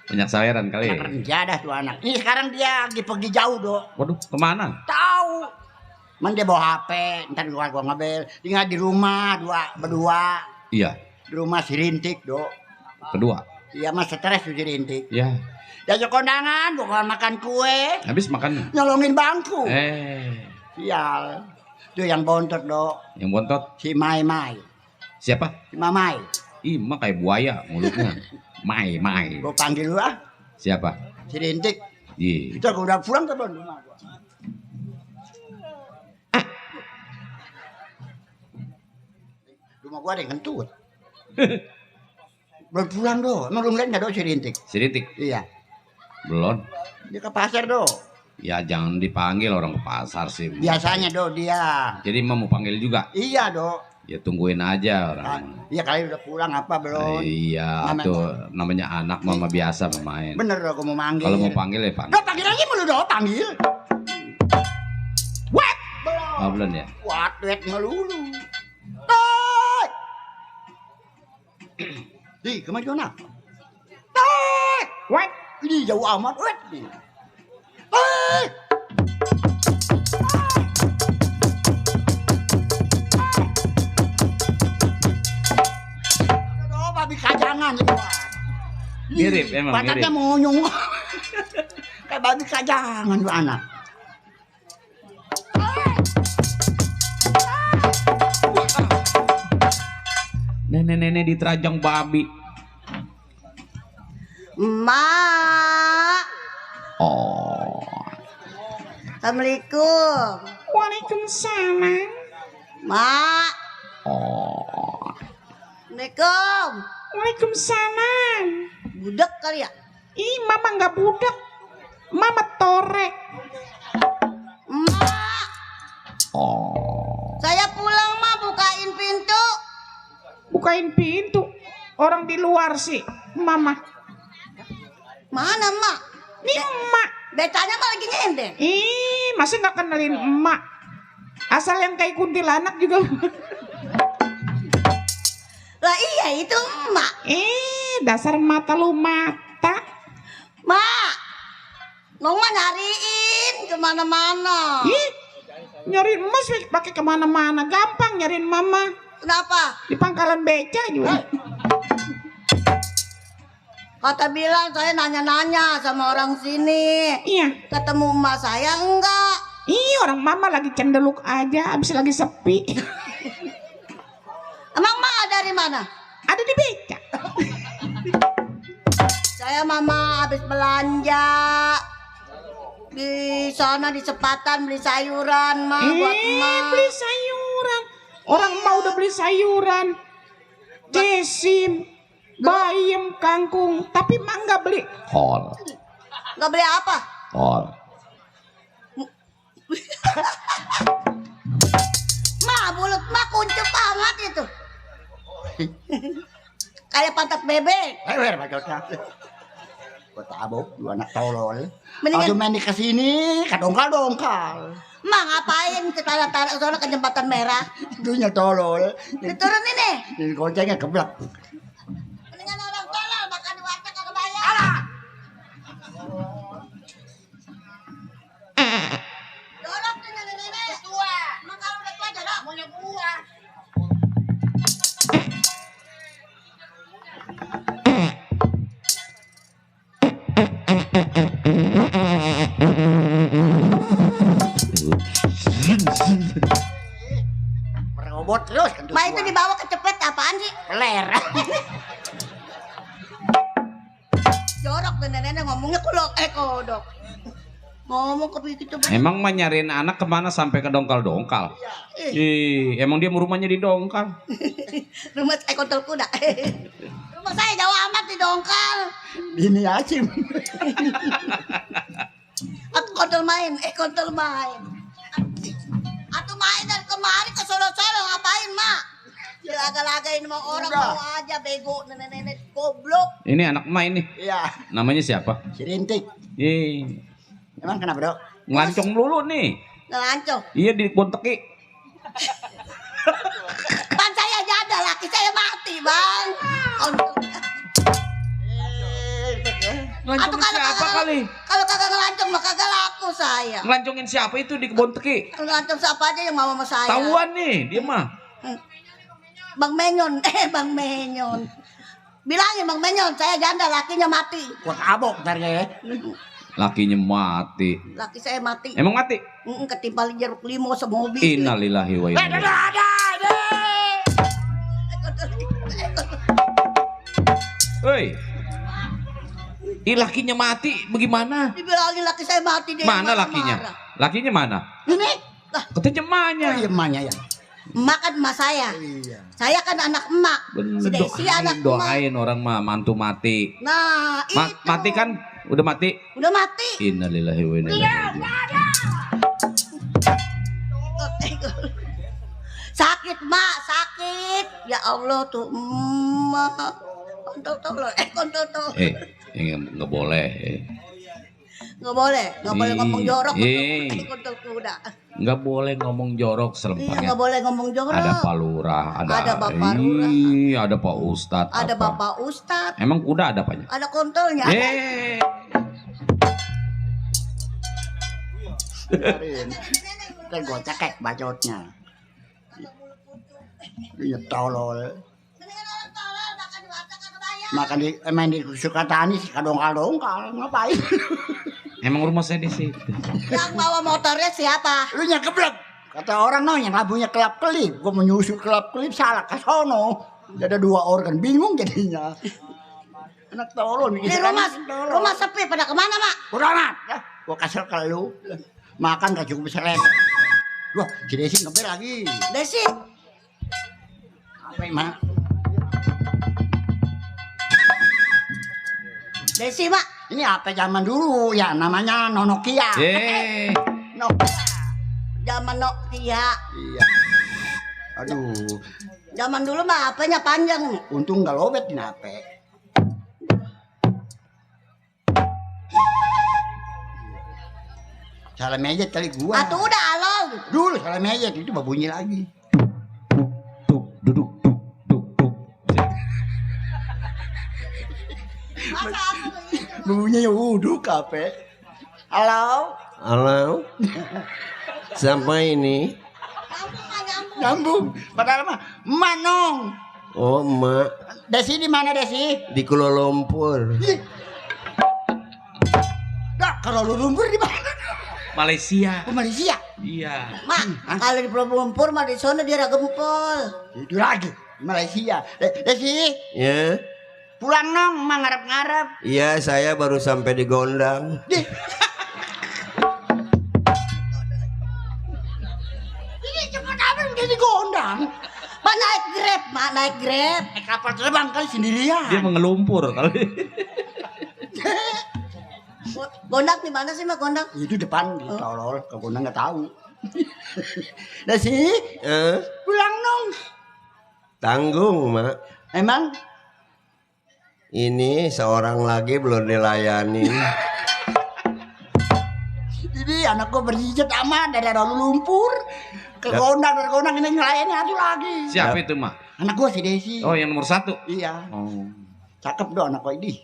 Banyak saweran kali. Anak kerja dah tuh anak. Ini sekarang dia lagi pergi jauh do. Waduh, kemana? Tahu. Man dia bawa HP, ntar gua ngebel. Tinggal di rumah berdua. Iya. Di rumah si Rintik do. Kedua. Iya mah stres tuh si Rintik. Ya. Diajak kondangan, bukan makan kue. Habis makan. Nyolongin bangku. Sial. Itu yang bontot do. Yang bontot. Si Mai. Siapa? Si Mamai. Ih, mah kayak buaya mulutnya. Mai. Gua panggil lu ah. Siapa? Si Rintik. Iya. Itu gua udah pulang ke rumah gua. Rumah gua ada yang kentut. Belum pulang do. Emang belum lihat nggak do si Rintik? Si Ritik. Iya. Belum. Dia ke pasar do. Ya jangan dipanggil orang ke pasar sih. Biasanya do dia. Jadi mau panggil juga. Iya do. Ya tungguin aja orang. Iya kali udah pulang apa belum? Iya, tuh namanya anak mama biasa pemain. Bener do aku mau manggil. Kalau mau panggil ya panggil. Do panggil aja mulu do panggil. Wet belum. Oh, belum ya? Wet melulu. Tek. Di kemajuan apa? Tek. Wet. Ini jauh amat wet nih. Tek. Babi kajangan semua. Mirip emang Pantatnya mirip. monyong. Kayak babi kajangan tuh anak. Nenek-nenek diterajang babi. Mak. Oh. Assalamualaikum. Waalaikumsalam. Mak. Oh. Assalamualaikum. Waalaikumsalam. Budak kali ya? Ih, mama nggak budak. Mama torek. Mak. Oh. Saya pulang mak, bukain pintu. Bukain pintu. Orang di luar sih, mama. Mana mak? Nih emak. Betanya mah lagi nyender. Ih, masih nggak kenalin emak. Asal yang kayak kuntilanak juga. Lah iya Iya itu emak. Dasar mata lu mata. Mak, Nong mah nyariin kemana-mana. Ih, nyariin emas pakai kemana-mana. Gampang nyariin mama. Kenapa? Di pangkalan beca juga. Kata bilang saya nanya-nanya sama orang sini. Iya. Ketemu emak saya enggak. Ih, orang mama lagi cendeluk aja, abis lagi sepi. Emang mak dari mana? Ada di beca. Saya mama habis belanja di sana di Sepatan beli sayuran mah buat emak. Beli sayuran. Orang mau udah beli sayuran. Jesim, bayam, kangkung, tapi mak nggak beli. Kol. Nggak beli apa? Kol. Mak mulut mak kuncup banget itu. Kayak pantat bebek. Wer bacotnya. Gua tabok, lu anak tolol. Mendingan- Kalau main di kesini, kadongkal-dongkal. Mak ngapain ke tanah-tanah sana ke jembatan merah? Dunya tolol. Diturunin nih. Ini goncengnya keblak. Mendingan orang tolol makan di warteg kagak bayar. Dorong tuh nenek-nenek. Tua. Emang kalau udah tua jorok. Maunya gua. Merobot terus kan. Ma itu dibawa kecepet apaan sih? peler. Jorok tuh nenek ngomongnya kodok. Ngomong ke begitu. Emang mah nyariin anak kemana sampai ke dongkal-dongkal? Ih, emang dia rumahnya di dongkal. Rumah kontol kuda. Rumah saya jauh amat di dongkal. Ini asim. Aku kontol main. Atuh main dari kemari ke Solo-Solo ngapain mak? Laga-lagain sama orang mau aja bego nenek-nenek goblok. Ini anak emak ini. Iya, Namanya siapa? si Rintik. Ih, Emang kenapa, Dok? ngelancong dulu nih. Ngelancong. Iya di Bonteki. Pan saya janda laki saya mati bang. Ngelancongin siapa kali? Kalau kagak ngelancong mah kagak laku saya. Ngelancongin siapa itu di Bonteki? Ngelancong siapa aja yang mau sama saya. Tahuan nih, dia mah. Bang Menyon, Bang Menyon. Bilangin Bang Menyon, saya janda lakinya mati. Gua kabok ntar ya. Lakinya mati. Laki saya mati. Emang mati? Ketimpal jeruk limau semobil. Innalillahi wa inna ilaihi. Hei. Ih, lakinya mati, bagaimana? Dibilangin laki saya mati dia. Mana marah-marah. lakinya? Lakinya mana? Ini lah, Katanya emaknya. Iya, emaknya ya. emak kan emak saya. Iya. Saya kan anak emak. Si Bener, Desi anak emak. doain orang mah mantu mati. Nah, itu. Mati kan? Udah mati? Udah mati. Innalillahi wa inna ilaihi raji'un. Sakit mak, sakit. Ya Allah tuh emak. Kontol. Nggak boleh. Nggak boleh ngomong jorok. Kontol kuda. Nggak boleh ngomong jorok Iya, serempangnya. nggak boleh ngomong jorok. Ada Pak Lurah, Ada Bapak Lurah. Ada Pak Ustadz. Ada apa. Bapak Ustadz. Emang kuda ada apanya? Ada kontolnya. Kan gua cekek bacotnya. Iya tolol. Makan di main di Sukatani kadongkal-dongkal ngapain? Emang rumah saya di situ. Yang bawa motornya siapa? Lu nya keblek. Kata orang no yang labunya kelap-kelip. Gua menyusul kelap-kelip salah ke sono. Ada 2 organ bingung jadinya. Anak tolol Di rumah sepi pada kemana mak? Udah mat. Gua kasih ke lu. Makan gak cukup selesai. Wah, si Desi ngebel lagi. Desi. Apa mak? Desi mak. Ini apa zaman dulu ya namanya Nonokia. Nokia. Zaman Nokia. Iya. Aduh, Zaman dulu mah apanya panjang. untung gak lobet ini HP. Salah meja kali gua. Atuh udah alol. Dulu salah meja itu babunyi lagi. Duduk. Bunyinya uduk kape. Halo. Halo. Siapa ini? Nyambung. Padahal mah Manong. Oh, emak. Desi di mana Desi? Di Kuala Lumpur. Nah, kalau lu lumpur di mana? Malaysia. Ke Malaysia. Iya. Mak, kalau di Pulau Lumpur mah di sana dia gempol. Itu lagi di Malaysia. Desi, Ya. pulang nong, mah ngarep-ngarep. Iya, saya baru sampai di Gondang. Ini cepet apa udah digondang? Mak naik Grab, mak naik Grab. Kapal terbang kali sendirian. Dia mengelumpur kali. Gondang di mana sih mak gondang? Itu depan di tolol, ke gondang nggak tahu. Desi, pulang nong. Tanggung, Mak. Emang Ini seorang lagi belum dilayanin. ini anak gua berjijit amat dari Kuala Lumpur ke gondang, dari gondang ini ngelayanin satu lagi. Siapa itu, Mak? Anak gua si Desi. Oh, yang nomor 1. Iya, Oh. cakep dong anak gua ini.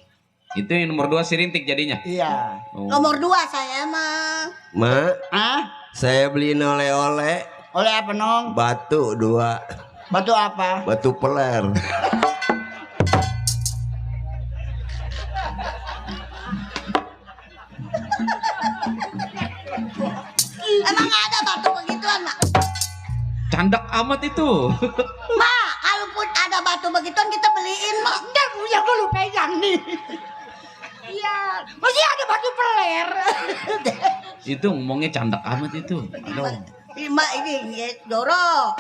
Itu yang nomor 2 si Rintik jadinya. Iya. Oh. Nomor 2 saya mah. Mak, Ah, saya beliin oleh-oleh oleh apa nong? batu 2. Batu apa? Batu peler. Emang ada batu begituan mak? Candak amat itu. Mak, kalaupun ada batu begituan kita beliin mak. Udah punya gua lu pegang nih. Iya, masih ada batu peler. Itu ngomongnya candak amat itu. Aduh. Mak ini Doro.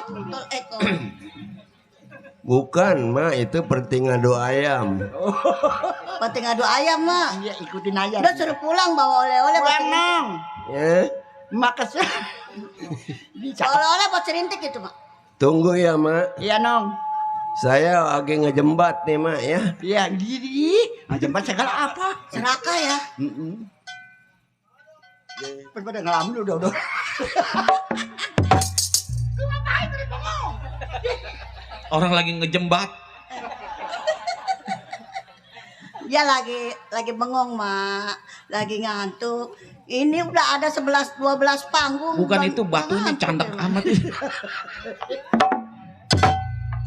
Bukan, Mak, itu penting adu ayam. Penting adu ayam mak. Iya, ikutin aja. Udah suruh pulang bawa oleh-oleh. Pulang nong. Ya, Makasih. Ini cakep. Oleh-oleh buat serintik itu mak. tunggu ya, Mak. Iya nong. Saya lagi ngejembat nih, Mak, ya. Iya, gini. Nah, jembat segala apa? Serakah ya. Pada ngalamin udah. Orang lagi ngejembat. Dia lagi bengong mak. Lagi ngantuk. Ini udah ada 11-12 panggung. Bukan itu batunya candak amat.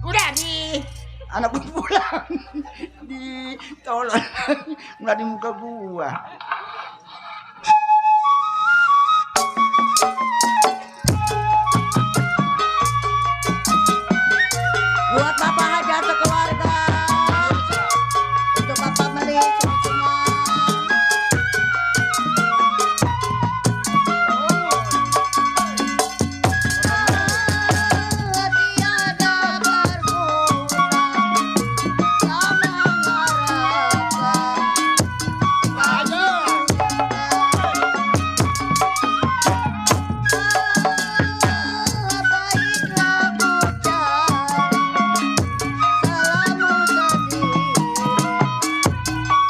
Udah nih. Anak gua pulang. Di tolong. Udah di muka gua. Buat Bapak Hajat sekeluarga. Untuk Bapak Meli semua. Tiada berkurang sama harapan. Baiklah bukan salamu sendiri.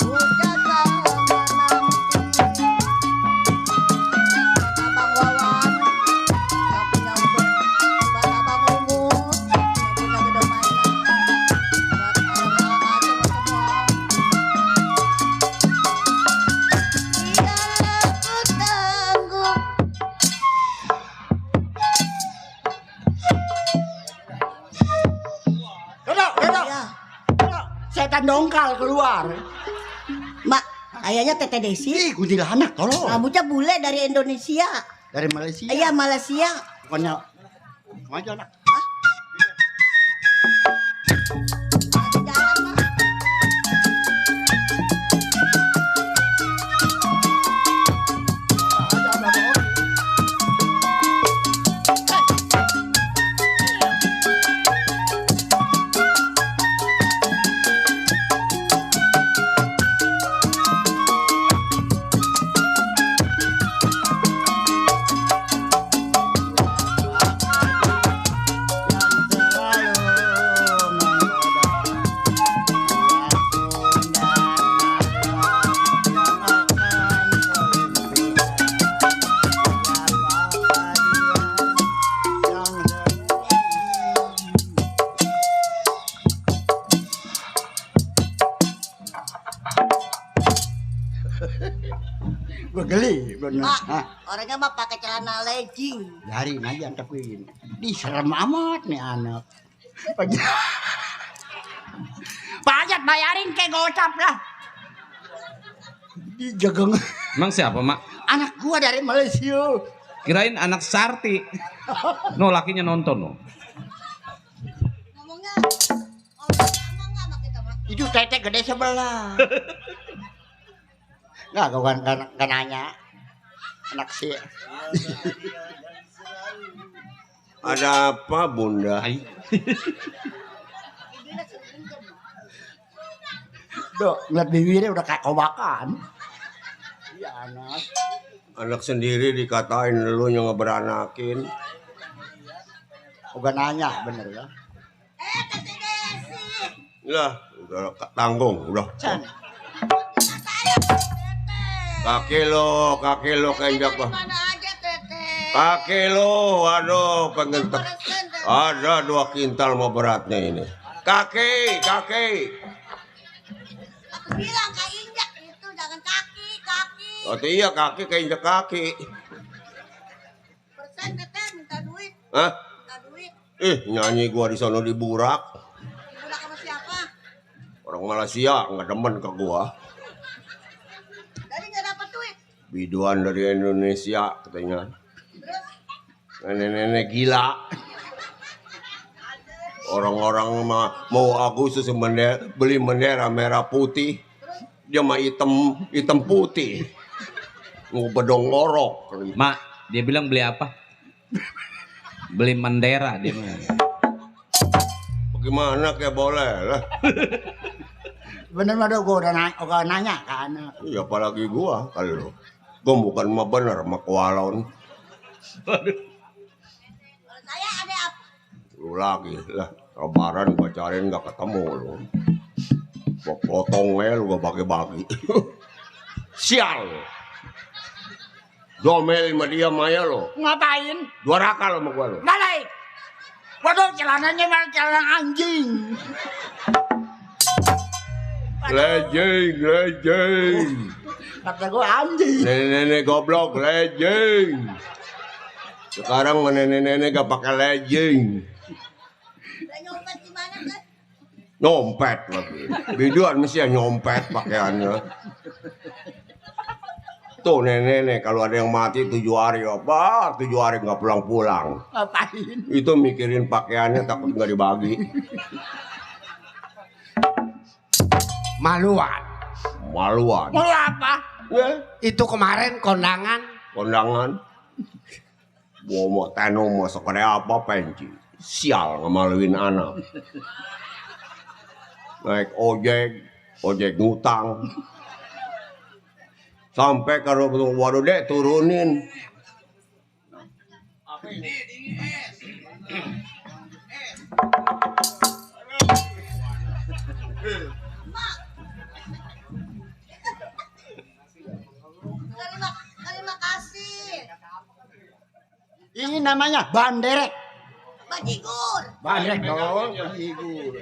Ucapkan menanti. Abang Wawan yang punya buat Abang Ungu yang punya gedung mainan buat anak-anak semua. Tidaklah ku tanggung. Dodok. Ya. Setan dongkal keluar. Mak, kayaknya Tete Desi. Ih, kuntilanak tolong. Rambutnya bule dari Indonesia. Dari Malaysia. Iya, Malaysia. Pokoknya kemana anak? Di jalan, Mak. Yang selalu menggoda Gue geli bener. Pak, orangnya mah pakai celana legging. Biarin aja tapi diserem amat nih anak. Pak Ajat bayarin kayak gocap lah. Dijegeng. Emang siapa, Mak? Anak gua dari Malaysia. Kirain anak Sarti. No, lakinya nonton no. Ngomongnya sama nggak sama kita, Pak? Itu tete gede sebelah. Nggak, kau kan nanya. Anak sih. Ada apa bunda? Dok, ngeliat bibirnya udah kayak kobakan. Iya anak. Anak sendiri dikatain lu yang ngeberanakin. Udah nanya bener ya. Tete Desi. Lah, udah tanggung, udah. Can. Kaki lo keinjak bah. Mana aja Tete? Kaki lo, aduh pengen ada 2 kintal mau beratnya ini. Kaki. Aku bilang keinjak itu jangan kaki. Oh iya kaki keinjak kaki. Persen Tete minta duit. Hah? Minta duit. Nyanyi gua di sono di Burak. Udah sama siapa? Orang Malaysia nggak demen ke gua. Dari nggak dapat duit. Biduan dari Indonesia katanya. Nenek-nenek gila. Orang-orang mau Agustus beli bendera merah putih. Dia mah hitam putih. Mau bedong ngorok. Mak, dia bilang beli apa? Beli Mandera dia mah. Bagaimana kayak boleh lah. Bener mah gua udah nanya ke anak. Iya apalagi gua kalau gua bukan mah bener mah kualon. Kalau saya ada apa? Lu lagi lah. Lebaran gua cariin nggak ketemu lu. Gua potongnya lu gua bagi-bagi. Sial. Domelin sama dia Maya lo. Ngapain? 2 rakal sama gua lo. Balik. Waduh celananya malah celana anjing. Lejeng. Kata gua anjing. Nenek-nenek goblok lejeng. Sekarang nenek-nenek gak pakai lejeng. Udah nyopet di mana kan? Nyompet lagi. Biduan mesti nyompet pakaiannya. Tuh nenek-nenek kalau ada yang mati 7 hari apa? 7 hari nggak pulang-pulang. Ngapain? Itu mikirin pakaiannya takut nggak dibagi. Maluan. Malu apa? Ya, Itu kemarin kondangan. kondangan. Gua mau teno mau sekaya apa penci. Sial ngemaluin anak. Naik ojek ngutang. Sampai kalau waduh dek turunin. Terima kasih. Ini namanya banderek. Bajigur. Banderek dong. Bajigur.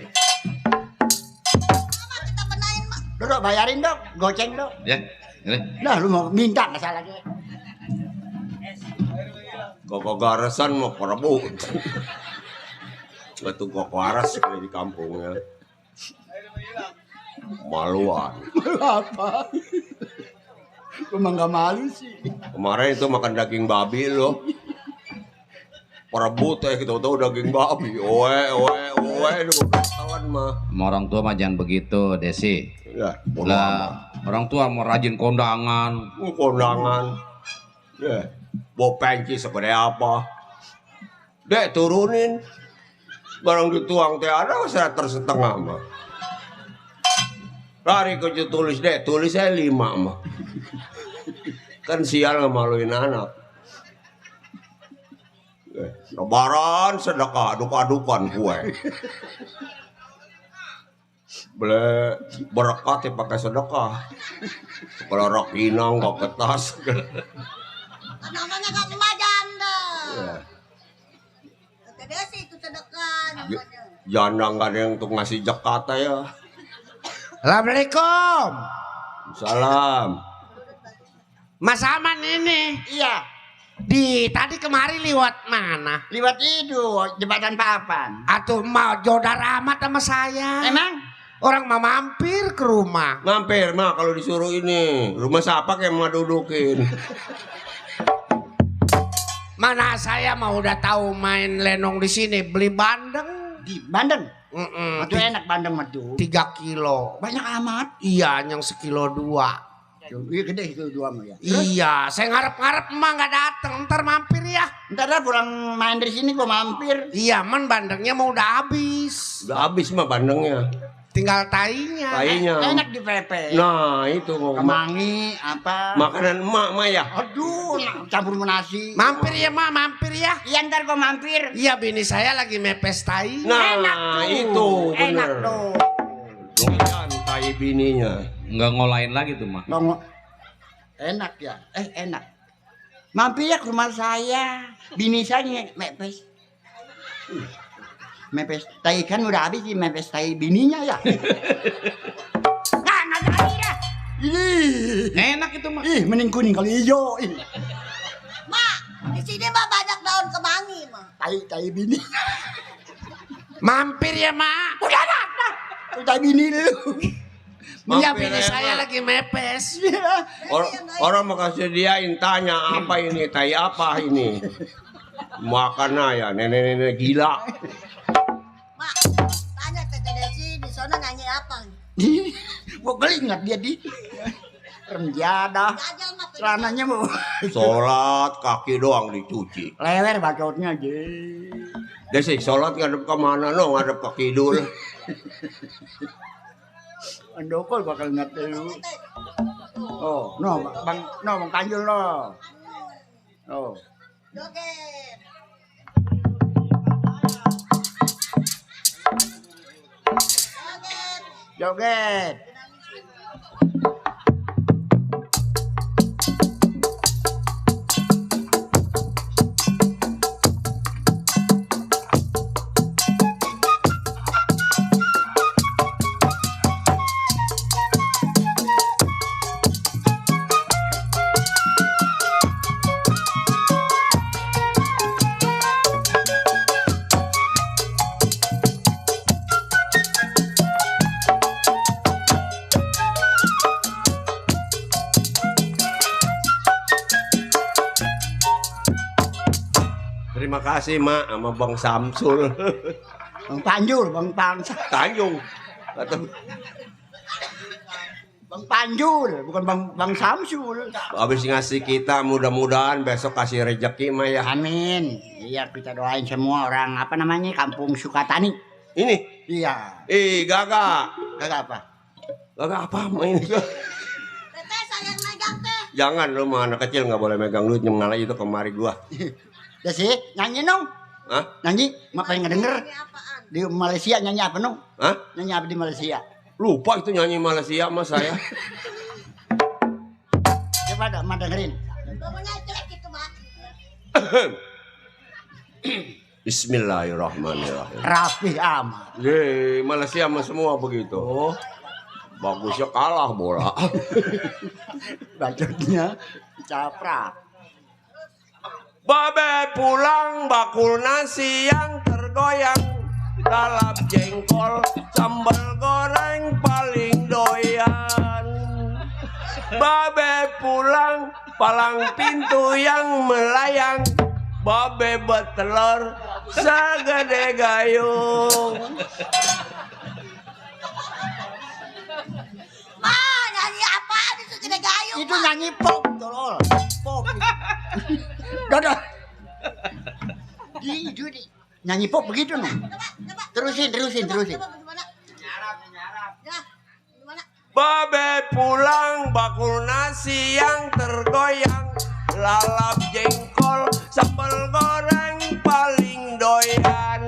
Mama kita benahin mak. Dok, bayarin dok. Goceng dok. Ya, ini. Nah lu mau minta nggak salah lagi. Koko garasan mau perebut. Itu koko aras sekali di kampungnya. Maluan. Apa? Gue mah nggak malu sih. Kemarin itu makan daging babi loh. Perebut kita tahu daging babi. Oe, itu tahun mah. Sama orang tua mah jangan begitu, Desi. Ya, Lah, orang tua mau rajin kondangan. kondangan. Ya, bawa penci seperti apa? Dek turunin. Barang dituang teh ada 100 setengah mah. Lari ke tulis dek, tulis saya 5 mah. Kan sial ngemaluin anak. Lebaran sedekah, aduk-adukan kue. Boleh berkat ya pakai sedekah. Kalau rok inang gak ketas. Namanya Kak Emak Janda. Ya. Kata dia sih itu sedekah namanya. Janda nggak ada yang untuk ngasih zakat ya. Assalamualaikum. Salam. Mas Aman ini. Iya. Tadi kemari liwat mana? Liwat itu jembatan papan. Atuh mau jodoh amat sama saya. Emang? Orang mau mampir ke rumah. Mampir mah kalau disuruh ini. Rumah siapa kayak mau dudukin. Mana saya mau udah tahu main lenong di sini, beli bandeng. Di Bandeng. Itu enak bandeng mah tuh. 3 kilo. Banyak amat. Iya, yang 1,2 kilo. Iya gede itu 2 mah ya. Iya, saya ngarep-ngarep emang nggak dateng. Ntar mampir ya. Ntar dah pulang main dari sini gua mampir. Iya, man bandengnya mau udah habis. Udah habis mah bandengnya. Tinggal tainya. Tainya. Enak di pepe. Nah itu kemangi apa? Makanan emak mah ya. Aduh, campur nasi. Mampir ya mak, mampir ya. Iya ntar gua mampir. Iya bini saya lagi mepes tai. Nah enak tuh. itu bener. Enak tuh. Doyan tai bininya. Nggak ngolain lagi tuh mah. Enak ya, enak. Mampir ya ke rumah saya, bini saya mepes. Mepes tai kan udah habis sih mepes tai bininya ya. Nggak jadi dah. Ini Enak itu mah. ih mending kuning kali hijau. Mak, di sini mah banyak daun kemangi mah. Tai bini. Mampir ya mak. Udah dah. Tai bini dulu. Iya Mampir bini ya, saya Mak. lagi mepes. Orang mau kasih diain tanya apa ini tai apa ini. Makan ya nenek-nenek gila. Mak, tanya Tete Desi di sana nyanyi apa? Gua ingat dia di remjada. Jajal mah. Celananya mau Sholat kaki doang dicuci. lewer bacotnya aja. Dia sih sholat ngadep kemana no ngadep ke kidul. Andokol bakal ingat dulu. Oh, no bang Tanjul no. Oh. Joget. Joget. Terima kasih mak sama Bang Samsul. Bang Panjul, Bang Tanjung. Atau Bang Panjul, bukan Bang Samsul. habis ngasih kita mudah-mudahan besok kasih rezeki mah ya. Amin. Iya kita doain semua orang apa namanya Kampung Sukatani. Ini. Iya. Gagak. Kagak apa? Gagak apa main itu? Tete sayang megang teh. Jangan lu mah anak kecil nggak boleh megang duit nyengala itu kemari gua. Ya sih, nyanyi dong. Hah? Nyanyi, mak pengen ngedenger. Ini apaan? Di Malaysia nyanyi apa dong? Hah? Nyanyi apa di Malaysia? Lupa itu nyanyi Malaysia sama saya. Coba dah, mak dengerin. Ngomongnya jelek gitu, Mak. Bismillahirrahmanirrahim. Rapi amat. Ye, Malaysia sama semua begitu. Bagusnya kalah bola. Bacotnya caprak. Babe pulang bakul nasi yang tergoyang, lalap jengkol sambal goreng paling doyan. Babe pulang palang pintu yang melayang, babe betelor segede gayung. Ma, nyanyi apaan itu gede gayung? Itu nyanyi pop, tolol. Pop. Dadah. Di. Nyanyi pop begitu noh. Terusin. Coba gimana? Ya, gimana? Babe pulang bakul nasi yang tergoyang, lalap jengkol sambal goreng paling doyan.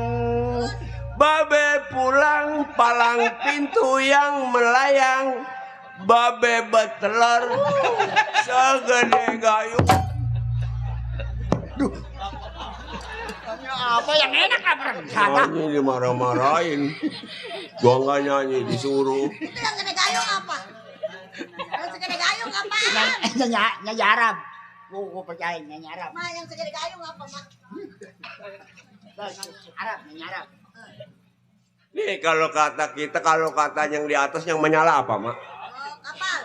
Babe pulang palang pintu yang melayang, babe betelor segede gayung. Duh. Apa yang enak lah berencana. Nyanyi dimarah-marahin. Gua nggak nyanyi disuruh. Itu yang gede gayung apa? Yang segede gayung apa? Nyanyi Arab. Gua percaya nyanyi Arab. Ma yang segede gayung apa, Ma? Arab, nyanyi Arab. Nih kalau kata kita, kalau kata yang di atas yang menyala apa, Mak? Oh, kapal.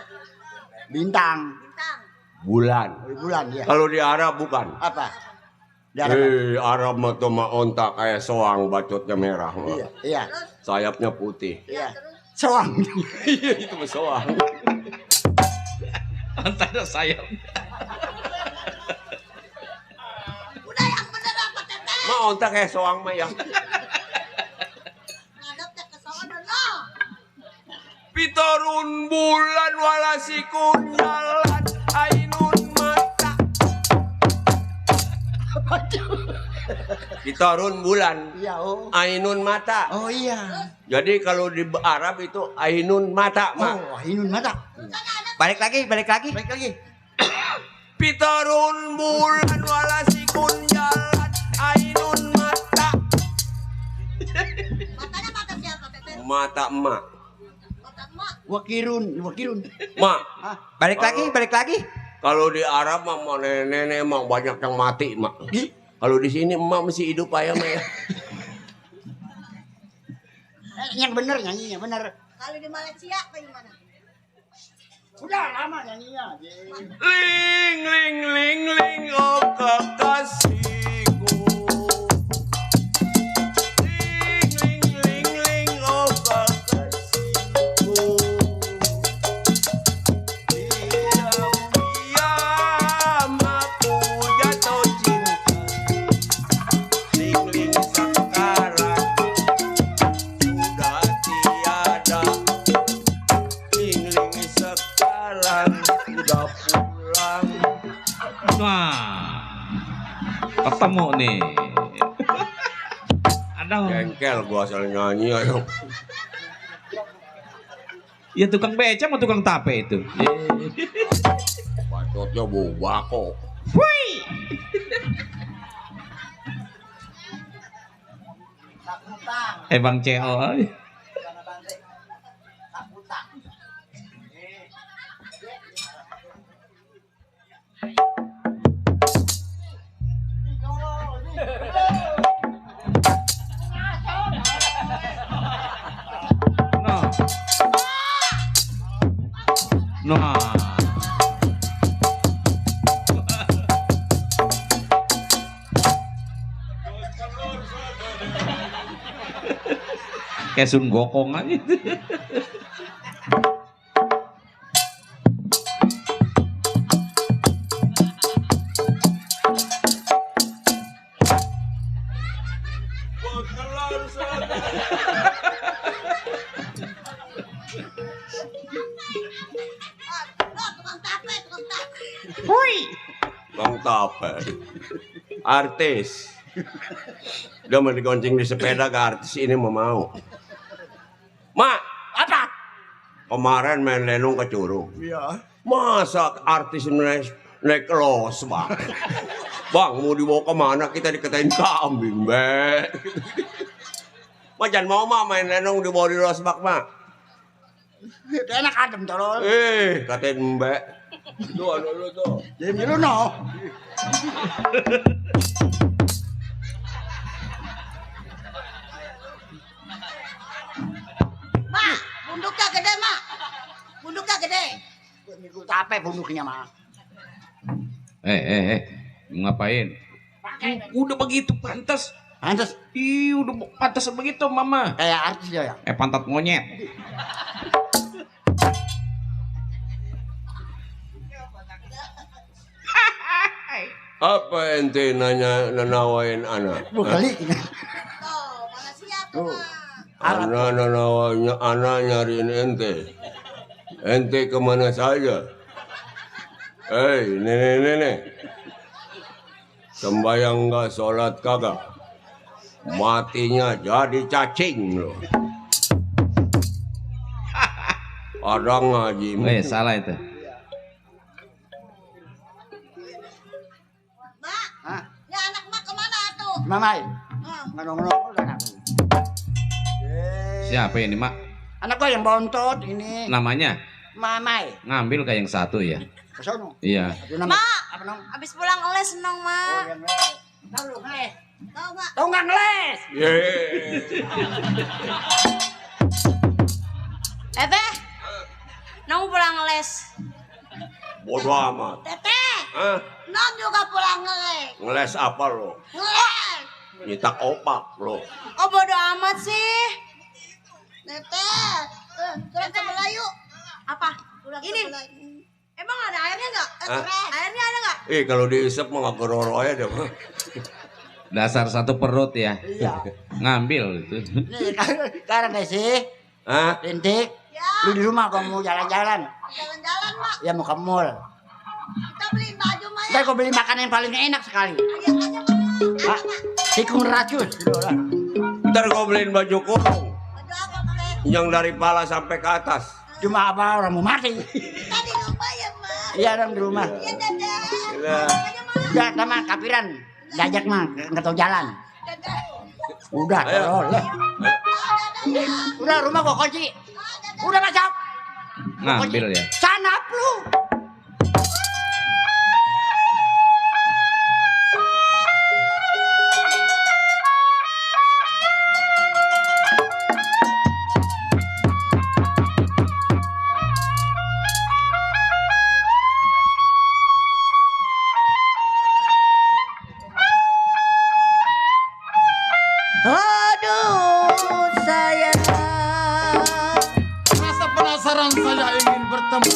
Bintang. Bintang. Bulan. Bulan ya. Kalau di Arab bukan. Apa? Di Arab. Arab mah tuh mah onta kayak soang, bacotnya merah. Iya, iya. Sayapnya putih. Iya. Soang. Iya itu mah soang. Antara sayap. Udah yang bener apa, Teteh? Mah onta kayak soang mah ya. Ngadep teh ke sono lo. Pitorun bulan walasikun jalan ainun mata. Pitorun bulan Iya, oh. ainun mata. Oh iya. Jadi kalau di Arab itu ainun mata, Mak. Oh, hinun mata. Balik lagi. Pitorun bulan walasikun jalan ainun mata. Matanya mata siapa, Teteh? Mata emak. Mata emak. Wakirun. Mak, Balik lagi. kalau di Arab mah mau nenek emang banyak yang mati, Mak. Kalau di sini emak masih hidup aja, Mak ya. Yang bener nyanyinya bener. Kalau di Malaysia apa gimana? Udah lama nyanyinya. Ling ling ling ling oh kekasihku. Ling ling ling ling oh kekasihku. Diam-diam aku jatuh cinta. Ling ling sekarang sudah tiada. Ling ling sekarang udah pulang. Wah, ketemu nih. Ada Jengkel gua asal nyanyi ayo. ya tukang beca sama tukang tape itu. Bacotnya boba kok. Bang CEO. No. Kayak Sun Gokong aja. Tukang tape. Bang Tape. Artis. Dia mau digonceng di sepeda ke artis ini mau. Mak, Apa? kemarin main lenong ke Curug. Iya. Masa artis naik los, Bang? Bang, mau dibawa kemana? Kita dikatain kambing, Be. Mak jangan mau, Mak, main lenong dibawa di losbak, Mak. Enak adem tolol. Katain Mbak. Tuh. Jadi lu no. Mak, bunduknya gede, Mak. Bunduknya gede. Mikul tape bunduknya mah. Ngapain? Udah begitu pantas. Pantes Ih, udah pantas begitu, Mama. kayak artis ya. Pantat monyet. Apa ente nanawain anak? Kali. Tuh, mana siapa, Mak? Anak nanawanya anak nyariin ente. Ente kemana saja? Hei, nenek. Sembayang nggak sholat kagak? Matinya jadi cacing loh. Ada ngaji. Salah itu. Mak, ya anak Mak kemana tuh? Mamai. Ah. Nongol kan aku. Siapa ini, Mak? Anak gua yang bontot ini. Namanya? Mamai. Ngambil kayak yang satu ya. Ke sono. Iya. Aduh, nama- Mak, Apa nong? abis pulang les nong, Oh, Mak. yang ngeles. Tahu lu ngeles? Tahu nggak? Tahu nggak ngeles? Teh, nong pulang les. Bodoh amat. Teteh, Hah? nong juga pulang les. Ngeles apa lo? Ngeles. Nyitak opak lo. Oh bodo amat sih. Teteh, pulang ke Melayu. Apa? Ini. Emang ada airnya nggak? Airnya ada nggak? Kalau diisep mah nggak geroro ya deh. Dasar satu perut ya. Ngambil itu. Nih, sekarang deh sih. Hah? Rintik. Ya. Lu di rumah kamu mau jalan-jalan. Jalan-jalan, Mak. Ya mau ke mall. Kita beliin baju, Mak. Ntar kau beli makanan yang paling enak sekali. Aja, Mak. Ah, tikung racus. Gitu lah. Ntar kau beliin baju kurung Baju apa, Mak? yang dari pala sampai ke atas. Cuma apa orang mau mati. Tadi rumah ya, Mak. Iya orang di rumah. Iya, Dadah. Gila. Aja, Mak. Ya sama kapiran. Diajak mah nggak tahu jalan. Dadah. Udah, Ayo. tolol. Udah rumah gua kunci. Udah macam. Ngambil ya. Sanap lu. Aduh, sayang. Rasa penasaran saya ingin bertemu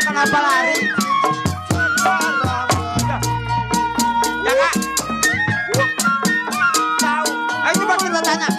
Kenapa lari? Ya kak. Tahu. Ayo coba kita tanya.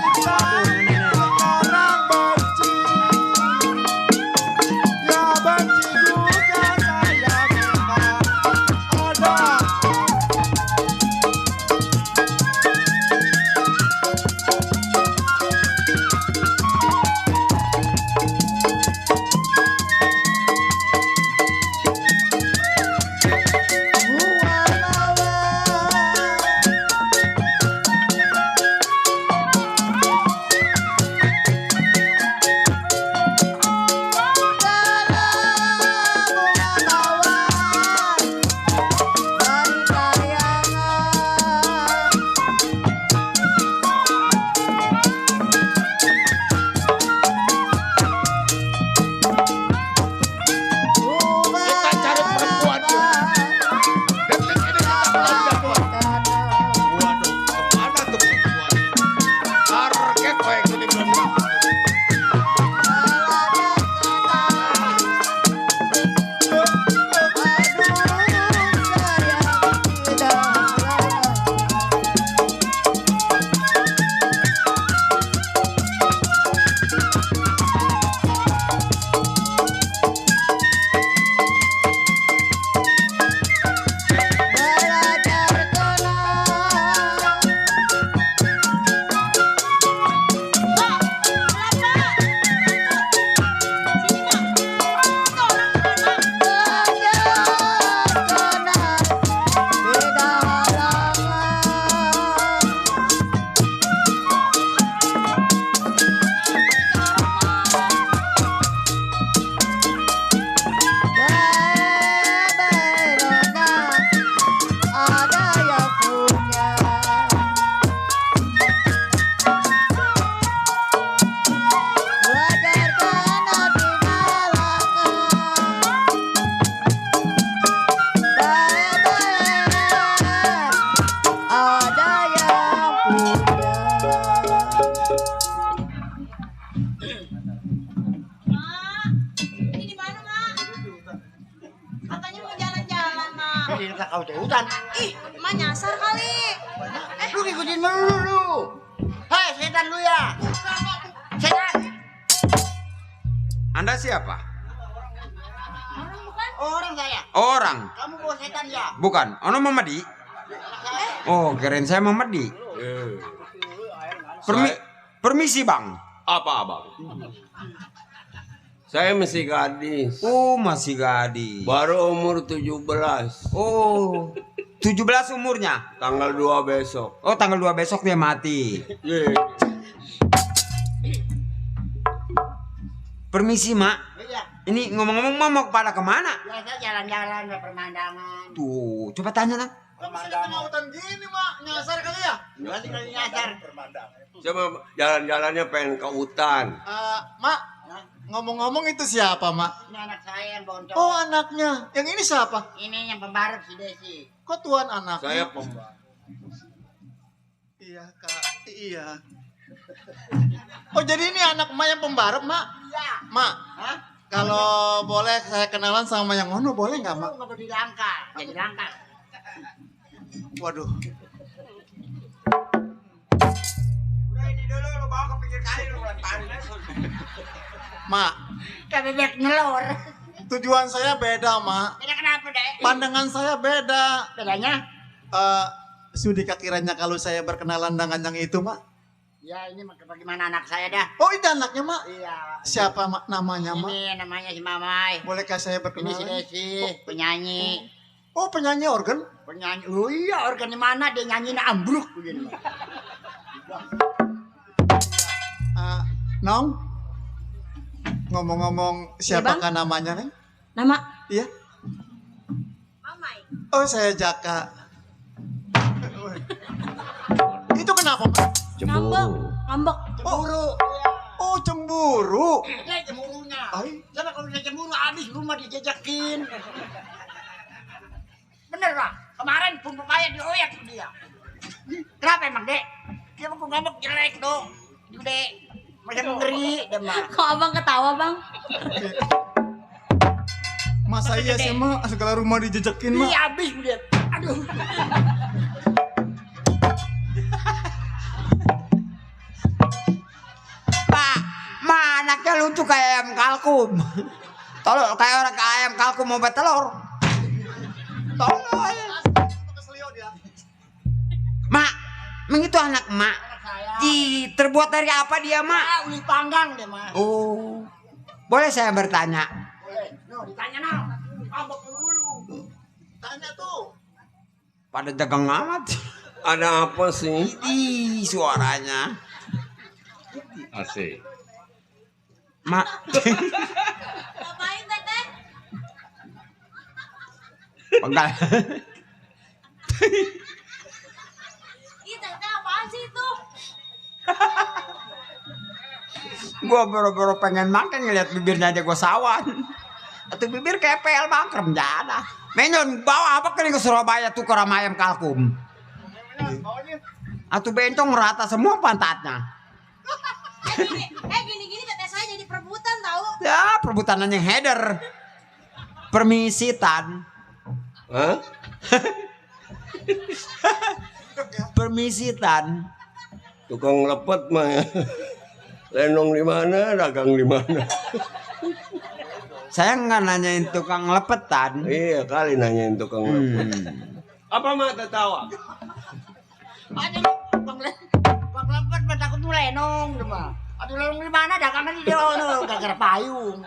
Kau teh hutan. Ih, mah nyasar kali. Lu ngikutin melulu lu. Hei, setan lu ya. Setan. Anda siapa? Orang bukan? Orang saya. Orang. Kamu bawa setan ya? Bukan. Ono Mamadi. Oh, keren saya Mamadi. Permisi, Bang. Apa, Bang? Saya masih gadis. Oh, masih gadis. Baru umur 17. Oh, 17 umurnya. Tanggal 2 besok. Oh, tanggal 2 besok dia mati. Yeah. Permisi, Mak. Iya. Ini ngomong-ngomong mau pada kemana? Biasa jalan-jalan ke pemandangan. Tuh, coba tanya, Nak. Tengah hutan gini, Mak. Nyasar kali ya? Nanti kali nyasar. Coba jalan-jalannya pengen ke hutan. Mak, ngomong-ngomong itu siapa, Mak? Ini anak saya yang boncok. Oh, anaknya. Yang ini siapa? Ini yang pembarep si Desi. Kok tuan anaknya? Saya pembalap. Iya, Kak. Iya. Oh, jadi ini anak Mak yang pembarep, Mak? Iya. Mak, Hah? kalau boleh saya kenalan sama yang Ono, boleh nggak, Mak? Nggak boleh dilangka. Jadi langka. Waduh. Udah ini dulu, lu bawa ke pinggir kali lu. Mak, Kayak bebek nelur. tujuan saya beda, Mak. Beda kenapa, Dek? Pandangan saya beda. Bedanya? Sudikah kiranya kalau saya berkenalan dengan yang itu, Mak? Ya ini bagaimana anak saya dah. Oh, itu anaknya, Mak? Iya. Siapa Mak, namanya, Mak? Ini namanya si Mamai. Bolehkah saya Ini si berkenalan? Desi, penyanyi. Oh, penyanyi organ? Penyanyi. Oh iya, organ di mana dia nyanyinya ambruk begini. Nong? Ngomong-ngomong, siapakah namanya, Neng? Nama? Iya. Mamai. Oh, saya Jaka. Itu kenapa, Mak? Ngambek. Ngambek. Cemburu. Oh, cemburu. Dia cemburunya. Ay. Karena kalau dia cemburu habis rumah dijejekin. Bener lah. Kemarin pun pepaya dioyak tuh dia. Kenapa emang, Dek? Dia mau ngomong jelek, Dok. Dek. Macam ngeri, dia mah. Kok abang ketawa bang? Masa iya sih, Mak? Segala rumah dijejekin, Mak. Iya, habis dia. Aduh. Pak, anaknya lucu kayak ayam kalkum. Tolong kayak orang kayak ayam kalkum mau bertelur. Tolong. Mak, emang itu anak Mak. Terbuat dari apa dia, Mak? Uli panggang dia, Mak. Oh. Boleh saya bertanya? Boleh. No, ditanya no. Abang dulu. Tanya tuh. Pada dagang amat. Ada apa sih? Ih, suaranya. Asik. Mak. Ngapain teteh? Pegal. Ih teteh apaan sih itu? Gua boro-boro pengen makan ngeliat bibirnya aja gua sawan. Atau bibir kepel bangkrem jana. Menyon bawa apa ke Surabaya tuh sama ayam kalkum. Atau bencong rata semua pantatnya. Gini teteh saya jadi perebutan tahu? Ya perebutan yang header. Permisi Tan. Hah? Permisi Tan. Tukang lepet mah ya. Lenong di mana, dagang di mana. Saya nggak nanyain tukang lepetan. Iya kali nanyain tukang lepet. Apa mah tertawa? Aduh, bang lepet mah takut tuh lenong mah. Aduh lenong di mana dagangan di dono gara-gara payung.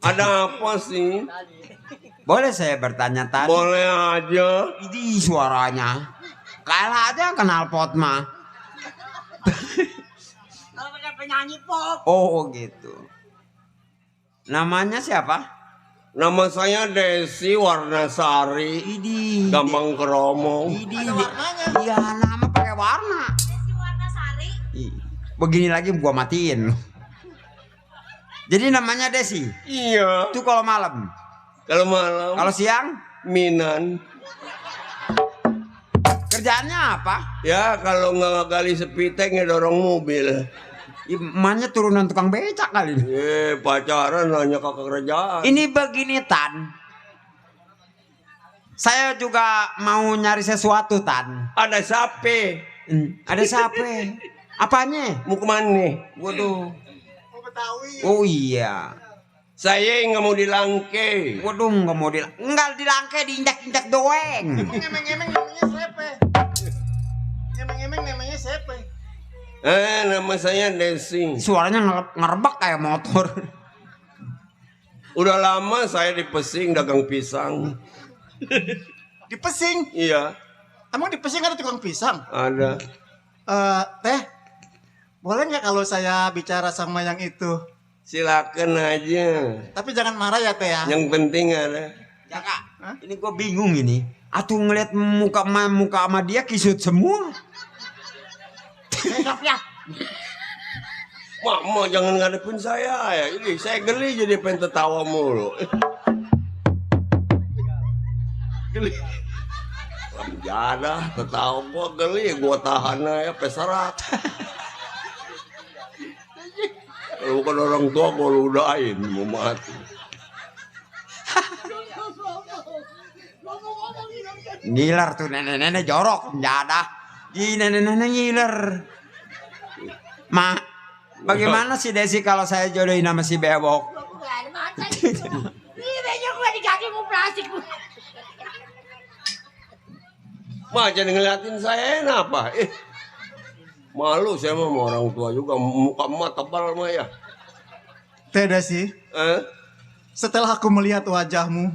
Ada apa sih? Boleh saya bertanya Tan? Boleh aja. Ini suaranya. Kalah aja kenal pot mah. Kalau pakai penyanyi pop. Oh gitu. Namanya siapa? Nama saya Desi Warnasari. Idi. Gampang Keromo. Idi. Iya nama pakai warna. Desi Warnasari. Begini lagi gua matiin. Jadi namanya Desi. Iya. Itu kalau malam. Kalau malam. Kalau siang? Minan. Kerjaannya apa? Ya kalau nggak gali sepiteng ya dorong mobil. Emaknya turunan tukang becak kali. Pacaran nanya kakak kerjaan. Ini begini Tan. Saya juga mau nyari sesuatu Tan. Ada sape. Ada sape. Apanya? Mau kemana? Waduh. Oh, Betawi. Oh iya. Saya nggak mau dilangke. Waduh nggak mau nggak dilangke diinjak-injak doeng. Emeng-emeng namanya siapa? Emeng-emeng namanya siapa? Nama saya Desi. Suaranya ngerebek kayak motor. Udah lama saya di Pesing dagang pisang. Di Pesing? Iya. Emang di Pesing ada tukang pisang? Ada. Teh, boleh nggak kalau saya bicara sama yang itu? Silakan aja. Tapi jangan marah ya Teh ya. Yang penting ada. Ya Kak, ini gue bingung ini. Atuh ngeliat muka sama dia kisut semua. Ya. Mama jangan ngadepin saya ya. Ini saya geli jadi pengen tertawa mulu. Geli. Jadah tertawa gua geli gua tahan aja pesarat. Kalau bukan orang tua gua ludahin mau mati. Ngiler tuh nenek-nenek jorok jadah. Di nenek-nenek ngiler. Mak, bagaimana si Desi kalau saya jodohin sama si Bewok? Ini besok gue dikasih mau plastik. Ma, jangan ngeliatin saya kenapa? Malu saya mah sama orang tua juga. Muka emak tebal mah ya. Teh Desi, setelah aku melihat wajahmu,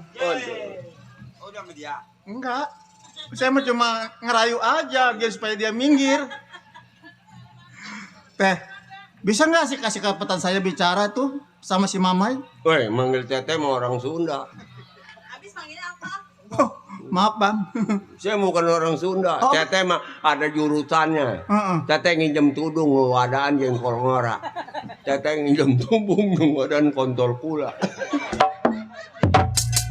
Udah sama dia. enggak, saya mah cuma ngerayu aja biar supaya dia minggir. Teh, bisa nggak sih kasih kesempatan saya bicara tuh sama si Mamai? Woi, manggil Teteh mah orang Sunda. Habis manggilnya apa? Oh, maaf bang. Saya bukan orang Sunda. Oh. Teteh mah ada jurusannya. Heeh. Teteh nginjem tudung wadaan jengkol ngora. Teteh nginjem tumbung wadaan kontol kula.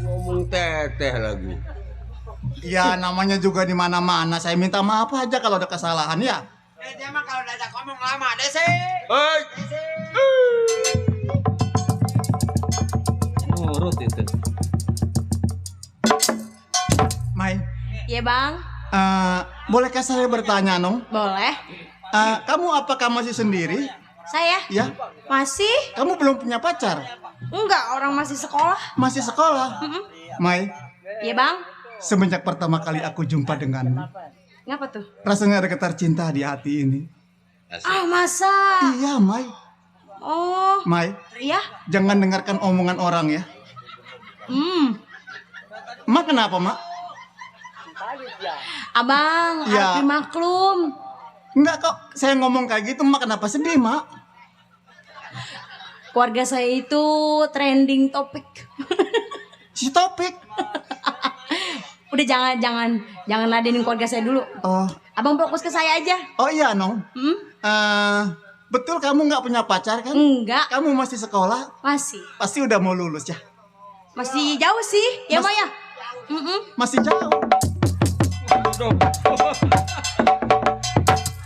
Ngomong Teteh lagi. Ya namanya juga di mana-mana. Saya minta maaf aja kalau ada kesalahan ya. Dia mah kalau diajak ngomong lama, Desi. Hei. Nurut itu. Mai, Iya bang, bolehkah saya bertanya Nong? boleh. Kamu apakah masih sendiri? Saya Ya, masih? kamu belum punya pacar? Enggak, orang masih sekolah. Masih sekolah? Mai, Iya bang, semenjak pertama kali aku jumpa denganmu, ngapa tuh? rasanya ada getar cinta di hati ini. Ah masa? Iya, Mai. Oh, Mai, iya? jangan dengarkan omongan orang ya. Mak kenapa, Mak? Abang, Ya. harus dimaklum. Enggak kok, saya ngomong kayak gitu, Mak kenapa sedih, Mak? Keluarga saya itu trending topik. Si Topik. Udah jangan ladenin keluarga saya dulu. Oh, Abang fokus ke saya aja. oh iya, Nong. Betul kamu nggak punya pacar kan? Enggak, Kamu masih sekolah, masih. pasti udah mau lulus ya? Masih jauh sih, ya Maya. Masih jauh.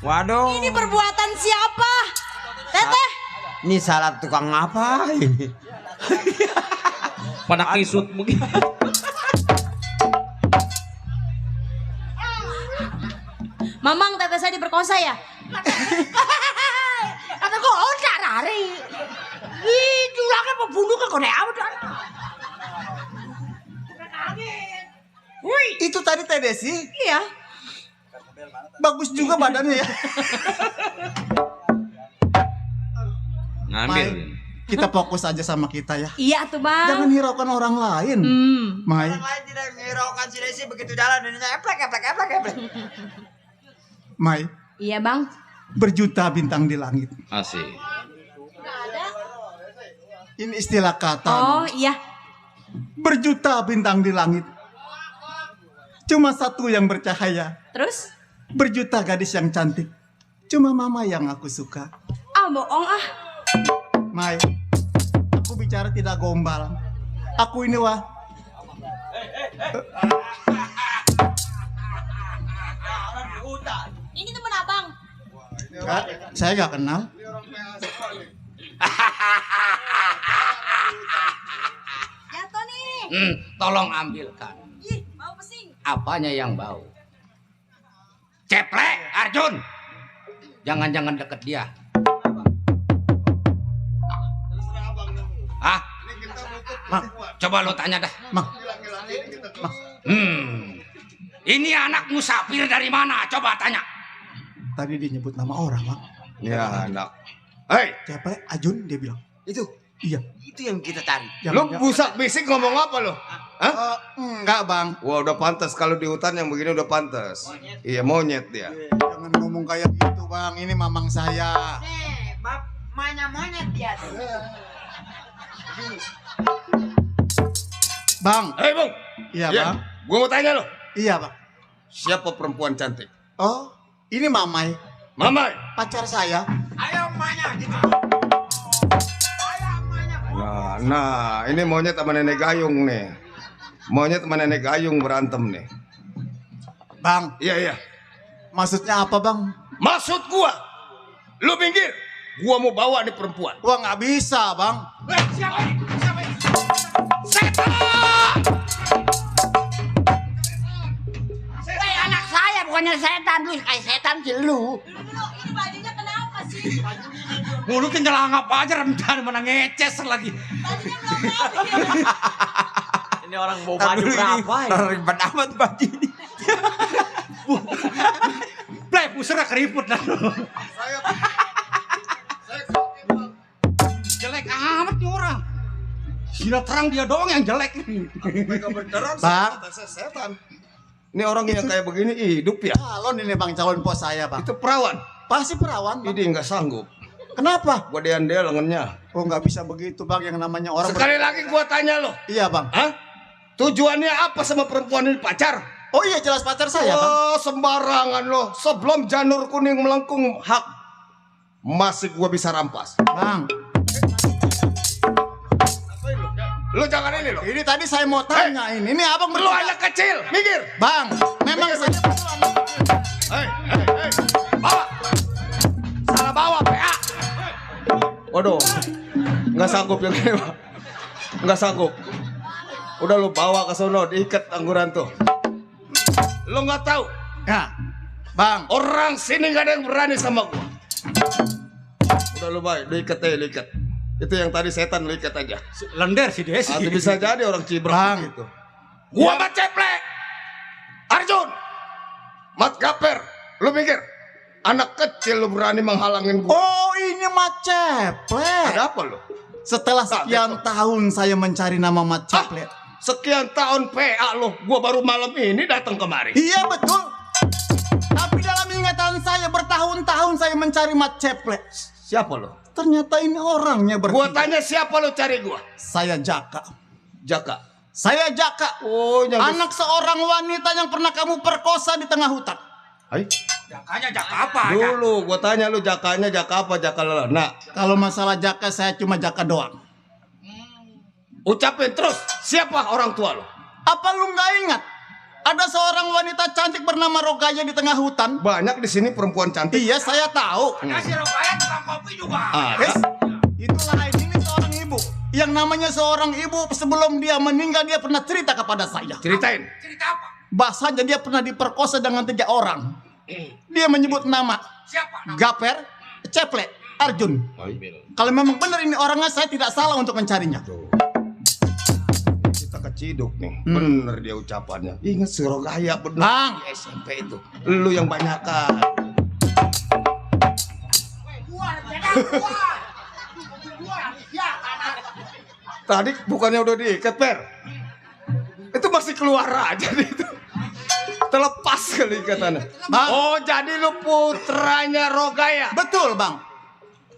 Waduh. Ini perbuatan siapa? Teteh. Ini salah tukang apa ini? Pada kisut mungkin. Mamang, teteh saya diperkosa ya? Kata gue otak lari. Ih, julangnya pembunuh ke kone amat. Wih, itu tadi Teh Desi. Iya. Bagus juga badannya ya. Ngambil. Mai, kita fokus aja sama kita ya. Iya tuh bang. Jangan hiraukan orang lain. Mai, Orang lain tidak menghiraukan si Desi begitu jalan dan dia eplek. Mai, Iya bang. berjuta bintang di langit. Asik. Ini istilah kata. Oh iya. Berjuta bintang di langit. Cuma satu yang bercahaya. Terus? Berjuta gadis yang cantik. Cuma mama yang aku suka. Ah bohong ah. Mai, aku bicara tidak gombal. Aku ini wah. Ini temen abang. Saya gak kenal. Jatuh nih. Tolong ambilkan. Ih, mau pesing. Apanya yang bau? Ceplek, Arjun. Jangan-jangan deket dia. Ah, coba lo tanya dah. Mak, Ini anak musafir dari mana? Coba tanya. tadi dia nyebut nama orang, Mak. Ya anak. Hei, Siapa? Ajun dia bilang. Itu Iya. yang kita cari. lu busak bisik ngomong apa lo? Hah? Enggak, Bang. Wah, udah pantas kalau di hutan yang begini udah pantas. Iya, monyet dia. Jangan ngomong kayak gitu, Bang. Ini mamang saya. Nih, mamanya monyet dia tuh. Bang. Hei, Bung. Iya, Ya, Bang. gua mau tanya lo. Iya, Bang. Siapa perempuan cantik? Oh, ini Mamai, Mamai. pacar saya. Ayo mamanya gitu. Nah, ini monyet sama nenek gayung nih. Monyet sama nenek gayung berantem nih. Bang, Iya, iya. maksudnya apa, Bang? Maksud gua, lu minggir. Gua mau bawa nih perempuan. Wah, nggak bisa, Bang. Siapa ini? Anak saya bukannya setan, lu kayak setan sih lu. Ini bajunya kenapa sih? Mulutnya nyelangap aja remedan mana ngeces lagi. Ini orang bawa baju berapa ya? Ribet amat baju ini. Play pusarnya keriput dah. Jelek amat nih orang. Sila terang dia doang yang jelek. Bang, Setan. Ini orang yang kayak begini hidup ya. calon ini bang, calon pos saya bang. Itu perawan. Pasti perawan. Bang. Ini nggak sanggup. Kenapa? Gua dean lengannya. Oh nggak bisa begitu bang, yang namanya orang. Sekali lagi gua tanya lo. Iya bang. Hah? Tujuannya apa sama perempuan ini pacar? Oh iya jelas pacar saya bang. Oh sembarangan lo. Sebelum janur kuning melengkung hak masih gua bisa rampas. Bang, Lo jangan ini lo. ini tadi saya mau tanya ini abang Lo anak kecil, minggir. Bang, memang saya Hei, bawa. Salah bawa PA. Waduh, nggak sanggup yang ini Pak. Nggak sanggup. Udah lo bawa ke sono, diikat angguran tuh. Lo nggak tahu. ya, bang. Orang sini nggak ada yang berani sama gua. Udah lo baik, diikat aja, diikat. Itu yang tadi setan lo ikat aja. Lender si Desi. Atau bisa jadi orang cibrek Bang. gitu. Gua Mat Ceplek. Arjun. Mat Gaper. Lu mikir, anak kecil lu berani menghalangin gua. Oh ini Mat Ceplek. Ada apa lu? Setelah sekian tahun saya mencari nama Mat Ceplek. Sekian tahun PA lo, gua baru malam ini datang kemari. Iya betul. Tapi dalam ingatan saya bertahun-tahun saya mencari Mat Ceplek. Siapa lo? Ternyata ini orangnya Gua bertiga. tanya siapa lo cari gua? Saya Jaka. Jaka. Saya Jaka. Oh, Anak seorang wanita yang pernah kamu perkosa di tengah hutan. Hai. Jakanya jaka apa? Dulu gua tanya lu jakanya jaka apa, jaka lelana. Kalau masalah Jaka saya cuma Jaka doang. Ucapin terus, siapa orang tua lo? Apa lu nggak ingat? Ada seorang wanita cantik bernama Rogaya di tengah hutan. Banyak di sini perempuan cantik. Iya saya tahu. Kasih rokaya tukang kopi juga. Yes. Itulah ini seorang ibu. Yang namanya seorang ibu sebelum dia meninggal dia pernah cerita kepada saya. Ceritain. Cerita apa? Bahasanya dia pernah diperkosa dengan 3 orang. Dia menyebut nama Siapa? Gaper, Ceplek, Arjun. Kalau memang benar ini orangnya saya tidak salah untuk mencarinya. Kita keciduk nih, bener dia ucapannya. Ingat Surogaya bener. Bang, Di SMP itu. Lu yang banyakan. Tadi bukannya udah diikat, Per? Itu masih keluar aja itu. Terlepas kali ikatannya. Bang. Oh, jadi lu putranya Rogaya. Betul bang.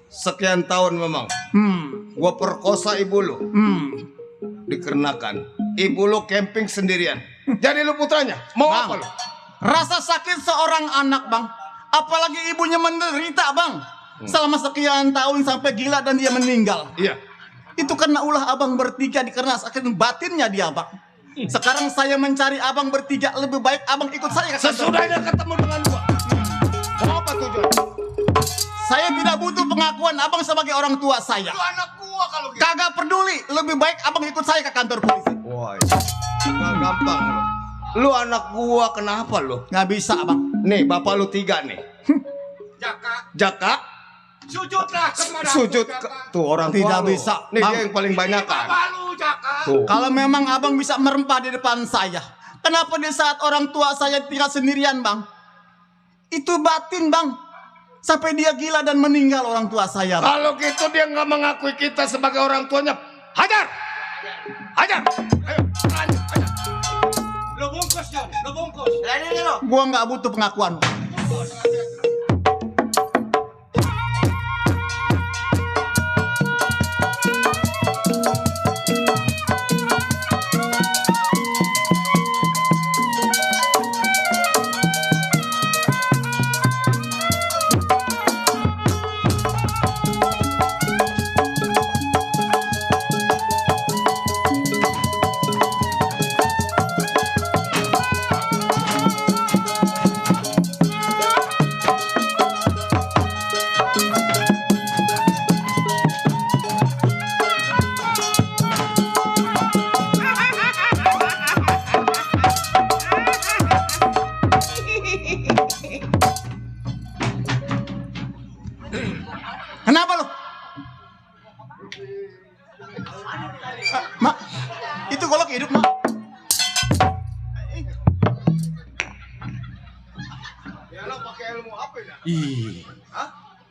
Sekian tahun memang. Gua perkosa ibu lu. Dikarenakan ibu lu camping sendirian. Jadi lu putranya. Mau Bang, apa lu? rasa sakit seorang anak bang. Apalagi ibunya menderita bang. Selama sekian tahun sampai gila dan dia meninggal. Iya. Itu karena ulah abang bertiga karena sakit batinnya dia bang. Sekarang saya mencari abang bertiga, lebih baik abang ikut saya ke kantor. Sesudahnya ketemu dengan gua. Mau apa tujuan? Saya tidak butuh pengakuan abang sebagai orang tua saya. Lu anak gua kalau gitu. Kagak peduli, lebih baik abang ikut saya ke kantor polisi. Wah, nggak gampang lu. Lu anak gua kenapa lu? Nggak bisa abang. Nih, bapak lu 3 nih. Jaka. Sujudlah kepada Sujud tuh orang tua Tidak lu. bisa, Nih Bang. dia yang paling banyak kan. Lu Jaka. Tuh. Kalau memang abang bisa merempah di depan saya, kenapa di saat orang tua saya tinggal sendirian bang? Itu batin bang. Sampai dia gila dan meninggal orang tua saya bang. Kalau gitu dia nggak mengakui kita sebagai orang tuanya. Hajar. Hajar. Ayo, lanjut, hajar. Lu bungkus, Jon. Lu bungkus. Gua nggak butuh pengakuan. Kenapa lo? Mak, itu golok hidup, Mak. Ih,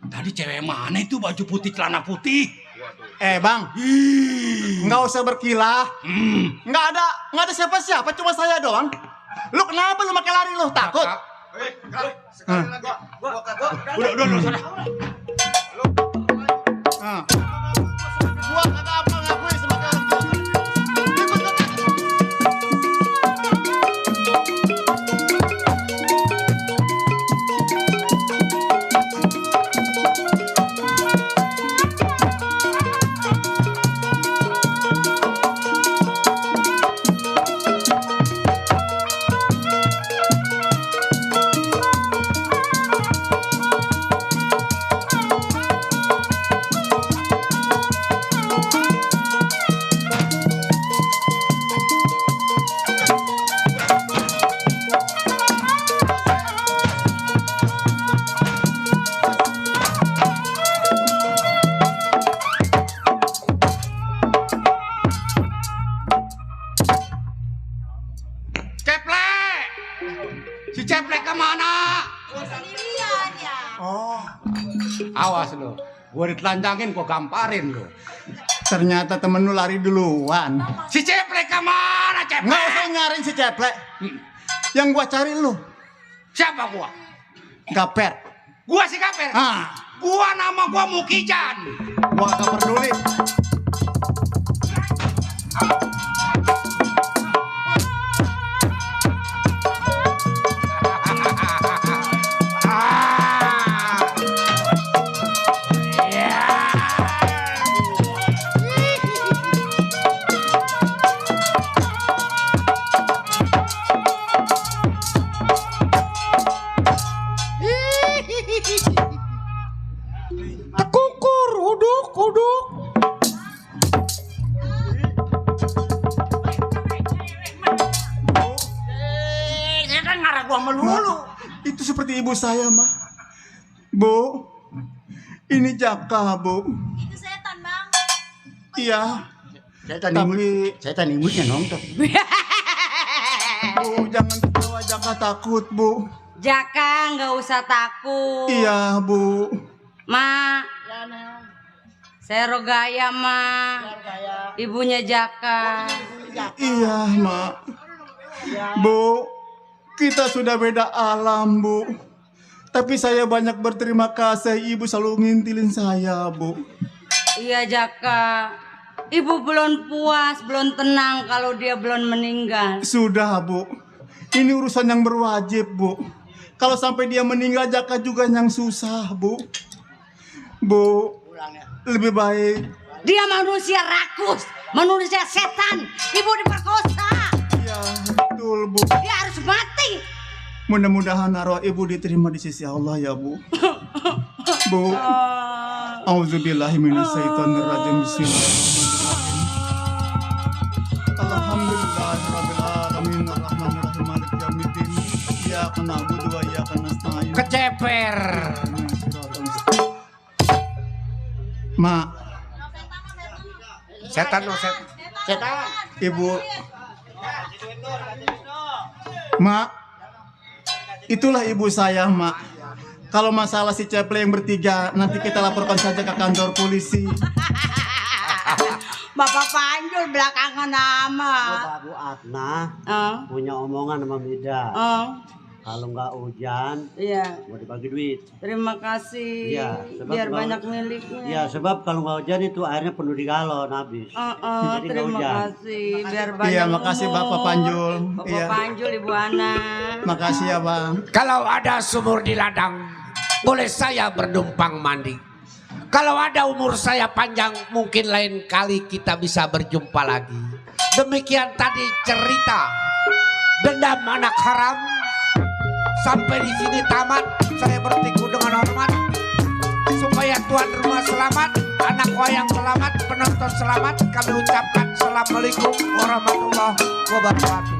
tadi cewek mana itu baju putih celana putih? Bang, nggak usah berkilah. Nggak ada siapa-siapa, cuma saya doang. Lu kenapa lu makai lari lu? Takut? Udah, sana. Gua kagak apa ngakui sebagai orang tua. Ikut lu. Ceplek! Si Ceplek kemana? Sendirian ya. Oh, Awas lo, gue ditelanjangin, gue gamparin lo. ternyata temen lu lari duluan. Si Ceplek kemana, Ceplek? Nggak usah nyariin si Ceplek. Yang gua cari lu, Siapa gua? Gaper. Gua si Gaper. Gua nama gua Mukijan. Gua gak peduli. Tekukur, uduk. Ini kan ngarah gua melulu. Itu seperti ibu saya, mah. Bu, ini Jaka, Bu. Itu setan, Bang. Iya. Setan imutnya nonton. Bu, jangan ketawa, Jaka takut, Bu. Jaka nggak usah takut. Iya, Bu. Ma, saya Rogaya, Ma. Ibunya Jaka. Iya, Mak. Bu, kita sudah beda alam, Bu. Tapi saya banyak berterima kasih, Ibu selalu ngintilin saya, Bu. Iya, Jaka. Ibu belum puas, belum tenang kalau dia belum meninggal. Sudah, Bu. Ini urusan yang berwajib, Bu. Kalau sampai dia meninggal, Jaka juga yang susah, Bu. Bu, lebih baik. Dia manusia rakus, manusia setan. Ibu diperkosa. Ya, betul, Bu. Dia harus mati. Mudah-mudahan arwah Ibu diterima di sisi Allah, ya, Bu. Bu. Auzubillahi minasyaitonirrajim. Bismillahirrahmanirrahim. Alhamdulillahirabbil alamin arrahmanirrahim maliki yaumiddin. Iyyaka na'budu wa iyyaka nasta'in. Keceper. Mak, Setan. Ibu. Mak, itulah ibu saya, Mak. Kalau masalah si Ceple yang bertiga, nanti kita laporkan saja ke kantor polisi. Bapak Panjul belakangan nama. Bu Atna punya omongan sama Mida. Kalau nggak hujan, Iya. mau dibagi duit. Terima kasih. Iya, sebab Biar kalau- banyak miliknya. Iya, sebab kalau nggak hujan itu airnya penuh di galon habis. Jadi nggak Terima hujan. kasih. Biar banyak. Iya, makasih umur. Bapak Panjul. Bapak Iya. Panjul, Ibu Ana. Makasih ya, Bang. Kalau ada sumur di ladang, boleh saya bernumpang mandi. Kalau ada umur saya panjang, mungkin lain kali kita bisa berjumpa lagi. Demikian tadi cerita dendam anak haram. Sampai di sini tamat. Saya bertiku dengan hormat supaya tuan rumah selamat, anak wayang selamat, penonton selamat. Kami ucapkan assalamualaikum warahmatullahi wabarakatuh.